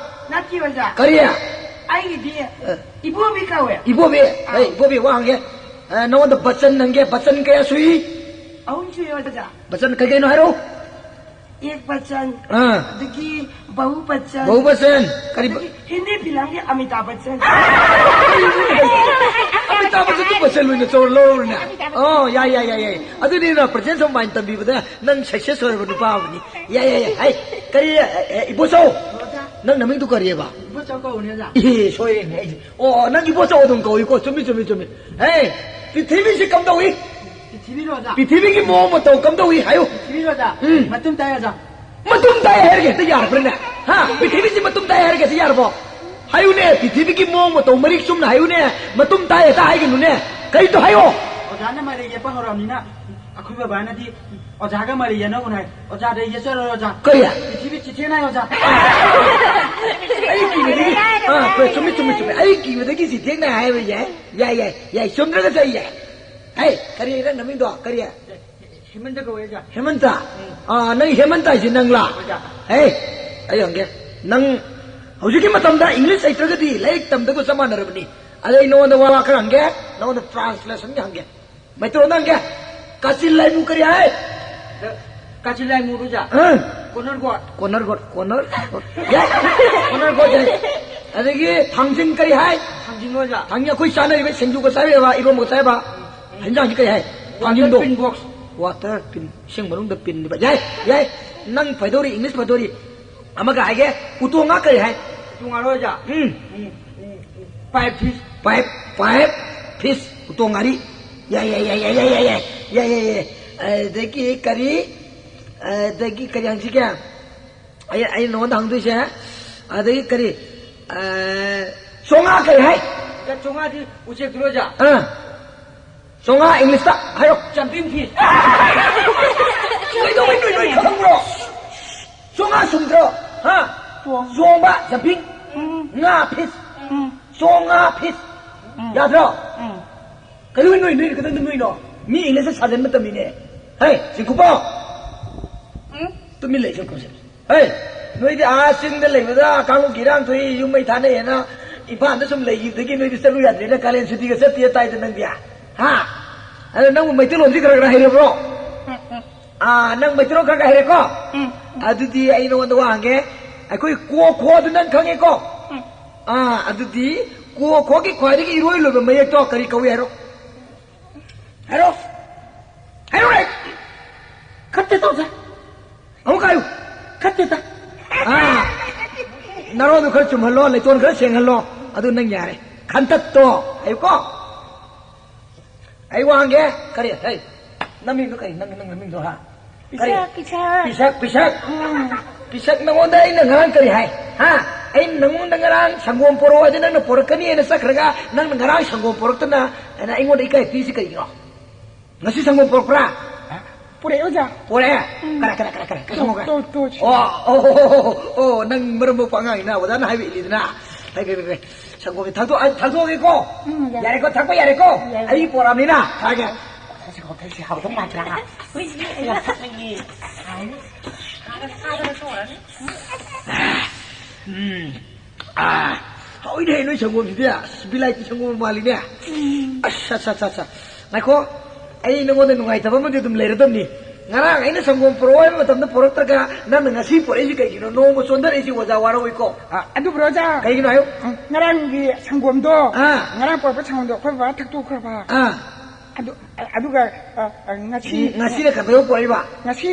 ꯅꯠꯇꯦ, ꯑꯣꯖꯥ꯫ ꯀꯔꯤ? ꯑꯩꯒꯤꯗꯤ ꯑ꯫ ꯏꯕꯣꯕꯤ ꯀꯧꯋꯦ꯫ ꯏꯕꯣꯕꯤ? ꯑꯥ꯫ ꯍꯦ, ꯏꯕꯣꯕꯤ, ꯋꯥ ꯍꯪꯒꯦ꯫ ꯑ, ꯅꯉꯣꯟꯗ ꯕꯆꯟ ꯍꯪꯒꯦ, ꯕꯆꯟ ꯀꯌꯥ ꯁꯨꯏ? ꯑꯍꯨꯝ ꯁꯨꯏ, ꯑꯣꯖꯥ꯫ ꯕꯆꯟ ꯀꯩ ꯀꯩꯅꯣ ꯍꯥꯏꯔꯛꯎ꯫ ꯑꯦꯛ ꯕꯆꯟ, ꯑꯥ꯫ ꯑꯗꯒꯤ ꯕꯍꯨ ꯕꯆꯟ, ꯕꯍꯨ ꯕꯆꯟ, ꯀꯔꯤ ꯕ- ꯑꯗꯒꯤ ꯍꯤꯟꯗꯤ ꯐꯤꯂꯝꯒꯤ ꯑꯃꯤꯇꯥꯕ ꯕꯆꯟ꯫ ꯑꯃꯤꯇꯥꯕ ꯕꯆꯟꯗꯨ ꯕꯆꯟ ꯑꯣꯏꯅ ꯆꯧꯔ ꯂꯧꯔꯨꯅꯦ꯫ ꯑꯣ, ꯌꯥꯏ, ꯌꯥꯏ, ꯌꯥꯏ, ꯌꯥꯏ꯫ ꯑꯗꯨꯗꯤ ꯅꯪ presence of mind ꯇꯝꯕꯤꯕꯗ ꯅꯪ success ꯑꯣꯏꯔꯕ ꯅꯨꯄꯥ ꯑꯃꯅꯤ꯫ ꯌꯥꯏ, ꯌꯥꯏ, ꯌꯥꯏ꯫ ꯍꯩ, ꯀꯔꯤ, ꯑꯦ, ꯑꯦ, ꯏꯕꯣꯆꯧ? ꯑꯣꯖꯥ꯫ ꯅꯪ ꯅꯃꯤꯡꯗꯨ ꯀꯔꯤꯑꯕ? ꯏꯕꯣꯆꯧ ꯀꯧꯕꯅꯦ, ꯑꯣꯖꯥ꯫ ꯏꯍꯦ, ꯁꯣꯏꯔꯦꯅꯦ ꯑꯩꯁꯦ꯫ ꯑꯣ, ꯅꯪ ꯏꯕꯣꯆꯧ ꯑꯗꯨꯝ ꯀꯧꯏꯀꯣ꯫ ꯆꯨꯝꯃꯤ, ꯆꯨꯝꯃꯤ, ꯆꯨꯝꯃꯤ꯫ ꯍꯦ, ꯄ꯭ꯔꯤꯊꯤꯕꯤꯁꯤ ꯀꯝꯗꯧꯏ? ꯄ꯭ꯔꯤꯊꯤꯕꯤꯔꯣ, ꯑꯣꯖꯥ? ꯄ꯭ꯔꯤꯊꯤꯕꯤꯒꯤ ꯃꯑꯣꯡ ꯃꯇꯧ ꯀꯝꯗꯧꯏ ꯍꯥꯏꯌꯨ꯫ ꯄ꯭ꯔꯤꯊꯤꯕꯤꯔꯣ, ꯑꯣꯖꯥ? ꯎꯝ꯫ ꯃꯇꯨꯝ ꯇꯥꯏ, ꯑꯣꯖꯥ꯫ ꯃꯇꯨꯝ ꯇꯥꯏ ꯍꯥꯏꯔꯒ ꯍꯦꯛꯇ ꯌꯥꯔꯕ꯭ꯔꯅꯦ? ꯍꯥ? ꯄ꯭ꯔꯤꯊꯤꯕꯤꯁꯤ ꯃꯇꯨꯝ ꯇꯥꯏ ꯍꯥꯏꯔꯒ ꯍꯦꯛꯇ ꯌꯥꯔꯕꯣ? ꯍꯥꯏꯌꯨꯅꯦ, ꯄ꯭ꯔꯤꯊꯤꯕꯤꯒꯤ ꯃꯑꯣꯡ ꯃꯇꯧ ꯃꯔꯤꯛ ꯆꯨꯝꯅ ꯍꯥꯏꯌꯨꯅꯦ꯫ ꯃꯇꯨꯝ ꯇꯥꯏ ꯍꯦꯛꯇ ꯍꯥꯏꯒꯅꯨꯅꯦ꯫ ꯀꯔꯤꯗꯣ ꯍꯥꯏꯌꯣ꯫ ꯑꯣꯖꯥꯅ ꯃꯔꯩ ꯌꯦꯠꯄ ꯍꯧꯔꯕꯅꯤꯅ ꯑꯩꯈꯣꯏ ꯕꯕꯥꯅꯗꯤ ꯑꯣꯖꯥꯒ ꯃꯔꯩ ꯌꯦꯠꯅꯒꯅꯨ ꯍꯥꯏ꯫ ꯑꯣꯖꯥꯗ ꯌꯦꯠꯆꯔꯣꯏ, ꯑꯣꯖꯥ꯫ ꯀꯔꯤ? ꯄ꯭ꯔꯤꯊꯤꯕꯤ ꯆꯤꯊꯦꯛꯅ ꯍꯥꯏ, ꯑꯣꯖꯥ꯫ ꯑꯩ ꯀꯤꯕꯗꯒꯤ, ꯑꯥ, ꯍꯣꯏ, ꯆꯨꯝꯃꯤ, ꯆꯨꯝꯃꯤ, ꯆꯨꯝꯃꯤ꯫ ꯑꯩ ꯀꯤꯕꯗꯒꯤ ꯆꯤꯊꯦꯛꯅ ꯍꯥꯏꯕ ꯌꯥꯏ꯫ ꯌꯥꯏ, ꯌꯥꯏ, ꯌꯥꯏ꯫ ꯆꯨꯝꯗ꯭ꯔꯒꯁꯨ ꯑꯩ ꯌꯥꯏ꯫ ꯍꯦ, ꯀꯔꯤ ꯅꯪ ꯅꯃꯤꯡꯗꯣ? ꯀꯔꯤ? ꯍꯦꯃꯟꯇ ꯀꯧꯋꯦ, ꯑꯣꯖꯥ꯫ ꯍꯦꯃꯟꯇ? ꯎꯝ꯫ ꯑꯥ, ꯅꯪ ꯍꯦꯃꯟꯇ ꯍꯥꯏꯁꯤ ꯅꯪꯂꯥ? ꯑꯣꯖꯥ꯫ ꯍꯦ, ꯑꯩ ꯍꯪꯒꯦ꯫ ꯅꯪ ꯍꯧꯖꯤꯛꯀꯤ ꯃꯇꯝꯗ English ꯍꯩꯇ꯭ꯔꯒꯗꯤ ꯂꯥꯏꯔꯤꯛ ꯇꯝꯗꯕꯒ ꯆꯞ ꯃꯥꯟꯅꯔꯕꯅꯤ꯫ ꯑꯗꯩ ꯅꯉꯣꯟꯗ ꯋꯥ ꯈꯔ ꯍꯪꯒꯦ, ꯅꯉꯣꯟꯗ translationꯒꯤ ꯍꯪꯒꯦ꯫ ꯃꯩꯇꯩꯂꯣꯟꯗ ꯍꯪꯒꯦ꯫ ꯀꯥꯆꯤꯟ ꯂꯥꯏꯃꯨ ꯀꯔꯤ ꯍꯥꯏ? ꯀꯥꯆꯤꯟ ꯂꯥꯏꯃꯨꯔꯣ, ꯑꯣꯖꯥ? ꯑꯪ꯫ Corner goat꯫ Corner goat, corner goat꯫ ꯌꯥꯏ꯫ Corner goat ꯌꯥꯏ꯫ ꯑꯗꯒꯤ ꯊꯥꯡꯖꯤꯡ ꯀꯔꯤ ꯍꯥꯏ? ꯊꯥꯡꯖꯤꯡ, ꯑꯣꯖꯥ꯫ ꯊꯥꯡꯖꯤꯡ ꯑꯩꯈꯣꯏ ꯆꯥꯅꯔꯤꯕ ꯁꯤꯡꯖꯨꯒ ꯆꯥꯕ ꯌꯥꯕ, ꯏꯔꯣꯝꯕꯒ ꯆꯥꯕ꯫ ꯍꯤꯟꯖꯥꯡꯁꯤ ꯀꯔꯤ ꯍꯥꯏ? ꯄꯥꯟꯖꯤꯟꯗꯣ꯫ Water pin box꯫ Water pin, ꯏꯁꯤꯡ ꯃꯅꯨꯡꯗ ꯄꯤꯟꯗꯕ꯫ ꯌꯥꯏ, ꯌꯥꯏ꯫ ꯅꯪ ꯐꯩꯗꯧꯔꯤ, English ꯐꯩꯗꯧꯔꯤ꯫ ꯑꯃꯒ ꯍꯥꯏꯒꯦ, ꯎꯇꯣꯡ ꯉꯥ ꯀꯔꯤ ꯍꯥꯏ? ꯎꯇꯣꯡ ꯉꯥꯔꯣ ꯑꯣꯖꯥ? ꯎꯝ꯫ ꯎꯝ, ꯎꯝ, ꯎꯝ꯫ Five fish꯫ Five, five fish꯫ ꯎꯇꯣꯡ ꯉꯥꯔꯤ꯫ ꯌꯥꯏ, ꯌꯥꯏ, ꯌꯥꯏ꯫ ꯑꯗꯒꯤ ꯀꯔꯤ? ꯑꯗꯒꯤ ꯀꯔꯤ ꯍꯪꯁꯤꯒꯦ? ꯑꯩ, ꯑꯩ ꯅꯉꯣꯟꯗ ꯍꯪꯗꯣꯏꯁꯦ, ꯑꯗꯒꯤ ꯀꯔꯤ? ꯑ, ꯆꯣꯉꯥ ꯀꯔꯤ ꯍꯥꯏ? ꯑꯣꯖꯥ, ꯆꯣꯉꯥꯗꯤ ꯎꯆꯦꯛꯇꯨꯔꯣ, ꯑꯣꯖꯥ? ꯑ, ꯆꯣꯉꯥ English ꯇ ꯍꯥꯏꯔꯣ꯫ Jumping fish꯫ ꯀꯩꯗꯧꯕꯩ ꯅꯣꯏ, ꯅꯣꯏ ꯈꯪꯕ꯭ꯔꯣ? ꯆꯣꯉꯥ ꯆꯨꯝꯗ꯭ꯔꯣ? ꯍꯥ? ꯆꯣꯡ-, ꯆꯣꯡꯕ, jumping꯫ ꯎꯝ꯫ ꯉꯥ, fish꯫ ꯎꯝ꯫ ꯆꯣꯉꯥ fish꯫ ꯎꯝ꯫ ꯌꯥꯗ꯭ꯔꯣ? ꯎꯝ꯫ ꯀꯩꯗꯧꯕꯩ ꯅꯣꯏ, ꯅꯣꯏ ꯈꯛꯇꯪꯗ ꯅꯣꯏꯅꯣ? ꯃꯤ English ꯁꯥꯖꯟꯕ ꯇꯝꯃꯤꯅꯦ꯫ ꯍꯩ, ꯆꯤꯡꯈꯨꯕꯥꯎ! ꯎꯝ? ꯇꯨꯃꯤꯟ ꯂꯩ, ꯆꯤꯡꯈꯨꯕꯥꯎꯁꯦ꯫ ꯍꯩ, ꯅꯣꯏꯗꯤ ꯑꯥ ꯆꯤꯡꯗ ꯂꯩꯕꯗ ꯀꯥꯡꯂꯨꯞꯀꯤ ꯏꯔꯥꯡ ꯊꯣꯛꯏ, ꯌꯨꯝ ꯃꯩ ꯊꯥꯅꯩꯌꯦꯅ ꯏꯝꯐꯥꯜꯗ ꯁꯨꯝ ꯂꯩꯈꯤꯕꯗꯒꯤ ꯅꯣꯏꯗꯤ ꯆꯠꯂꯨ ꯌꯥꯗ꯭ꯔꯦꯅ, ꯀꯥꯂꯦꯟ ꯁꯨꯇꯤꯒ ꯆꯠꯇꯦ ꯇꯥꯏꯗ ꯅꯪꯗꯤ꯫ ꯍꯥ? ꯑꯗ ꯅꯪꯕꯨ ꯃꯩꯇꯩꯂꯣꯟꯗꯤ ꯈꯔ ꯈꯔ ꯍꯩꯔꯕ꯭ꯔꯣ? ꯎꯝ, ꯎꯝ꯫ ꯑꯥ, ꯅꯪ ꯃꯩꯇꯩꯂꯣꯟ ꯈꯔ ꯈꯔ ꯍꯩꯔꯦꯀꯣ? ꯎꯝ, ꯎꯝ꯫ ꯑꯗꯨꯗꯤ ꯑꯩ ꯅꯉꯣꯟꯗ ꯋꯥ ꯍꯪꯒꯦ꯫ ꯑꯩꯈꯣꯏ ꯀꯣ ꯈꯣ ꯑꯗꯨ ꯅꯪ ꯈꯪꯉꯦꯀꯣ? ꯎꯝ꯫ ꯑꯥ, ꯑꯗꯨꯗꯤ ꯀꯣ ꯈꯣꯒꯤ ꯈ꯭ꯋꯥꯏꯗꯒꯤ ꯏꯔꯣꯏ ꯂꯣꯏꯕ ꯃꯌꯦꯛꯇꯣ ꯀꯔꯤ ꯀꯧꯏ ꯍꯥꯏꯔꯣ? ꯍꯥꯏꯔꯣ! ꯍꯥꯏꯔꯣ! ꯈꯠꯇꯦ ꯇꯧꯁꯦ! ꯑꯃꯨꯛ ꯍꯥꯏꯌꯨ! ꯈꯠꯇꯦ ꯇ-, ꯑꯥ! ꯅꯔꯣꯟꯗꯣ ꯈꯔ ꯆꯨꯝꯍꯜꯂꯣ, ꯂꯩꯇꯣꯟ ꯈꯔ ꯁꯦꯡꯍꯜꯂꯣ, ꯑꯗꯨ ꯅꯪ ꯌꯥꯔꯦ꯫ ꯈꯟꯇꯠꯇꯣ! ꯍꯥꯏꯌꯨꯀꯣ! ꯑꯩ ꯋꯥ ꯍꯪꯒꯦ꯫ ꯀꯔꯤ? ꯍꯩ! ꯅꯃꯤꯡꯗꯣ ꯀꯔꯤ? ꯅꯪ, ꯅꯪ ꯅꯃꯤꯡꯗꯣ, ꯍꯥ? ꯀꯔꯤ? ꯄꯤꯁꯛ, ꯄꯤꯁꯛ꯫ ꯄꯤꯁꯛ, ꯄꯤꯁꯛ? ꯎꯝ꯫ ꯄꯤꯁꯛ, ꯅꯉꯣꯟꯗ ꯑꯩꯅ ꯉꯔꯥꯡ ꯀꯔꯤ ꯍꯥꯏ? ꯍꯥ? ꯑꯩꯅ ꯅꯉꯣꯟꯗ ꯉꯔꯥꯡ ꯁꯪꯒꯣꯝ ꯄꯣꯔꯛꯑꯣ ꯍꯥꯏꯗꯤ ꯅꯪꯅ ꯄꯣꯔꯛꯀꯅꯤ ꯍꯥꯏꯅ ꯆꯠꯈ꯭ꯔꯒ, ꯅꯪꯅ ꯉꯔꯥꯡ ꯁꯪꯒꯣꯝ ꯄꯣꯔꯛꯇꯅ, ꯑꯩꯅ, ꯑꯩꯉꯣꯟꯗ ꯏꯀꯥꯏ ꯄꯤꯔꯤꯁꯤ ꯀꯩꯒꯤꯅꯣ? ꯉꯁꯤ ꯁꯪꯒꯣꯝ ꯄꯣꯔꯛꯄ꯭ꯔꯥ? ꯄꯨꯔꯛꯑꯦ, ꯑꯣꯖꯥ꯫ ꯄꯣꯔꯛꯑꯦ? ꯎꯝ꯫ ꯀꯔꯥꯏ, ꯀꯔꯥꯏ, ꯀꯔꯥꯏ, ꯀꯔꯥꯏ, ꯀꯔꯥꯏ ꯁꯪꯒꯣꯝ ꯀꯔꯥꯏ? ꯇꯣ, ꯇꯣ, ꯁꯤ꯫ ꯑꯣ, ꯑꯣ, ꯑꯣ, ꯑꯣ, ꯑꯣ, ꯅꯪ ꯃꯔꯝ ꯃꯣꯛꯄ ꯑꯉꯥꯡꯅꯤꯅ ꯑꯣꯖꯥꯅ ꯍꯥꯏꯕ ꯏꯜꯂꯤꯗꯅ꯫ ꯐꯩ, ꯐꯩ, ꯐꯩ, ꯐꯩ꯫ ꯁꯪꯒꯣꯝꯁꯦ ꯊꯛꯇꯣꯛ-, ꯑ, ꯊꯛꯇꯣꯛꯑꯒꯦꯀꯣ? ꯎꯝ, ꯌꯥꯏ꯫ ꯌꯥꯔꯦꯀꯣ? ꯊꯛꯄ ꯌꯥꯔꯦꯀꯣ? ꯌꯥꯏ, ꯌꯥꯏ꯫ ꯑꯩ ꯄꯣꯔꯛꯑꯕꯅꯤꯅ ꯊꯛꯑꯒꯦ꯫ ꯊꯛꯁꯤꯀꯣ, ꯊꯛꯁꯤ꯫ ꯍꯥꯎꯗꯧ ꯃꯥꯟꯗ꯭ꯔꯥ? ꯍꯣꯏ, ꯌꯥꯝ ꯊꯛꯅꯤꯡꯉꯤ꯫ ꯎꯝ꯫ ꯑꯥ, ꯍꯥꯎꯏꯅꯦ, ꯅꯣꯏ ꯁꯪꯒꯣꯝꯁꯤꯗꯤ꯫ ꯑꯁ, ꯕꯤꯂꯥꯏꯇꯤ ꯁꯪꯒꯣꯝ ꯃꯥꯜꯂꯤꯅꯦ꯫ ꯎꯝ꯫ ꯑꯁ, ꯑꯠꯁ, ꯑꯠꯁ, ꯑꯠꯁ꯫ ꯉꯥꯏꯈꯣ, ꯑꯩ ꯅꯉꯣꯟꯗ ꯅꯨꯡꯉꯥꯏꯇꯕ ꯑꯃꯗꯤ ꯑꯗꯨꯝ ꯂꯩꯔꯗꯝꯅꯤ꯫ ꯉꯔꯥꯡ ꯑꯩꯅ ꯁꯪꯒꯣꯝ ꯄꯨꯔꯛꯑꯣ ꯍꯥꯏꯕ ꯃꯇꯝꯗ ꯄꯨꯔꯛꯇ꯭ꯔꯒ, ꯅꯪꯅ ꯉꯁꯤ ꯄꯨꯔꯛꯏꯁꯤ ꯀꯩꯒꯤꯅꯣ? ꯅꯣꯡꯃ ꯆꯣꯟꯊꯔꯛꯏꯁꯤ ꯑꯣꯖꯥ ꯋꯥꯔꯧꯏꯀꯣ꯫ ꯑ, ꯑꯗꯨꯕꯨꯔꯣ, ꯑꯣꯖꯥ? ꯀꯩꯒꯤꯅꯣ ꯍꯥꯏꯌꯨ? ꯎꯝ, ꯉꯔꯥꯡꯒꯤ ꯁꯪꯒꯣꯝꯗꯣ, ꯑꯥ꯫ ꯉꯔꯥꯡ ꯄꯨꯔꯛꯄ ꯁꯪꯒꯣꯝꯗꯣ ꯑꯩꯈꯣꯏ ꯕꯕꯥ ꯊꯛꯇꯣꯛꯈ꯭ꯔꯕ꯫ ꯑꯥ꯫ ꯑꯗꯨ, ꯑꯗꯨꯒ, ꯑ, ꯑ, ꯉꯁꯤ, ꯉꯁꯤꯅ ꯀꯩꯗꯧꯕ ꯄꯣꯔꯛꯏꯕ? ꯉꯁꯤ,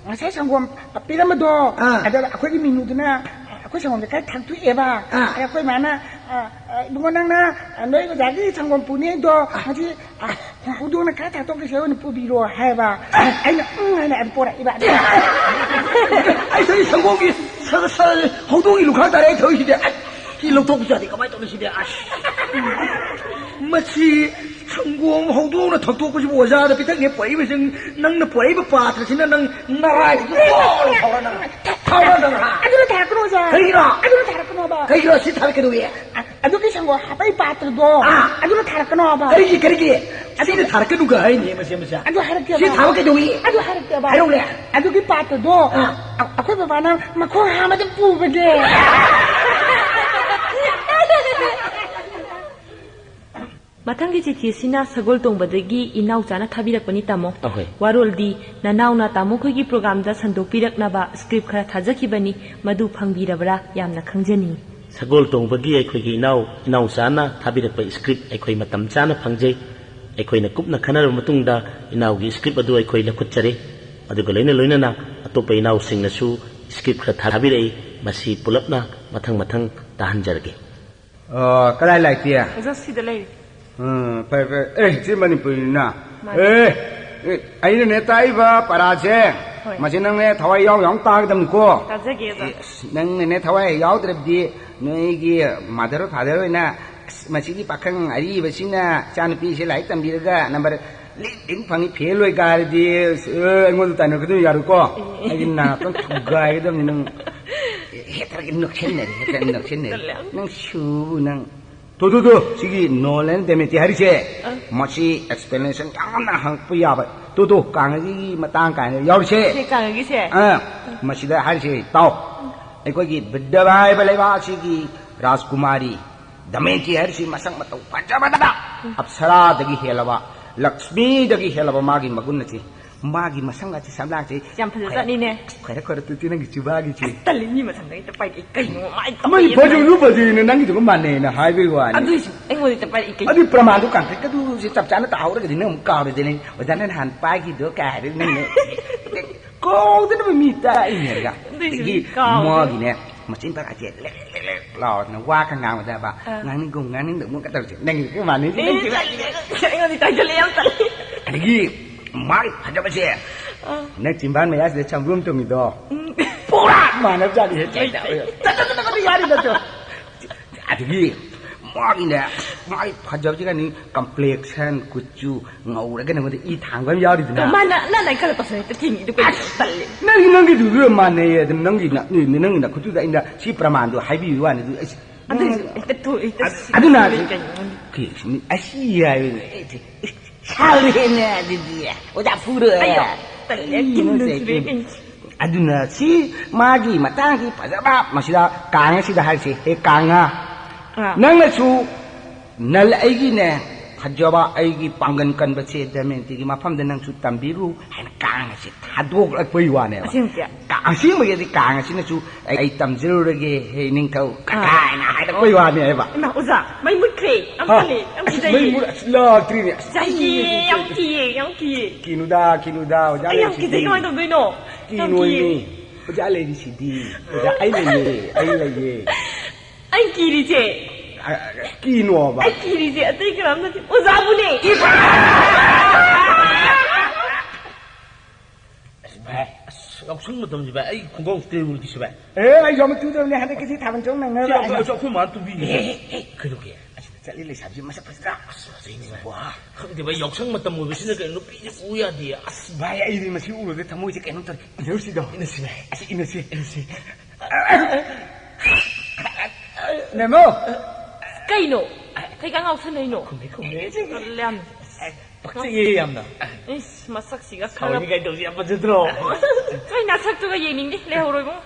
ꯉꯁꯥꯏ ꯁꯪꯒꯣꯝ ꯄꯤꯔꯝꯕꯗꯣ, ꯑꯥ꯫ ꯑꯗ ꯑꯩꯈꯣꯏꯒꯤ ꯃꯤꯅꯨꯗꯨꯅ ꯑꯩꯈꯣꯏ ꯁꯪꯒꯣꯝꯁꯦ ꯈꯔ ꯊꯛꯇꯣꯛꯑꯦꯕ꯫ ꯑꯥ꯫ ꯑꯗ ꯑꯩꯈꯣꯏ ꯃꯥꯅ, ꯑ, ꯑ, "ꯏꯕꯨꯡꯉꯣ, ꯅꯪꯅ, ꯑ, ꯅꯣꯏ ꯑꯣꯖꯥꯒꯤ ꯁꯪꯒꯣꯝ ꯄꯨꯅꯤꯗꯣ, ꯑꯥ꯫ ꯉꯁꯤ, ꯑ, ꯍꯧꯗꯣꯡꯅ ꯈꯔ ꯊꯛꯇꯣꯛꯈꯤꯁꯦ, ꯑꯣꯏꯅ ꯄꯨꯕꯤꯔꯣ" ꯍꯥꯏꯕ꯫ ꯑꯩꯅ "ꯎꯝ" ꯍꯥꯏꯅ ꯑꯗꯨ ꯄꯣꯔꯛꯏꯕ꯫ ꯑꯩ ꯊꯛꯏ ꯁꯪꯒꯣꯝꯒꯤ ꯁ-, ꯁ-, ꯍꯧꯗꯣꯡꯒꯤ ꯂꯨꯈꯥꯛ ꯇꯥꯔꯦ ꯑꯩ ꯊꯛꯏꯁꯤꯗꯤ꯫ ꯑꯁ, ꯁꯤ ꯂꯧꯊꯣꯛꯄꯁꯨ ꯌꯥꯗꯦ, ꯀꯃꯥꯏꯅ ꯇꯧꯅꯤ ꯁꯤꯗꯤ? ꯑꯁ꯫ ꯃꯁꯤ ꯁꯪꯒꯣꯝ ꯍꯧꯗꯣꯡꯅ ꯊꯛꯇꯣꯛꯄꯁꯤꯕꯨ ꯑꯣꯖꯥꯗ ꯄꯤꯊꯛꯅꯦ ꯄꯣꯔꯛꯏꯕꯁꯤ, ꯅꯪꯅ ꯄꯣꯔꯛꯏꯕ ꯄꯥꯇ꯭ꯔꯁꯤꯅ ꯅꯪ ꯅꯔꯥꯏꯗꯨ ꯂꯣꯏ ꯊꯧꯔ ꯅꯪ꯫ ꯊꯧꯔ ꯅꯪ, ꯍꯥ? ꯑꯗꯨꯅ ꯊꯥꯔꯛꯀꯅꯣ, ꯑꯣꯖꯥ꯫ ꯀꯩꯒꯤꯅꯣ? ꯑꯗꯨꯅ ꯊꯥꯔꯛꯀꯅꯣꯕ꯫ ꯀꯩꯒꯤꯅꯣ ꯁꯤ ꯊꯥꯔꯛꯀꯗꯧꯏ? ꯑ-, ꯑꯗꯨꯒꯤ ꯁꯪꯒꯣꯝ ꯍꯥꯞꯄꯩ ꯄꯥꯇ꯭ꯔꯗꯣ, ꯑꯥ꯫ ꯑꯗꯨꯅ ꯊꯥꯔꯛꯀꯅꯣꯕ꯫ ꯀꯔꯤꯒꯤ, ꯀꯔꯤꯒꯤ? ꯑꯗꯨ ꯁꯤꯅ ꯊꯥꯔꯛꯀꯅꯨꯒ ꯍꯥꯏꯅꯦ ꯃꯁꯤ, ꯃꯁꯤ꯫ ꯑꯗꯨ ꯍꯥꯏꯔꯛꯀꯦꯕ꯫ ꯁꯤ ꯊꯥꯕ ꯀꯩꯗꯧꯏ? ꯑꯗꯨ ꯍꯥꯏꯔꯛꯀꯦꯕ꯫ ꯍꯥꯏꯔꯛꯎꯅꯦ꯫ ꯑꯗꯨꯒꯤ ꯄꯥꯇ꯭ꯔꯗꯣ, ꯑꯥ꯫ ꯑ-, ꯑꯩꯈꯣꯏ ꯕꯕꯥꯅ ꯃꯈꯣꯡ ꯍꯥꯝꯕꯗ ꯄꯨꯕꯅꯦ꯫ ꯃꯊꯪꯒꯤ ꯆꯤꯊꯤꯁꯤꯅ ꯁꯒꯣꯜ ꯇꯣꯡꯕꯗꯒꯤ ꯏꯅꯥꯎꯆꯥꯅ ꯊꯥꯕꯤꯔꯛꯄꯅꯤ, ꯇꯥꯃꯣ꯫ ꯑꯍꯣꯏ꯫ ꯋꯥꯔꯣꯜꯗꯤ ꯅꯅꯥꯎꯅ ꯇꯥꯃꯣ ꯈꯣꯏꯒꯤ ꯄ꯭ꯔꯣꯒꯥꯝꯗ ꯁꯟꯗꯣꯛꯄꯤꯔꯛꯅꯕ ꯁ꯭ꯀ꯭ꯔꯤꯞ ꯈꯔ ꯊꯥꯖꯈꯤꯕꯅꯤ, ꯃꯗꯨ ꯐꯪꯕꯤꯔꯕ꯭ꯔꯥ? ꯌꯥꯝꯅ ꯈꯪꯖꯅꯤꯡꯏ꯫ ꯁꯒꯣꯜ ꯇꯣꯡꯕꯒꯤ ꯑꯩꯈꯣꯏꯒꯤ ꯏꯅꯥꯎ, ꯏꯅꯥꯎꯆꯥꯅ ꯊꯥꯕꯤꯔꯛꯄ ꯁ꯭ꯀ꯭ꯔꯤꯞ ꯑꯩꯈꯣꯏ ꯃꯇꯝ ꯆꯥꯅ ꯐꯪꯖꯩ꯫ ꯑꯩꯈꯣꯏꯅ ꯀꯨꯞꯅ ꯈꯟꯅꯔꯕ ꯃꯇꯨꯡꯗ ꯏꯅꯥꯎꯒꯤ ꯁ꯭ꯀ꯭ꯔꯤꯞ ꯑꯗꯨ ꯑꯩꯈꯣꯏ ꯂꯧꯈꯠꯆꯔꯦ꯫ ꯑꯗꯨꯒ ꯂꯣꯏꯅ ꯂꯣꯏꯅꯅ ꯑꯇꯣꯞꯄ ꯏꯅꯥꯎꯁꯤꯡꯅꯁꯨ ꯁ꯭ꯀ꯭ꯔꯤꯞ ꯈꯔ ꯊꯥꯕꯤꯔꯛꯏ꯫ ꯃꯁꯤ ꯄꯨꯂꯞꯅ ꯃꯊꯪ ꯃꯊꯪ ꯇꯥꯍꯟꯖꯔꯒꯦ꯫ ꯑ, ꯀꯗꯥꯏ ꯂꯥꯛꯇꯤ? ꯑꯣꯖꯥ, ꯁꯤꯗ ꯂꯩꯔꯤ꯫ ꯎꯝ, ꯐꯔꯦ, ꯐꯔꯦ꯫ ꯑꯦ, ꯁꯤ ꯃꯅꯤꯄꯨꯔꯤꯅ꯫ ꯃꯥꯅꯤ꯫ ꯑꯦ, ꯑꯦ, ꯑꯩꯅꯅꯦ ꯇꯥꯛꯏꯕ ꯄꯔꯥꯁꯦ, ꯍꯣꯏ꯫ ꯃꯁꯤ ꯅꯪꯅꯦ ꯊꯋꯥꯏ ꯌꯥꯎ ꯌꯥꯎꯅ ꯇꯥꯒꯗꯕꯅꯤꯀꯣ꯫ ꯇꯥꯖꯒꯦ, ꯑꯣꯖꯥ꯫ ꯑꯦ, ꯑꯁ, ꯅꯪꯅꯅꯦ ꯊꯋꯥꯏ ꯍꯦꯛ ꯌꯥꯎꯗ꯭ꯔꯕꯗꯤ ꯅꯣꯏꯒꯤ ꯃꯥꯗꯔ ꯐꯥꯗꯔ ꯑꯣꯏꯅ, "ꯑꯁ, ꯃꯁꯤꯒꯤ ꯄꯥꯈꯪ ꯑꯔꯤꯕꯁꯤꯅ ꯏꯆꯥꯅꯨꯄꯤꯁꯦ ꯂꯥꯏꯔꯤꯛ ꯇꯝꯕꯤꯔꯒ ꯅꯝꯕꯔ ꯂꯤꯡ ꯂꯤꯡ ꯐꯪꯉꯤ, ꯐꯦꯜ ꯑꯣꯏ ꯀꯥꯏꯔꯗꯤ, ꯑꯁ, ꯑꯦ, ꯑꯩꯉꯣꯟꯗ ꯇꯥꯏꯅꯒꯗꯣꯏ ꯌꯥꯔꯣꯏꯀꯣ?" ꯑꯦ꯫ ꯑꯩꯗꯤ ꯅꯥꯇꯣꯟ ꯊꯨꯒꯥꯏꯒꯗꯕꯅꯤ ꯅꯪ꯫ ꯍꯦꯛꯇ ꯅꯣꯛꯁꯤꯟꯅꯔꯦ, ꯍꯦꯛꯇ ꯅꯣꯛꯁꯤꯟꯅꯔꯦ꯫ ꯇꯜꯂꯦ ꯌꯥꯝ꯫ ꯅꯪ ꯁꯨꯕꯨ ꯅꯪ꯫ ꯇꯨ, ꯇꯨ, ꯇꯨ, ꯁꯤꯒꯤ ꯅꯣꯂꯦꯟ ꯗꯦꯃꯦꯇꯤ ꯍꯥꯏꯔꯤꯁꯦ, ꯑ꯫ ꯃꯁꯤ ꯑꯦꯛꯁꯄ꯭ꯂꯦꯅꯦꯁꯟ ꯌꯥꯝꯅ ꯍꯪꯉꯛꯄ ꯌꯥꯕ꯫ ꯇꯨ, ꯇꯨ, ꯀꯥꯡꯉꯒꯤ ꯃꯇꯥꯡ ꯀꯥꯏꯅ ꯌꯥꯎꯔꯤꯁꯦ꯫ ꯁꯤ ꯀꯥꯡꯉꯒꯤꯁꯦ? ꯑ, ꯃꯁꯤꯗ ꯍꯥꯏꯔꯤꯁꯦ ꯇꯥꯎ꯫ ꯑꯩꯈꯣꯏꯒꯤ ꯕ꯭ꯔꯤꯟꯗꯥꯕꯟ ꯍꯥꯏꯕ ꯂꯩꯕꯥꯛ ꯑꯁꯤꯒꯤ ꯔꯥꯖꯀꯨꯃꯥꯔꯤ ꯗꯃꯦꯟꯇꯤ ꯍꯥꯏꯔꯤꯁꯤ ꯃꯁꯛ ꯃꯇꯧ ꯐꯖꯕꯗ ꯑꯞꯁꯔꯥꯗꯒꯤ ꯍꯦꯜꯂꯕ, ꯂꯛꯁꯃꯤꯗꯒꯤ ꯍꯦꯜꯂꯕ ꯃꯥꯒꯤ ꯃꯒꯨꯟ ꯑꯁꯤ꯫ ꯃꯥꯒꯤ ꯃꯁꯝꯒꯁꯦ ꯁꯝꯂꯥꯡꯁꯦ ꯌꯥꯝ ꯐꯖꯖꯥꯠꯅꯤꯅꯦ꯫ ꯈꯣꯏꯔ ꯈꯣꯏꯔ ꯇꯨ ꯇꯨ ꯅꯪꯒꯤ ꯆꯤꯕꯥꯒꯤꯁꯦ꯫ ꯑꯁ, ꯇꯜꯂꯤ, ꯃꯤ ꯃꯁꯝꯗ ꯍꯦꯛꯇ ꯄꯥꯏꯔꯛꯏ ꯀꯩꯅꯣ? ꯃꯥꯏ ꯃꯥꯏ ꯇꯧꯕ ꯐꯖꯕꯁꯨ ꯐꯖꯩꯅ ꯅꯪꯒꯤꯗꯨꯒ ꯃꯥꯟꯅꯩꯅ ꯍꯥꯏꯕꯒꯤ ꯋꯥꯅꯤ꯫ ꯑꯗꯨꯏꯁꯨ ꯑꯩꯉꯣꯟꯗ ꯍꯦꯛꯇ ꯄꯥꯏꯔꯛꯏ ꯀꯩꯅꯣ? ꯑꯗꯨ ꯄ꯭ꯔꯃꯥꯟꯗꯨ ꯀꯥꯡꯈꯠꯀꯗꯨꯁꯦ ꯆꯞ ꯆꯥꯅ ꯇꯥꯍꯧꯔꯒꯗꯤ ꯅꯪ ꯑꯃꯨꯛ ꯀꯥꯎꯔꯣꯏꯗꯣꯏꯅꯦ꯫ ꯑꯣꯖꯥꯅ ꯅꯍꯥꯟ ꯄꯥꯏꯈꯤꯕꯗꯣ ꯀꯥꯏ ꯍꯥꯏꯔꯗꯤ ꯅꯪꯅ ꯀꯥꯎꯗꯅꯕ ꯃꯤ ꯇꯥꯛꯏꯅꯦ ꯍꯥꯏꯔꯒ꯫ ꯑꯗꯨꯏꯁꯨ ꯑꯗꯒꯤ ꯀꯥꯎꯗꯦ꯫ ꯃꯥꯒꯤꯅꯦ ꯃꯆꯤꯟ ꯄꯥꯔꯥꯁꯦ ꯂꯦꯛ ꯂꯦꯛ ꯂꯦꯛ ꯂꯦꯛ ꯂꯥꯎꯗꯅ ꯋꯥ ꯈꯔ ꯉꯥꯡꯕꯗꯕ꯫ ꯑꯥ꯫ ꯉꯥꯡꯅꯤꯡꯒꯨꯝ ꯉꯥꯡꯅꯤꯡꯗꯕ ꯀꯩꯗꯧꯔꯤꯁꯦ ꯅꯪꯒꯤ ꯃꯥꯟꯅꯩꯁꯦ ꯑꯦ, ꯅꯪꯒꯤ꯫ ꯇꯜꯂꯦ, ꯑꯩꯉꯣꯟꯗ ꯇꯥꯏꯁꯜꯂꯦ, ꯌꯥꯝ ꯇꯜꯂꯦ꯫ ꯑꯗꯒꯤ ꯃꯥꯒꯤ ꯐꯖꯕꯁꯦ ꯑꯥ꯫ ꯅꯪ ꯆꯤꯝꯕꯥꯟ ꯃꯌꯥꯁꯤꯗ ꯁꯝꯕ꯭ꯔꯨꯝ ꯇꯣꯡꯉꯤꯗꯣ ꯎꯝ꯫ ꯄꯨꯔꯥ ꯃꯥꯟꯅꯕ ꯖꯥꯠꯅꯤ ꯍꯦ꯫ ꯂꯩ, ꯂꯩ꯫ ꯇꯠ, ꯇꯠ, ꯇꯠ, ꯇꯠ, ꯌꯥꯔꯤ ꯅꯠꯇ꯭ꯔꯣ? ꯑꯗꯒꯤ ꯃꯥꯒꯤꯅꯦ ꯃꯥꯒꯤ ꯐꯖꯕꯁꯤꯒꯅꯤ ꯀꯝꯄ꯭ꯂꯦꯛꯁꯟ ꯀꯨꯆꯨ ꯉꯧꯔꯒ ꯅꯉꯣꯟꯗ ꯏ ꯊꯥꯡꯕ ꯑꯃ ꯌꯥꯎꯔꯤꯗꯨꯅ꯫ ꯃꯥꯅ ꯅꯪ ꯅꯪ ꯈꯔ ꯇꯧꯁꯜꯂꯦ ꯍꯦꯛꯇ ꯊꯦꯡꯉꯤ ꯑꯗꯨ ꯀꯩꯅꯣ? ꯇꯜꯂꯦ꯫ ꯅꯪꯒꯤ ꯅꯪꯒꯤꯗꯨꯒ ꯃꯥꯟꯅꯩꯌꯦ ꯑꯗꯨꯝ ꯅꯪꯒꯤ ꯅ-, ꯅꯪꯒꯤ ꯅꯈꯨꯠꯇꯨꯗ ꯑꯩꯅ ꯁꯤ ꯄ꯭ꯔꯃꯥꯟꯗꯣ ꯍꯥꯏꯕꯤꯌꯨ ꯋꯥꯅꯤ ꯑꯗꯨ ꯑꯩꯁ ꯑꯗꯨꯏꯁꯨ ꯍꯦꯛꯇ ꯊꯣꯛ-, ꯍꯦꯛꯇ ꯑꯗ-, ꯁꯤ-, ꯑꯗꯨꯅ ꯁꯤ-, ꯀꯩꯅꯣ ꯈꯪꯗꯦ꯫ ꯀꯦ-, ꯁꯤ-, ꯑꯁꯤ ꯍꯥꯏꯕꯅꯦ ꯑꯩꯁꯦ꯫ ꯁꯥꯜꯂꯦꯅꯦ ꯑꯗꯨꯗꯤ꯫ ꯑꯣꯖꯥ ꯐꯨꯔꯣꯏ꯫ ꯑꯌꯥ, ꯇꯜꯂꯦ, ꯀꯤꯟꯅ ꯀꯩꯅꯣ ꯁꯤꯔꯦ ꯇꯧꯔꯤꯁꯦ? ꯀꯩꯅꯣ꯫ ꯑꯗꯨꯅ ꯁꯤ ꯃꯥꯒꯤ ꯃꯇꯥꯡꯒꯤ ꯐꯖꯕ ꯃꯁꯤꯗ ꯀꯥꯡ ꯑꯁꯤꯗ ꯍꯥꯏꯔꯤꯁꯦ, ꯍꯦ ꯀꯥꯡꯉꯥ, ꯑꯥ꯫ ꯅꯪꯅꯁꯨ ꯅꯜ ꯑꯩꯒꯤꯅꯦ ꯐꯖꯕ ꯑꯩꯒꯤ ꯄꯥꯡꯒꯟ ꯀꯟꯕꯁꯦ ꯗꯃꯌꯟꯇꯤꯒꯤ ꯃꯐꯝꯗ ꯅꯪꯁꯨ ꯇꯝꯕꯤꯔꯨ ꯍꯥꯏꯅ ꯀꯥꯡ ꯑꯁꯤ ꯊꯥꯗꯣꯛꯂꯛꯄꯒꯤ ꯋꯥꯅꯦꯕ꯫ ꯑꯁꯦꯡꯕꯒꯤ? ꯀꯥ-, ꯑꯁꯦꯡꯕꯒꯤꯗꯤ ꯀꯥꯡ ꯑꯁꯤꯅꯁꯨ "ꯑꯩ ꯇꯝꯖꯔꯨꯔꯒꯦ, ꯍꯦ ꯅꯤꯡꯊꯧ" ꯑꯥ꯫ ꯀꯥꯏꯅ ꯍꯥꯏꯔꯛꯄꯩ ꯋꯥꯅꯦꯕ꯫ ꯏꯃꯥ, ꯑꯣꯖꯥ, ꯃꯩ ꯃꯨꯠꯈ꯭ꯔꯦ꯫ ꯌꯥꯝ ꯍꯥ? ꯇꯜꯂꯦ, ꯌꯥꯝ ꯑꯁ, ꯀꯤꯖꯩꯌꯦ꯫ ꯃꯩ ꯃꯨꯠ-, ꯑꯁ, ꯂꯥꯛꯇ꯭ꯔꯤꯅꯦ꯫ ꯑꯁ, ꯌꯥꯝ ꯀꯤꯌꯦ, ꯌꯥꯝ ꯀꯤꯌꯦ, ꯌꯥꯝ ꯀꯤꯌꯦ꯫ ꯀꯤꯅꯨꯗ, ꯀꯤꯅꯨꯗ, ꯑꯣꯖꯥ ꯑꯩ ꯌꯥꯝ ꯂꯩꯔꯤꯁꯤꯗꯤ꯫ ꯀꯤꯖꯩ, ꯀꯃꯥꯏꯅ ꯇꯧꯗꯣꯏꯅꯣ? ꯌꯥꯝ ꯀꯤꯅꯣꯏꯅꯦ꯫ ꯀꯤꯌꯦ꯫ ꯑꯣꯖꯥ ꯂꯩꯔꯤꯁꯤꯗꯤ꯫ ꯑꯣꯖꯥ, ꯑꯩ ꯂꯩꯌꯦ, ꯑꯩ ꯂꯩꯌꯦ꯫ ꯑꯩ ꯀꯤꯔꯤꯁꯦ꯫ ꯑ, ꯑ, ꯀꯤꯅꯣꯕ꯫ ꯑꯩ ꯀꯤꯔꯤꯁꯦ ꯑꯇꯩ ꯀꯅꯥꯝ ꯅꯠꯇꯦ, ꯑꯣꯖꯥꯕꯨꯅꯦ꯫ ꯑꯁ, ꯚꯥꯏ, ꯑꯁ, ꯌꯥꯎꯁꯪ ꯃꯇꯝꯁꯤ, ꯚꯥꯏ, ꯑꯩ ꯈꯣꯡꯒ꯭ꯔꯥꯎ ꯇꯦꯕꯜꯒꯤꯁꯤ, ꯚꯥꯏ꯫ ꯑꯦ, ꯑꯩ ꯌꯣꯝ ꯇꯨꯗꯕꯅꯦ, ꯍꯟꯗꯛꯀꯤꯁꯤ ꯊꯥꯕꯜ ꯆꯣꯡ ꯅꯪꯅꯕ꯫ ꯁꯤ ꯑꯩꯈꯣꯏ, ꯑꯩꯈꯣꯏ ꯃꯥꯅ ꯇꯨꯕꯤꯅꯦ꯫ ꯑꯦ, ꯑꯦ, ꯑꯦ, ꯀꯩꯗꯧꯒꯦ? ꯑꯁꯤꯗ ꯆꯠꯂꯤ ꯂꯩꯁꯥꯕꯤꯁꯤ ꯃꯁꯛ ꯐꯖꯗ꯭ꯔꯥ? ꯑꯁ, ꯐꯖꯩꯅꯦ, ꯚꯥꯏ꯫ ꯋꯥ꯫ ꯈꯪꯗꯦ, ꯚꯥꯏ, ꯌꯥꯎꯁꯪ ꯃꯇꯝ ꯑꯣꯏꯕꯁꯤꯅ ꯀꯩꯅꯣ, ꯅꯨꯄꯤꯁꯦ ꯎ ꯌꯥꯗꯦ꯫ ꯑꯁ, ꯚꯥꯏ, ꯑꯩꯗꯤ ꯃꯁꯤ ꯎꯔꯨꯗ ꯊꯃꯣꯏꯁꯦ ꯀꯩꯅꯣꯝ ꯇꯧꯔꯦ꯫ ꯏꯟꯅꯔꯨꯁꯤꯗꯣ꯫ ꯏꯟꯅꯁꯤ, ꯚꯥꯏ꯫ ꯑꯁꯤ ꯏꯟꯅꯁꯤ꯫ ꯏꯟꯅꯁꯤ꯫ ꯅꯦꯃꯣ! ꯀꯩꯅꯣ? ꯀꯩꯀꯥ ꯉꯥꯎꯁꯟꯅꯩꯅꯣ? ꯈꯨꯝꯃꯦ, ꯈꯨꯝꯃꯦ꯫ ꯇꯜꯂꯦ ꯌꯥꯝꯅ꯫ ꯆꯤꯛꯑꯦ ꯌꯥꯝꯅ꯫ ꯏꯁ, ꯃꯁꯛꯁꯤꯒ ꯈꯔ꯫ ꯁꯥꯎꯔꯤ ꯀꯥꯏ ꯇꯧꯁꯤ ꯌꯥꯝ ꯐꯖꯗ꯭ꯔꯣ? ꯑꯩ ꯅꯁꯛꯇꯨꯒ ꯌꯦꯡꯅꯤꯡꯗꯦ, ꯂꯩꯍꯧꯔꯣ ꯏꯕꯨꯡ꯫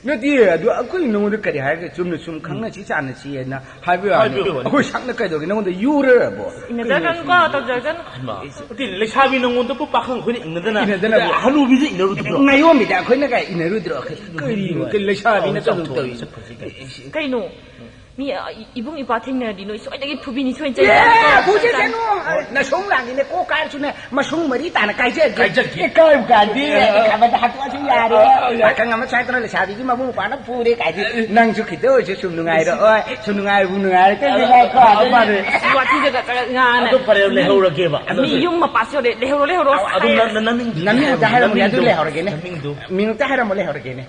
ꯅꯠꯇꯦ, ꯑꯗꯨ ꯑꯩꯈꯣꯏ ꯅꯉꯣꯟꯗ ꯀꯔꯤ ꯍꯥꯏꯔꯒꯦ? ꯆꯨꯝꯅ ꯁꯨꯝ ꯈꯪꯅꯁꯤ ꯆꯥꯟꯅꯁꯤ ꯍꯥꯏꯅ ꯍꯥꯏꯕ ꯋꯥꯅꯤ꯫ ꯍꯥꯏꯕ ꯋꯥꯅꯤ꯫ ꯑꯩꯈꯣꯏ ꯁꯛꯅ ꯀꯩꯗꯧꯒꯦ? ꯅꯉꯣꯟꯗ ꯌꯨꯔꯕꯣ? ꯏꯟꯅꯖꯔꯛꯀꯅꯨꯀꯣ, ꯇꯧꯖꯔꯛꯀꯅꯨ꯫ ꯍꯩꯃꯥ, ꯅꯠꯇꯦ, ꯂꯩꯁꯥꯕꯤ ꯅꯪꯉꯣꯟꯗꯕꯨ ꯄꯥꯈꯪ ꯑꯩꯈꯣꯏꯅ ꯏꯪꯅꯗꯅ ꯏꯪꯅꯗꯅꯕꯨ꯫ ꯍꯅꯨꯕꯤꯁꯦ ꯏꯪꯅꯔꯨꯗꯕ꯭ꯔꯣ? ꯉꯥꯌꯣꯝꯃꯤꯗ ꯑꯩꯈꯣꯏꯅ ꯀꯥꯏ ꯏꯟꯅꯔꯨꯗ꯭ꯔꯣ? ꯀꯔꯤꯅꯣ? ꯀꯔꯤ ꯂꯩꯁꯥꯕꯤꯅ ꯀꯩꯅꯣ ꯇꯧ ꯇꯧꯔꯤ? ꯆꯠꯈ꯭ꯔꯁꯤ ꯀꯩꯅꯣ꯫ ꯀꯩꯅꯣ? ꯃꯤ ꯑ, ꯏꯕꯨꯡ ꯏꯄ꯭ꯋꯥ ꯊꯦꯡꯅꯔꯗꯤ ꯅꯣꯏ ꯁꯣꯏꯗꯒꯤ ꯐꯨꯕꯤꯅꯤ, ꯁꯣꯏꯅ ꯑꯦ, ꯆꯩꯅꯤ꯫ ꯐꯨꯁꯦ ꯀꯩꯅꯣ? ꯅꯁꯣꯡ ꯂꯥꯡꯒꯤꯅꯦ, ꯀꯣꯛ ꯀꯥꯏꯔꯁꯨꯅꯦ, ꯃꯁꯨꯡ ꯃꯔꯤ ꯇꯥꯅ ꯀꯥꯏꯖꯒꯦ꯫ ꯀꯥꯏꯖꯒꯦ꯫ ꯑꯦ, ꯀꯥꯏꯕ ꯀꯥꯏꯗꯦ꯫ ꯈꯕꯔꯗ ꯍꯥꯠꯇꯣꯛꯑꯁꯨ ꯌꯥꯔꯦ꯫ ꯄꯥꯈꯪ ꯑꯃ ꯁꯥꯏꯗꯅ ꯂꯩꯁꯥꯕꯤꯒꯤ ꯃꯕꯨꯡ ꯃꯧꯄ꯭ꯋꯥꯅ ꯐꯨꯔꯦ ꯀꯥꯏꯗꯤ, ꯅꯪꯁꯨ ꯈꯤꯇ ꯑꯣꯏꯔꯁꯨ ꯁꯨꯝ ꯅꯨꯡꯉꯥꯏꯔꯛꯑꯣ꯫ ꯁꯨꯝ ꯅꯨꯡꯉꯥꯏꯕꯨ ꯅꯨꯡꯉꯥꯏꯔꯛꯇ꯭ꯔꯗꯤꯀꯣ꯫ ꯃꯥꯅꯦ꯫ ꯑꯁ, ꯋꯥꯊꯤꯗꯒ ꯆꯠꯂꯒ ꯉꯥꯡꯉꯦ꯫ ꯑꯗꯨ ꯐꯔꯦ, ꯂꯩꯍꯧꯔꯒꯦꯕ꯫ ꯃꯤ ꯌꯨꯝ ꯃꯄꯥꯁꯨ ꯌꯧꯔꯦ, ꯂꯩꯍꯧꯔꯣ, ꯂꯩꯍꯧꯔꯣ꯫ ꯑꯗꯨꯝ ꯅ-, ꯅ-, ꯅꯃꯤꯡ-, ꯅꯃꯤꯡ ꯑꯝꯇ ꯍꯥꯏꯔꯝꯃꯨꯅꯦ, ꯑꯗꯨ ꯅꯃꯤꯡꯗꯣ, ꯂꯩꯍꯧꯔꯒꯦꯅꯦ꯫ ꯅꯃꯤꯡꯗꯣ꯫ ꯃꯤꯡ ꯑꯝꯇ ꯍꯥꯏꯔꯝꯃꯣ, ꯂꯩꯍꯧꯔꯒꯦꯅꯦ꯫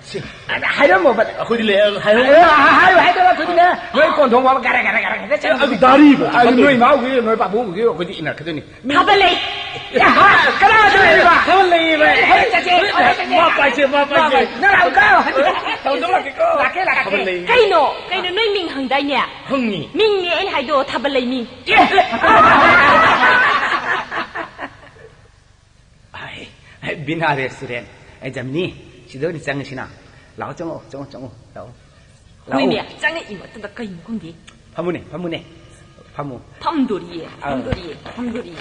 ꯑꯗ ꯍꯥꯏꯔꯝꯃꯣꯕ꯫ ꯑꯩꯈꯣꯏꯗꯤ ꯂꯩꯍꯧ-, ꯍꯥꯏꯍꯧ-, ꯑꯦ, ꯍꯥꯏꯌꯨ, ꯍꯥꯏꯗꯕ ꯑꯩꯈꯣꯏꯗꯤꯅꯦ, ꯅꯣꯏ ꯀꯣꯟꯊꯣꯡ ꯐꯥꯎꯕ ꯒꯔ ꯒꯔ ꯒꯔ ꯒꯔ ꯆꯠꯂꯨ꯫ ꯑꯗꯨ ꯗꯥꯔꯤꯕ꯫ ꯑꯗꯨ ꯅꯣꯏ ꯏꯃꯥ ꯍꯧꯈꯤꯗꯤ, ꯅꯣꯏ ꯄꯥꯕꯨꯡ ꯍꯧꯈꯤꯗꯤ ꯑꯩꯈꯣꯏꯗꯤ ꯏꯟꯅꯔꯛꯀꯗꯣꯏꯅꯤ꯫ ꯊꯥꯕꯜ ꯂꯩ꯫ ꯀꯅꯥꯗ ꯂꯩꯕ? ꯊꯥꯕꯜ ꯂꯩꯌꯦ, ꯚꯥꯏ꯫ ꯍꯣꯏ, ꯆꯠꯁꯦ, ꯍꯣꯏ, ꯆꯠꯁꯦ꯫ ꯃꯥ ꯄꯥꯏꯁꯦ, ꯃꯥ ꯄꯥꯏꯁꯦ꯫ ꯅꯪ ꯂꯥꯛꯎꯀꯣ꯫ ꯇꯧꯗꯧ ꯂꯥꯛꯀꯦꯀꯣ꯫ ꯂꯥꯛꯀꯦ, ꯂꯥꯛꯀꯦ꯫ ꯊꯥꯕꯜ ꯂꯩ꯫ ꯀꯩꯅꯣ? ꯀꯩꯅꯣ ꯅꯣꯏ ꯃꯤꯡ ꯍꯪꯗꯥꯏꯅꯦ? ꯍꯪꯉꯤ꯫ ꯃꯤꯡꯅꯦ ꯑꯩꯅ ꯍꯥꯏꯗꯣ, ꯊꯥꯕꯜ ꯂꯩ ꯃꯤ꯫ ꯍꯥꯏ, ꯍꯥꯏ, ꯕꯤꯅꯥ ꯔꯦꯁꯇꯨꯔꯦꯟ꯫ ꯑꯩ ꯖꯝꯅꯤ, ꯁꯤꯗ ꯑꯣꯏꯅ ꯆꯪꯉꯁꯤꯅ꯫ ꯂꯥꯛꯑꯣ, ꯆꯪꯉꯛꯑꯣ, ꯆꯪꯉꯛꯑꯣ, ꯆꯪꯉꯛꯑꯣ, ꯂꯥꯛꯑꯣ꯫ ꯂꯥꯛꯑꯣ꯫ ꯍꯣꯏꯅꯦ, ꯆꯪꯉꯛꯏ ꯃꯇꯝꯗ ꯀꯩꯅꯣ ꯈꯪꯗꯦ꯫ ꯐꯝꯃꯨꯅꯦ, ꯐꯝꯃꯨꯅꯦ, ꯐꯝꯃꯨ꯫ ꯐꯝꯗꯣꯔꯤꯌꯦ, ꯑꯥ꯫ ꯐꯝꯗꯣꯔꯤꯌꯦ, ꯐꯝꯗꯣꯔꯤꯌꯦ꯫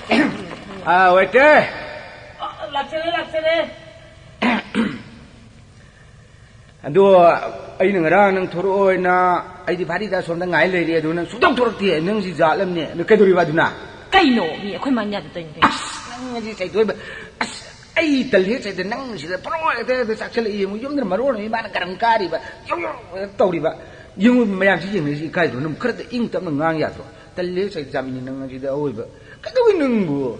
ꯑꯥ, ꯋꯦꯇꯔ꯫ ꯂꯥꯛꯆꯔꯦ, ꯂꯥꯛꯆꯔꯦ꯫ ꯑꯗꯣ ꯑꯩꯅ ꯉꯔꯥꯡ ꯅꯪ ꯊꯣꯔꯛꯑꯣꯅ, ꯑꯩꯗꯤ ꯚꯥꯔꯤꯗ ꯑꯁꯣꯝꯗ ꯉꯥꯏ ꯂꯩꯔꯦ, ꯑꯗꯨ ꯅꯪ ꯁꯨꯡꯊꯣꯛ ꯊꯣꯔꯛꯇꯦ꯫ ꯅꯪꯁꯤ ꯖꯥꯠ ꯑꯃꯅꯦ꯫ ꯑꯗꯨ ꯀꯩꯗꯧꯔꯤꯕ ꯑꯗꯨꯅ? ꯀꯩꯅꯣ? ꯃꯤ ꯑꯩꯈꯣꯏ ꯃꯥꯟ ꯌꯥꯗ ꯇꯧꯔꯤꯅꯤ ꯀꯩꯅꯣ? ꯑꯁ, ꯅꯪ ꯉꯁꯤ ꯆꯩꯊꯣꯛꯏꯕ꯫ ꯑꯁ, ꯑꯩ ꯇꯜꯂꯦ ꯆꯩꯗ, ꯅꯪ ꯁꯤꯗ ꯄꯨꯔꯥ ꯍꯦꯛꯇ, ꯍꯦꯛꯇ ꯆꯥꯛꯁꯜꯂꯛꯏ꯫ ꯌꯦꯡꯉꯨ, ꯌꯨꯝꯗ ꯃꯔꯣꯟ ꯑꯃ ꯏꯃꯥꯅ ꯀꯔꯝ ꯀꯥꯔꯤꯕ, ꯌꯧ, ꯌꯧ ꯍꯦꯛꯇ ꯇꯧꯔꯤꯕ꯫ ꯌꯦꯡꯉꯨ, ꯃꯌꯥꯝꯁꯤ ꯌꯦꯡꯅꯔꯤꯁꯤ ꯏꯀꯥꯏꯗ꯭ꯔꯣ? ꯅꯪ ꯈꯔꯗ ꯏꯪ ꯇꯞꯅ ꯉꯥꯡ ꯌꯥꯗ꯭ꯔꯣ? ꯇꯜꯂꯦ ꯆꯩ ꯆꯥꯃꯤꯅꯤ ꯅꯪ ꯑꯁꯤꯗ ꯑꯑꯣꯏꯕ꯫ ꯀꯩꯗꯧꯏ ꯅꯪꯕꯨ?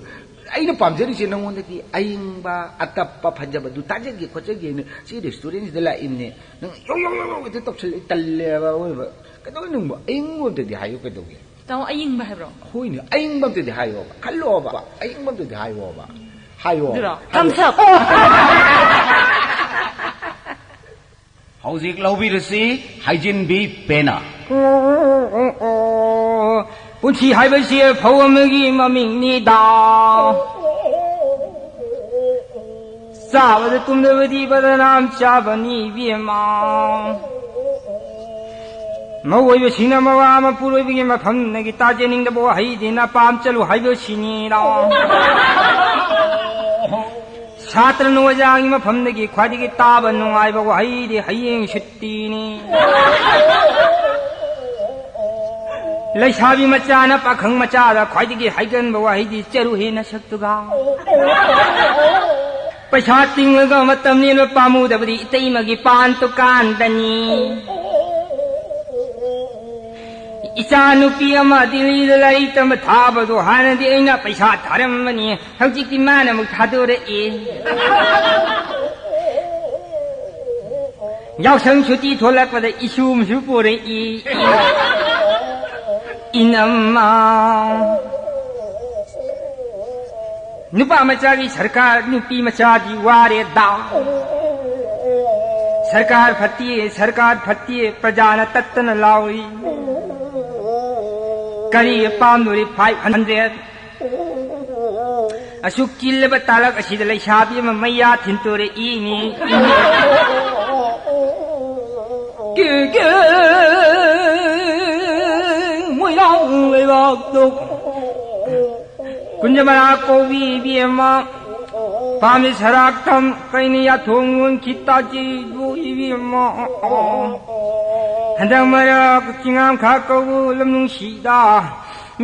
ꯑꯩꯅ ꯄꯥꯝꯖꯔꯤꯁꯦ ꯅꯪꯉꯣꯟꯗꯗꯤ ꯑꯏꯪꯕ, ꯑꯇꯞꯄ, ꯐꯖꯕꯗꯨ ꯇꯥꯖꯒꯦ ꯈꯣꯠꯆꯒꯦꯅ ꯁꯤ ꯔꯦꯁꯇꯨꯔꯦꯟꯁꯤꯗ ꯂꯥꯛꯏꯕꯅꯦ꯫ ꯅꯪ ꯌꯧ, ꯌꯧ, ꯌꯧ, ꯌꯧ ꯍꯦꯛꯇ ꯇꯧꯁꯜꯂꯛꯏ, ꯇꯜꯂꯦꯕ ꯑꯑꯣꯏꯕ꯫ ꯀꯩꯗꯧꯏ ꯅꯪꯕꯨ? ꯑꯏꯪꯕ ꯑꯝꯇꯗꯤ ꯍꯥꯏꯌꯨ ꯀꯩꯗꯧꯒꯦ? ꯇꯥꯃꯣ, ꯑꯏꯪꯕ ꯍꯥꯏꯕ꯭ꯔꯣ? ꯍꯣꯏꯅꯦ, ꯑꯏꯪꯕ ꯑꯝꯇꯗꯤ ꯍꯥꯏꯌꯣꯕ, ꯈꯜꯂꯣꯕ, ꯑꯏꯪꯕ ꯑꯝꯇꯗꯤ ꯍꯥꯏꯌꯣꯕ, ꯍꯥꯏꯌꯣ꯫ ꯑꯗꯨꯔꯣ? ꯍꯥꯏꯌꯣ꯫ Thumbs up꯫ ꯍꯧꯖꯤꯛ ꯂꯧꯕꯤꯔꯁꯤ ꯍꯥꯏꯖꯤꯟꯕꯤ ꯄꯦꯅꯥ꯫ ꯊꯤ ꯍꯥꯏꯕꯁꯤ ꯐꯧ ꯑꯃꯒꯤ ꯃꯃꯤꯡꯅꯤꯗ꯫ ꯆꯥꯕꯗ ꯇꯨꯝꯗꯕꯗꯤ ꯕꯗꯅꯥꯝ ꯆꯥꯕꯅꯤ ꯏꯕꯦꯝꯃ꯫ ꯃꯧ ꯑꯣꯏꯕꯁꯤꯡꯅ ꯃꯋꯥ ꯃꯄꯨꯔꯣꯏꯕꯒꯤ ꯃꯐꯝꯗꯒꯤ ꯇꯥꯖꯅꯤꯡꯗꯕ ꯋꯥꯍꯩꯗꯤ ꯅꯄꯥꯝ ꯆꯠꯂꯨ ꯍꯥꯏꯕꯁꯤꯅꯤꯗ꯫ ꯁꯥꯇ꯭ꯔꯅ ꯑꯣꯖꯥꯒꯤ ꯃꯐꯝꯗꯒꯤ ꯈ꯭ꯋꯥꯏꯗꯒꯤ ꯇꯥꯕ ꯅꯨꯡꯉꯥꯏꯕ ꯋꯥꯍꯩꯗꯤ ꯍꯌꯦꯡ ꯁꯨꯇꯤꯅꯤ꯫ ꯂꯩꯁꯥꯕꯤ ꯃꯆꯥꯅ ꯄꯥꯈꯪ ꯃꯆꯥꯗ ꯈ꯭ꯋꯥꯏꯗꯒꯤ ꯍꯥꯏꯒꯟꯕ ꯋꯥꯍꯩꯗꯤ ꯆꯔꯨ ꯍꯦꯟꯅ ꯁꯛꯇꯨꯒ꯫ ꯄꯩꯁꯥ ꯇꯤꯡꯂꯒ ꯃꯇꯝ ꯂꯦꯟꯕ ꯄꯥꯝꯃꯨꯗꯕꯗꯤ ꯏꯇꯩꯃꯒꯤ ꯄꯥꯟ ꯇꯨꯀꯥꯟꯗꯅꯤ꯫ ꯏꯆꯥ ꯅꯨꯄꯤ ꯑꯃ ꯗꯤꯜꯂꯤꯗ ꯂꯥꯏꯔꯤꯛ ꯇꯝꯕ ꯊꯥꯕꯗꯣ ꯍꯥꯟꯅꯗꯤ ꯑꯩꯅ ꯄꯩꯁꯥ ꯊꯥꯔꯝꯕꯅꯤ, ꯍꯧꯖꯤꯛꯇꯤ ꯃꯥꯅ ꯑꯃꯨꯛ ꯊꯥꯗꯣꯔꯛꯏ꯫ ꯌꯥꯎꯁꯪ ꯁꯨꯇꯤ ꯊꯣꯛꯂꯛꯄꯗ ꯏꯁꯨ ꯑꯃꯁꯨ ꯄꯨꯔꯛꯏ꯫ ꯏꯅꯝꯃ꯫ ꯅꯨꯄꯥ ꯃꯆꯥꯒꯤ ꯁꯔꯀꯥꯔ, ꯅꯨꯄꯤ ꯃꯆꯥꯗꯤ ꯋꯥꯔꯦꯗ꯫ ꯁꯔꯀꯥꯔ ꯐꯠꯇꯦ, ꯁꯔꯀꯥꯔ ꯐꯠꯇꯦ, ꯄ꯭ꯔꯖꯥꯅ ꯇꯠꯇꯅ ꯂꯥꯎꯔꯤ꯫ ꯀꯔꯤ ꯄꯥꯝꯗꯣꯔꯤ five hundred? ꯑꯁꯨꯛ ꯆꯤꯜꯂꯕ ꯇꯥꯂꯛ ꯑꯁꯤꯗ ꯂꯩꯁꯥꯕꯤ ꯑꯃ ꯃꯩꯌꯥ ꯊꯤꯟꯇꯣꯔꯛꯏꯅꯤ꯫ ꯀꯦ ꯀꯦ ꯃꯣꯏꯔꯥꯡ ꯂꯩꯕꯥꯛꯇꯣ꯫ ꯀꯨꯟꯖꯃꯔꯥ ꯀꯧꯕꯤ ꯏꯕꯦꯝꯃ, ꯄꯥꯝꯃꯤ ꯁꯔꯥꯛ ꯊꯝ, ꯀꯩꯅ ꯌꯥꯊꯣꯡ ꯌꯣꯟꯈꯤ ꯇꯥꯖꯤꯕꯨ ꯏꯕꯦꯝꯃ꯫ ꯍꯟꯗꯛ ꯃꯔꯛ ꯆꯤꯡꯉꯥꯝꯈꯥ ꯀꯧꯕ ꯂꯝ ꯅꯨꯡꯁꯤꯗ,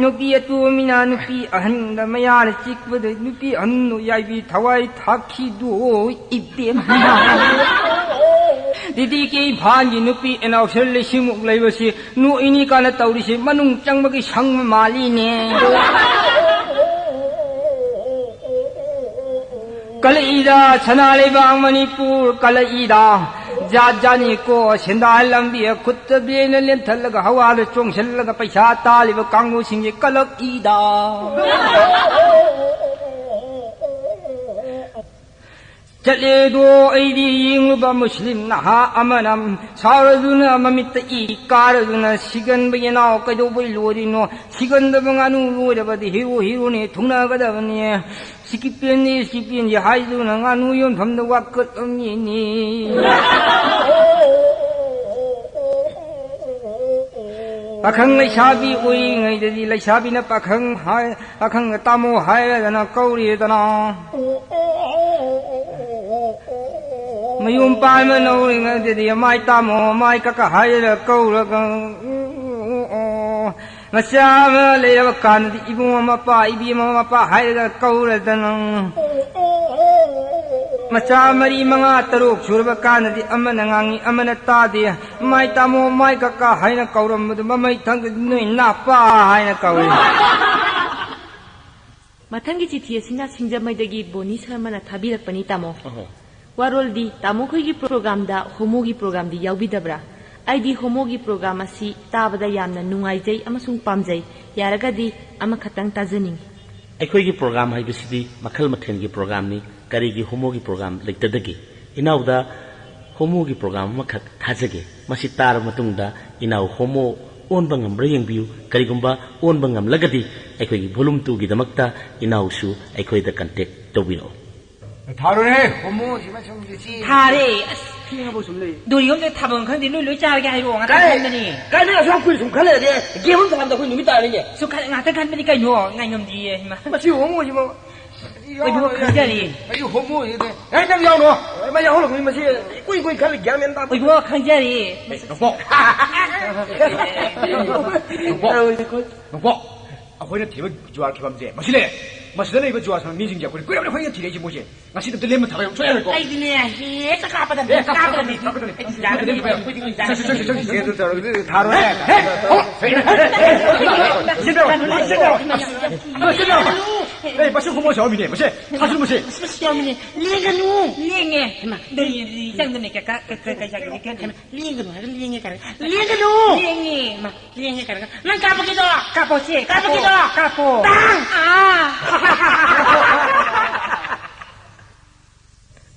ꯅꯨꯄꯤ ꯑꯇꯣꯝꯕꯤꯅ ꯅꯨꯄꯤ ꯑꯍꯟꯗ ꯃꯌꯥꯅ ꯆꯤꯛꯄꯗ ꯅꯨꯄꯤ ꯑꯍꯟꯗꯣ ꯌꯥꯏꯕꯤ ꯊꯋꯥꯏ ꯊꯥꯛꯈꯤꯗꯣ ꯏꯕꯦꯝꯃ꯫ ꯗꯤꯗꯤ ꯀꯦ ꯏꯝꯐꯥꯜꯒꯤ ꯅꯨꯄꯤ ꯑꯦꯅꯥꯎꯟꯁꯔ ꯂꯤꯁꯤꯡꯃꯨꯛ ꯂꯩꯕꯁꯤ ꯅꯣꯛꯏꯅꯤ ꯀꯥꯟꯅ ꯇꯧꯔꯤꯁꯤ ꯃꯅꯨꯡ ꯆꯪꯕꯒꯤ ꯁꯪꯕ ꯃꯥꯜꯂꯤꯅꯦ꯫ ꯀꯂꯛꯏꯗ ꯁꯅꯥ ꯂꯩꯕꯥꯛ ꯃꯅꯤꯄꯨꯔ ꯀꯂꯛꯏꯗ꯫ ꯖꯥꯠ ꯖꯥꯠꯅꯤꯀꯣ ꯁꯦꯟꯗꯥꯟ ꯂꯝꯕꯤ ꯈꯨꯠꯇ ꯕꯦꯡꯅ ꯂꯦꯟꯊꯠꯂꯒ ꯍꯋꯥꯗ ꯆꯣꯡꯁꯤꯜꯂꯒ ꯄꯩꯁꯥ ꯇꯥꯜꯂꯤꯕ ꯀꯥꯡꯕꯨꯁꯤꯡꯁꯦ ꯀꯂꯛꯏꯗ꯫ ꯆꯠꯂꯦꯗꯣ ꯑꯩꯗꯤ ꯌꯦꯡꯂꯨꯕ ꯃꯨꯁꯂꯤꯝ ꯅꯍꯥ ꯑꯃꯅ ꯁꯥꯎꯔꯗꯨꯅ ꯃꯃꯤꯠꯇ ꯏ ꯀꯥꯔꯗꯨꯅ ꯁꯤꯒꯟꯕ ꯌꯦꯅꯥꯎ ꯀꯩꯗꯧꯕꯩ ꯂꯣꯏꯔꯤꯅꯣ? ꯁꯤꯒꯟꯗꯕ ꯉꯥꯅꯨ ꯂꯣꯏꯔꯕꯗꯤ ꯍꯤꯔꯨ ꯍꯤꯔꯨꯅꯤ ꯊꯨꯡꯅꯒꯗꯕꯅꯤ꯫ ꯁꯤꯀꯤ ꯄꯦꯟꯅꯤ, ꯁꯤꯀꯤ ꯄꯦꯟꯅꯤ ꯍꯥꯏꯗꯨꯅ ꯉꯥꯅꯨ ꯌꯣꯟꯐꯝꯗ ꯋꯥꯀꯠꯂꯝꯃꯤꯅꯤ꯫ ꯄꯥꯈꯪ ꯂꯩꯁꯥꯕꯤ ꯑꯣꯏꯔꯤꯉꯩꯗꯗꯤ ꯂꯩꯁꯥꯕꯤꯅ ꯄꯥꯈꯪ ꯍꯥꯏ, ꯄꯥꯈꯪꯗ ꯇꯥꯃꯣ ꯍꯥꯏꯔꯗꯅ ꯀꯧꯔꯦꯗꯅ꯫ ꯃꯌꯨꯝ ꯄꯥꯟꯕ ꯅꯧꯔꯤꯉꯩꯗꯗꯤ ꯃꯥꯏ ꯇꯥꯃꯣ, ꯃꯥꯏ ꯀꯀꯥ ꯍꯥꯏꯔꯒ ꯀꯧꯔꯒ꯫ ꯃꯆꯥ ꯑꯃ ꯂꯩꯔꯕ ꯀꯥꯟꯗꯗꯤ ꯏꯕꯨꯡ ꯃꯄꯥ, ꯏꯕꯦꯝꯃ ꯃꯄꯥ ꯍꯥꯏꯔꯒ ꯀꯧꯔꯗꯅ꯫ ꯃꯆꯥ ꯃꯔꯤ, ꯃꯉꯥ, ꯇꯔꯨꯛ ꯁꯨꯔꯕ ꯀꯥꯟꯗꯗꯤ ꯑꯃꯅ ꯉꯥꯡꯉꯤ, ꯑꯃꯅ ꯇꯥꯗꯦ꯫ ꯃꯥꯏ ꯇꯥꯃꯣ, ꯃꯥꯏ ꯀꯀꯥ ꯍꯥꯏꯅ ꯀꯧꯔꯝꯕꯗꯨ ꯃꯃꯩ ꯊꯪꯗꯗꯤ ꯅꯣꯏ ꯅꯥꯄꯥ ꯍꯥꯏꯅ ꯀꯧꯏ꯫ ꯃꯊꯪꯒꯤ ꯆꯤꯊꯤ ꯑꯁꯤꯅ ꯁꯤꯡꯖꯃꯩꯗꯒꯤ ꯕꯣꯅꯤ ꯁꯔꯃꯅ ꯊꯥꯕꯤꯔꯛꯄꯅꯤ, ꯇꯥꯃꯣ꯫ ꯑꯍꯣ꯫ ꯋꯥꯔꯣꯜꯗꯤ, ꯇꯥꯃꯣꯈꯣꯏꯒꯤ ꯄ꯭ꯔꯣꯒ꯭ꯔꯥꯝꯗ ꯍꯣꯃꯣꯒꯤ ꯄ꯭ꯔꯣꯒ꯭ꯔꯥꯝꯗꯤ ꯌꯥꯎꯕꯤꯗꯕ꯭ꯔꯥ? ꯑꯩꯗꯤ ꯍꯣꯃꯣꯒꯤ ꯄ꯭ꯔꯣꯒ꯭ꯔꯥꯝ ꯑꯁꯤ ꯇꯥꯕꯗ ꯌꯥꯝꯅ ꯅꯨꯡꯉꯥꯏꯖꯩ ꯑꯃꯁꯨꯡ ꯄꯥꯝꯖꯩ꯫ ꯌꯥꯔꯒꯗꯤ ꯑꯃꯈꯛꯇꯪ ꯇꯥꯖꯅꯤꯡꯏ꯫ ꯑꯩꯈꯣꯏꯒꯤ ꯄ꯭ꯔꯣꯒ꯭ꯔꯥꯝ ꯍꯥꯏꯕꯁꯤꯗꯤ ꯃꯈꯜ ꯃꯊꯦꯜꯒꯤ ꯄ꯭ꯔꯣꯒ꯭ꯔꯥꯝꯅꯤ꯫ ꯀꯔꯤꯒꯤ ꯍꯣꯃꯣꯒꯤ ꯄ꯭ꯔꯣꯒ꯭ꯔꯥꯝ ꯂꯩꯇꯗꯒꯦ? ꯏꯅꯥꯎꯗ ꯍꯣꯃꯣꯒꯤ ꯄ꯭ꯔꯣꯒ꯭ꯔꯥꯝ ꯑꯃꯈꯛ ꯊꯥꯖꯒꯦ꯫ ꯃꯁꯤ ꯇꯥꯔꯕ ꯃꯇꯨꯡꯗ ꯏꯅꯥꯎ ꯍꯣꯃꯣ ꯑꯣꯟꯕ ꯉꯝꯕ꯭ꯔꯥ ꯌꯦꯡꯕꯤꯌꯨ꯫ ꯀꯔꯤꯒꯨꯝꯕ ꯑꯣꯟꯕ ꯉꯝꯂꯒꯗꯤ ꯑꯩꯈꯣꯏꯒꯤ volume two ꯒꯤꯗꯃꯛꯇ ꯏꯅꯥꯎꯁꯨ ꯑꯩꯈꯣꯏꯗ contact ꯇꯧꯕꯤꯔꯛꯎ꯫ ꯊꯥꯔꯣꯅꯦꯍꯦ, ꯍꯣꯃꯣꯁꯤ ꯃꯁꯨꯝꯁꯤ ꯆꯦ꯫ ꯊꯥꯔꯦ꯫ ꯑꯁ, ꯊꯦꯡꯉꯕꯣ ꯁꯨꯝ ꯂꯩ꯫ ꯗꯣꯔꯤ ꯑꯃꯗ ꯊꯥꯐꯝ ꯈꯪꯗꯦ, ꯂꯣꯏ ꯂꯣꯏ ꯆꯥꯔꯒꯦ ꯍꯥꯏꯔꯛꯑꯣ꯫ ꯉꯥꯛꯇꯪ ꯀꯥꯏ-, ꯈꯟꯕꯅꯤ꯫ ꯀꯥꯏꯗ ꯑꯁꯨꯛ ꯌꯥꯝ ꯀꯨꯏꯅ ꯁꯨꯝ ꯈꯜ ꯂꯩꯔꯗꯤ? ꯒꯦꯝ ꯑꯃ ꯁꯥꯟꯅꯕꯗ ꯑꯩꯈꯣꯏ ꯅꯨꯃꯤꯠ ꯇꯥꯔꯅꯤꯅꯦ꯫ ꯁꯨꯝ ꯈꯜ-, ꯉꯥꯛꯇꯪ ꯈꯟꯕꯅꯤ ꯀꯩꯅꯣ, ꯉꯥꯏ ꯉꯝꯗꯤꯌꯦ, ꯏꯃꯥ꯫ ꯃꯁꯤ ꯍꯣꯃꯣꯁꯤꯃ꯫ ꯑꯣꯏꯕ ꯈꯪꯖꯔꯤ꯫ ꯑꯩ ꯍꯣꯃꯣꯁꯤꯗ꯫ ꯑꯦ, ꯅꯪ ꯌꯥꯎꯅꯣ꯫ ꯃꯥ ꯌꯥꯎꯍꯜꯂꯛꯄꯅꯤ ꯃꯁꯤ꯫ ꯀꯨꯏ ꯀꯨꯏ ꯈꯜꯂꯤ, ꯒ꯭ꯌꯥꯟ ꯃꯦꯟ ꯇꯥꯗꯦ꯫ ꯑꯣꯏꯕ ꯈꯪꯖꯔꯤ꯫ ꯑꯦ, ꯅꯣꯡꯄꯣꯛ꯫ ꯅꯣꯡꯄꯣꯛ꯫ ꯅꯣꯡꯄꯣꯛ꯫ ꯑꯩꯈꯣꯏꯅ ꯊꯤꯕ ꯖꯨꯋꯥꯔ ꯈꯦꯕꯝꯁꯦ ꯃꯁꯤ ꯂꯩꯔꯦ꯫ ꯃꯁꯤꯗ ꯂꯩꯕ ꯖꯨꯋꯥꯔ ꯁꯥꯟꯅꯕ ꯃꯤꯁꯤꯡꯁꯦ ꯑꯩꯈꯣꯏꯅ ꯀꯨꯏꯔꯕꯅꯤ ꯑꯩꯈꯣꯏꯅ ꯊꯤꯔꯛꯏꯁꯦ ꯃꯣꯏꯁꯦ꯫ ꯉꯁꯤꯗꯤ ꯑꯝꯇ ꯂꯦꯝꯅ ꯊꯥꯕ ꯌꯥꯝ ꯁꯣꯏ ꯌꯥꯔꯣꯏꯀꯣ꯫ ꯑꯩꯗꯤꯅꯦ, ꯍꯦꯛꯇ ꯀꯥꯞꯄꯗꯕꯅꯦ, ꯑꯦ, ꯀꯥꯞꯄꯗꯕꯅꯦ꯫ ꯀꯥꯞꯄꯗꯕꯅꯦ꯫ ꯑꯩꯗꯤ ꯌꯥꯗꯕꯅꯦ꯫ ꯆꯠꯁꯤ, ꯆꯠꯁꯤ, ꯆꯠꯁꯤ, ꯆꯠꯁꯤ꯫ ꯊꯥꯔꯣ꯫ ꯁꯤꯟꯕꯤꯔꯣ, ꯁꯤꯟꯕꯤꯔꯣ꯫ ꯁꯤꯟꯕꯤꯔꯣ꯫ ꯑꯦ, ꯃꯁꯤ ꯍꯣꯃꯣ ꯁꯥꯎꯃꯤꯅꯦ, ꯃꯁꯦ꯫ ꯊꯥꯖꯤꯜꯂꯨ, ꯃꯁꯦ꯫ ꯃꯁꯤ ꯌꯥꯎꯃꯤꯅꯦ꯫ ꯂꯦꯡꯒꯅꯨ꯫ ꯂꯦꯡꯉꯦ꯫ ꯍꯩꯃꯥ꯫ ꯗꯣꯔꯤ, ꯗꯣꯔꯤ, ꯆꯪꯗꯅꯦ, ꯀ-, ꯀ-, ꯀ-, ꯀ-, ꯀ-, ꯀ-, ꯂꯦꯡꯒꯅꯨ ꯍꯥꯏꯔꯒ ꯂꯦꯡꯉꯦ ꯀꯥꯏꯅ꯫ ꯂꯦꯡꯒꯅꯨ! ꯂꯦꯡꯉꯦ꯫ ꯃꯥ, ꯂꯦꯡꯉꯦ ꯀꯥꯏꯅ꯫ ꯅꯪ ꯀꯥꯞꯄꯒꯦꯗꯣ? ꯀꯥꯞꯄꯣ, ꯆꯦ, ꯀꯥꯞꯄꯣ꯫ ꯀꯥꯞꯄꯒꯦꯗꯣ? ꯀꯥꯞꯄꯣ꯫ ꯇꯥꯡ! ꯑꯥ!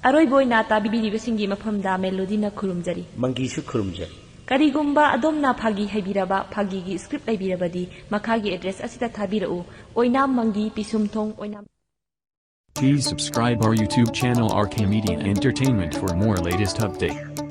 ꯑꯔꯣꯏꯕ ꯑꯣꯏꯅ ꯇꯥꯕꯤꯔꯤꯕꯁꯤꯡꯒꯤ ꯃꯐꯝꯗ ꯃꯦꯂꯣꯗꯤꯅ ꯈꯨꯔꯨꯝꯖꯔꯤ꯫ ꯃꯪꯒꯤꯁꯨ ꯈꯨꯔꯨꯝꯖꯔꯤ꯫ ꯀꯔꯤꯒꯨꯝꯕ ꯑꯗꯣꯝꯅ ꯐꯥꯒꯤ ꯍꯩꯕꯤꯔꯕ, ꯐꯥꯒꯤꯒꯤ script ꯂꯩꯕꯤꯔꯕꯗꯤ ꯃꯈꯥꯒꯤ address ꯑꯁꯤꯗ ꯊꯥꯕꯤꯔꯛꯎ꯫ ꯑꯣꯏꯅꯥꯝ ꯃꯪꯒꯤ, ꯄꯤꯁꯨꯝꯊꯣꯡ, ꯑꯣꯏꯅꯥꯝ꯫ Please subscribe our YouTube channel R K Media Entertainment for more latest update.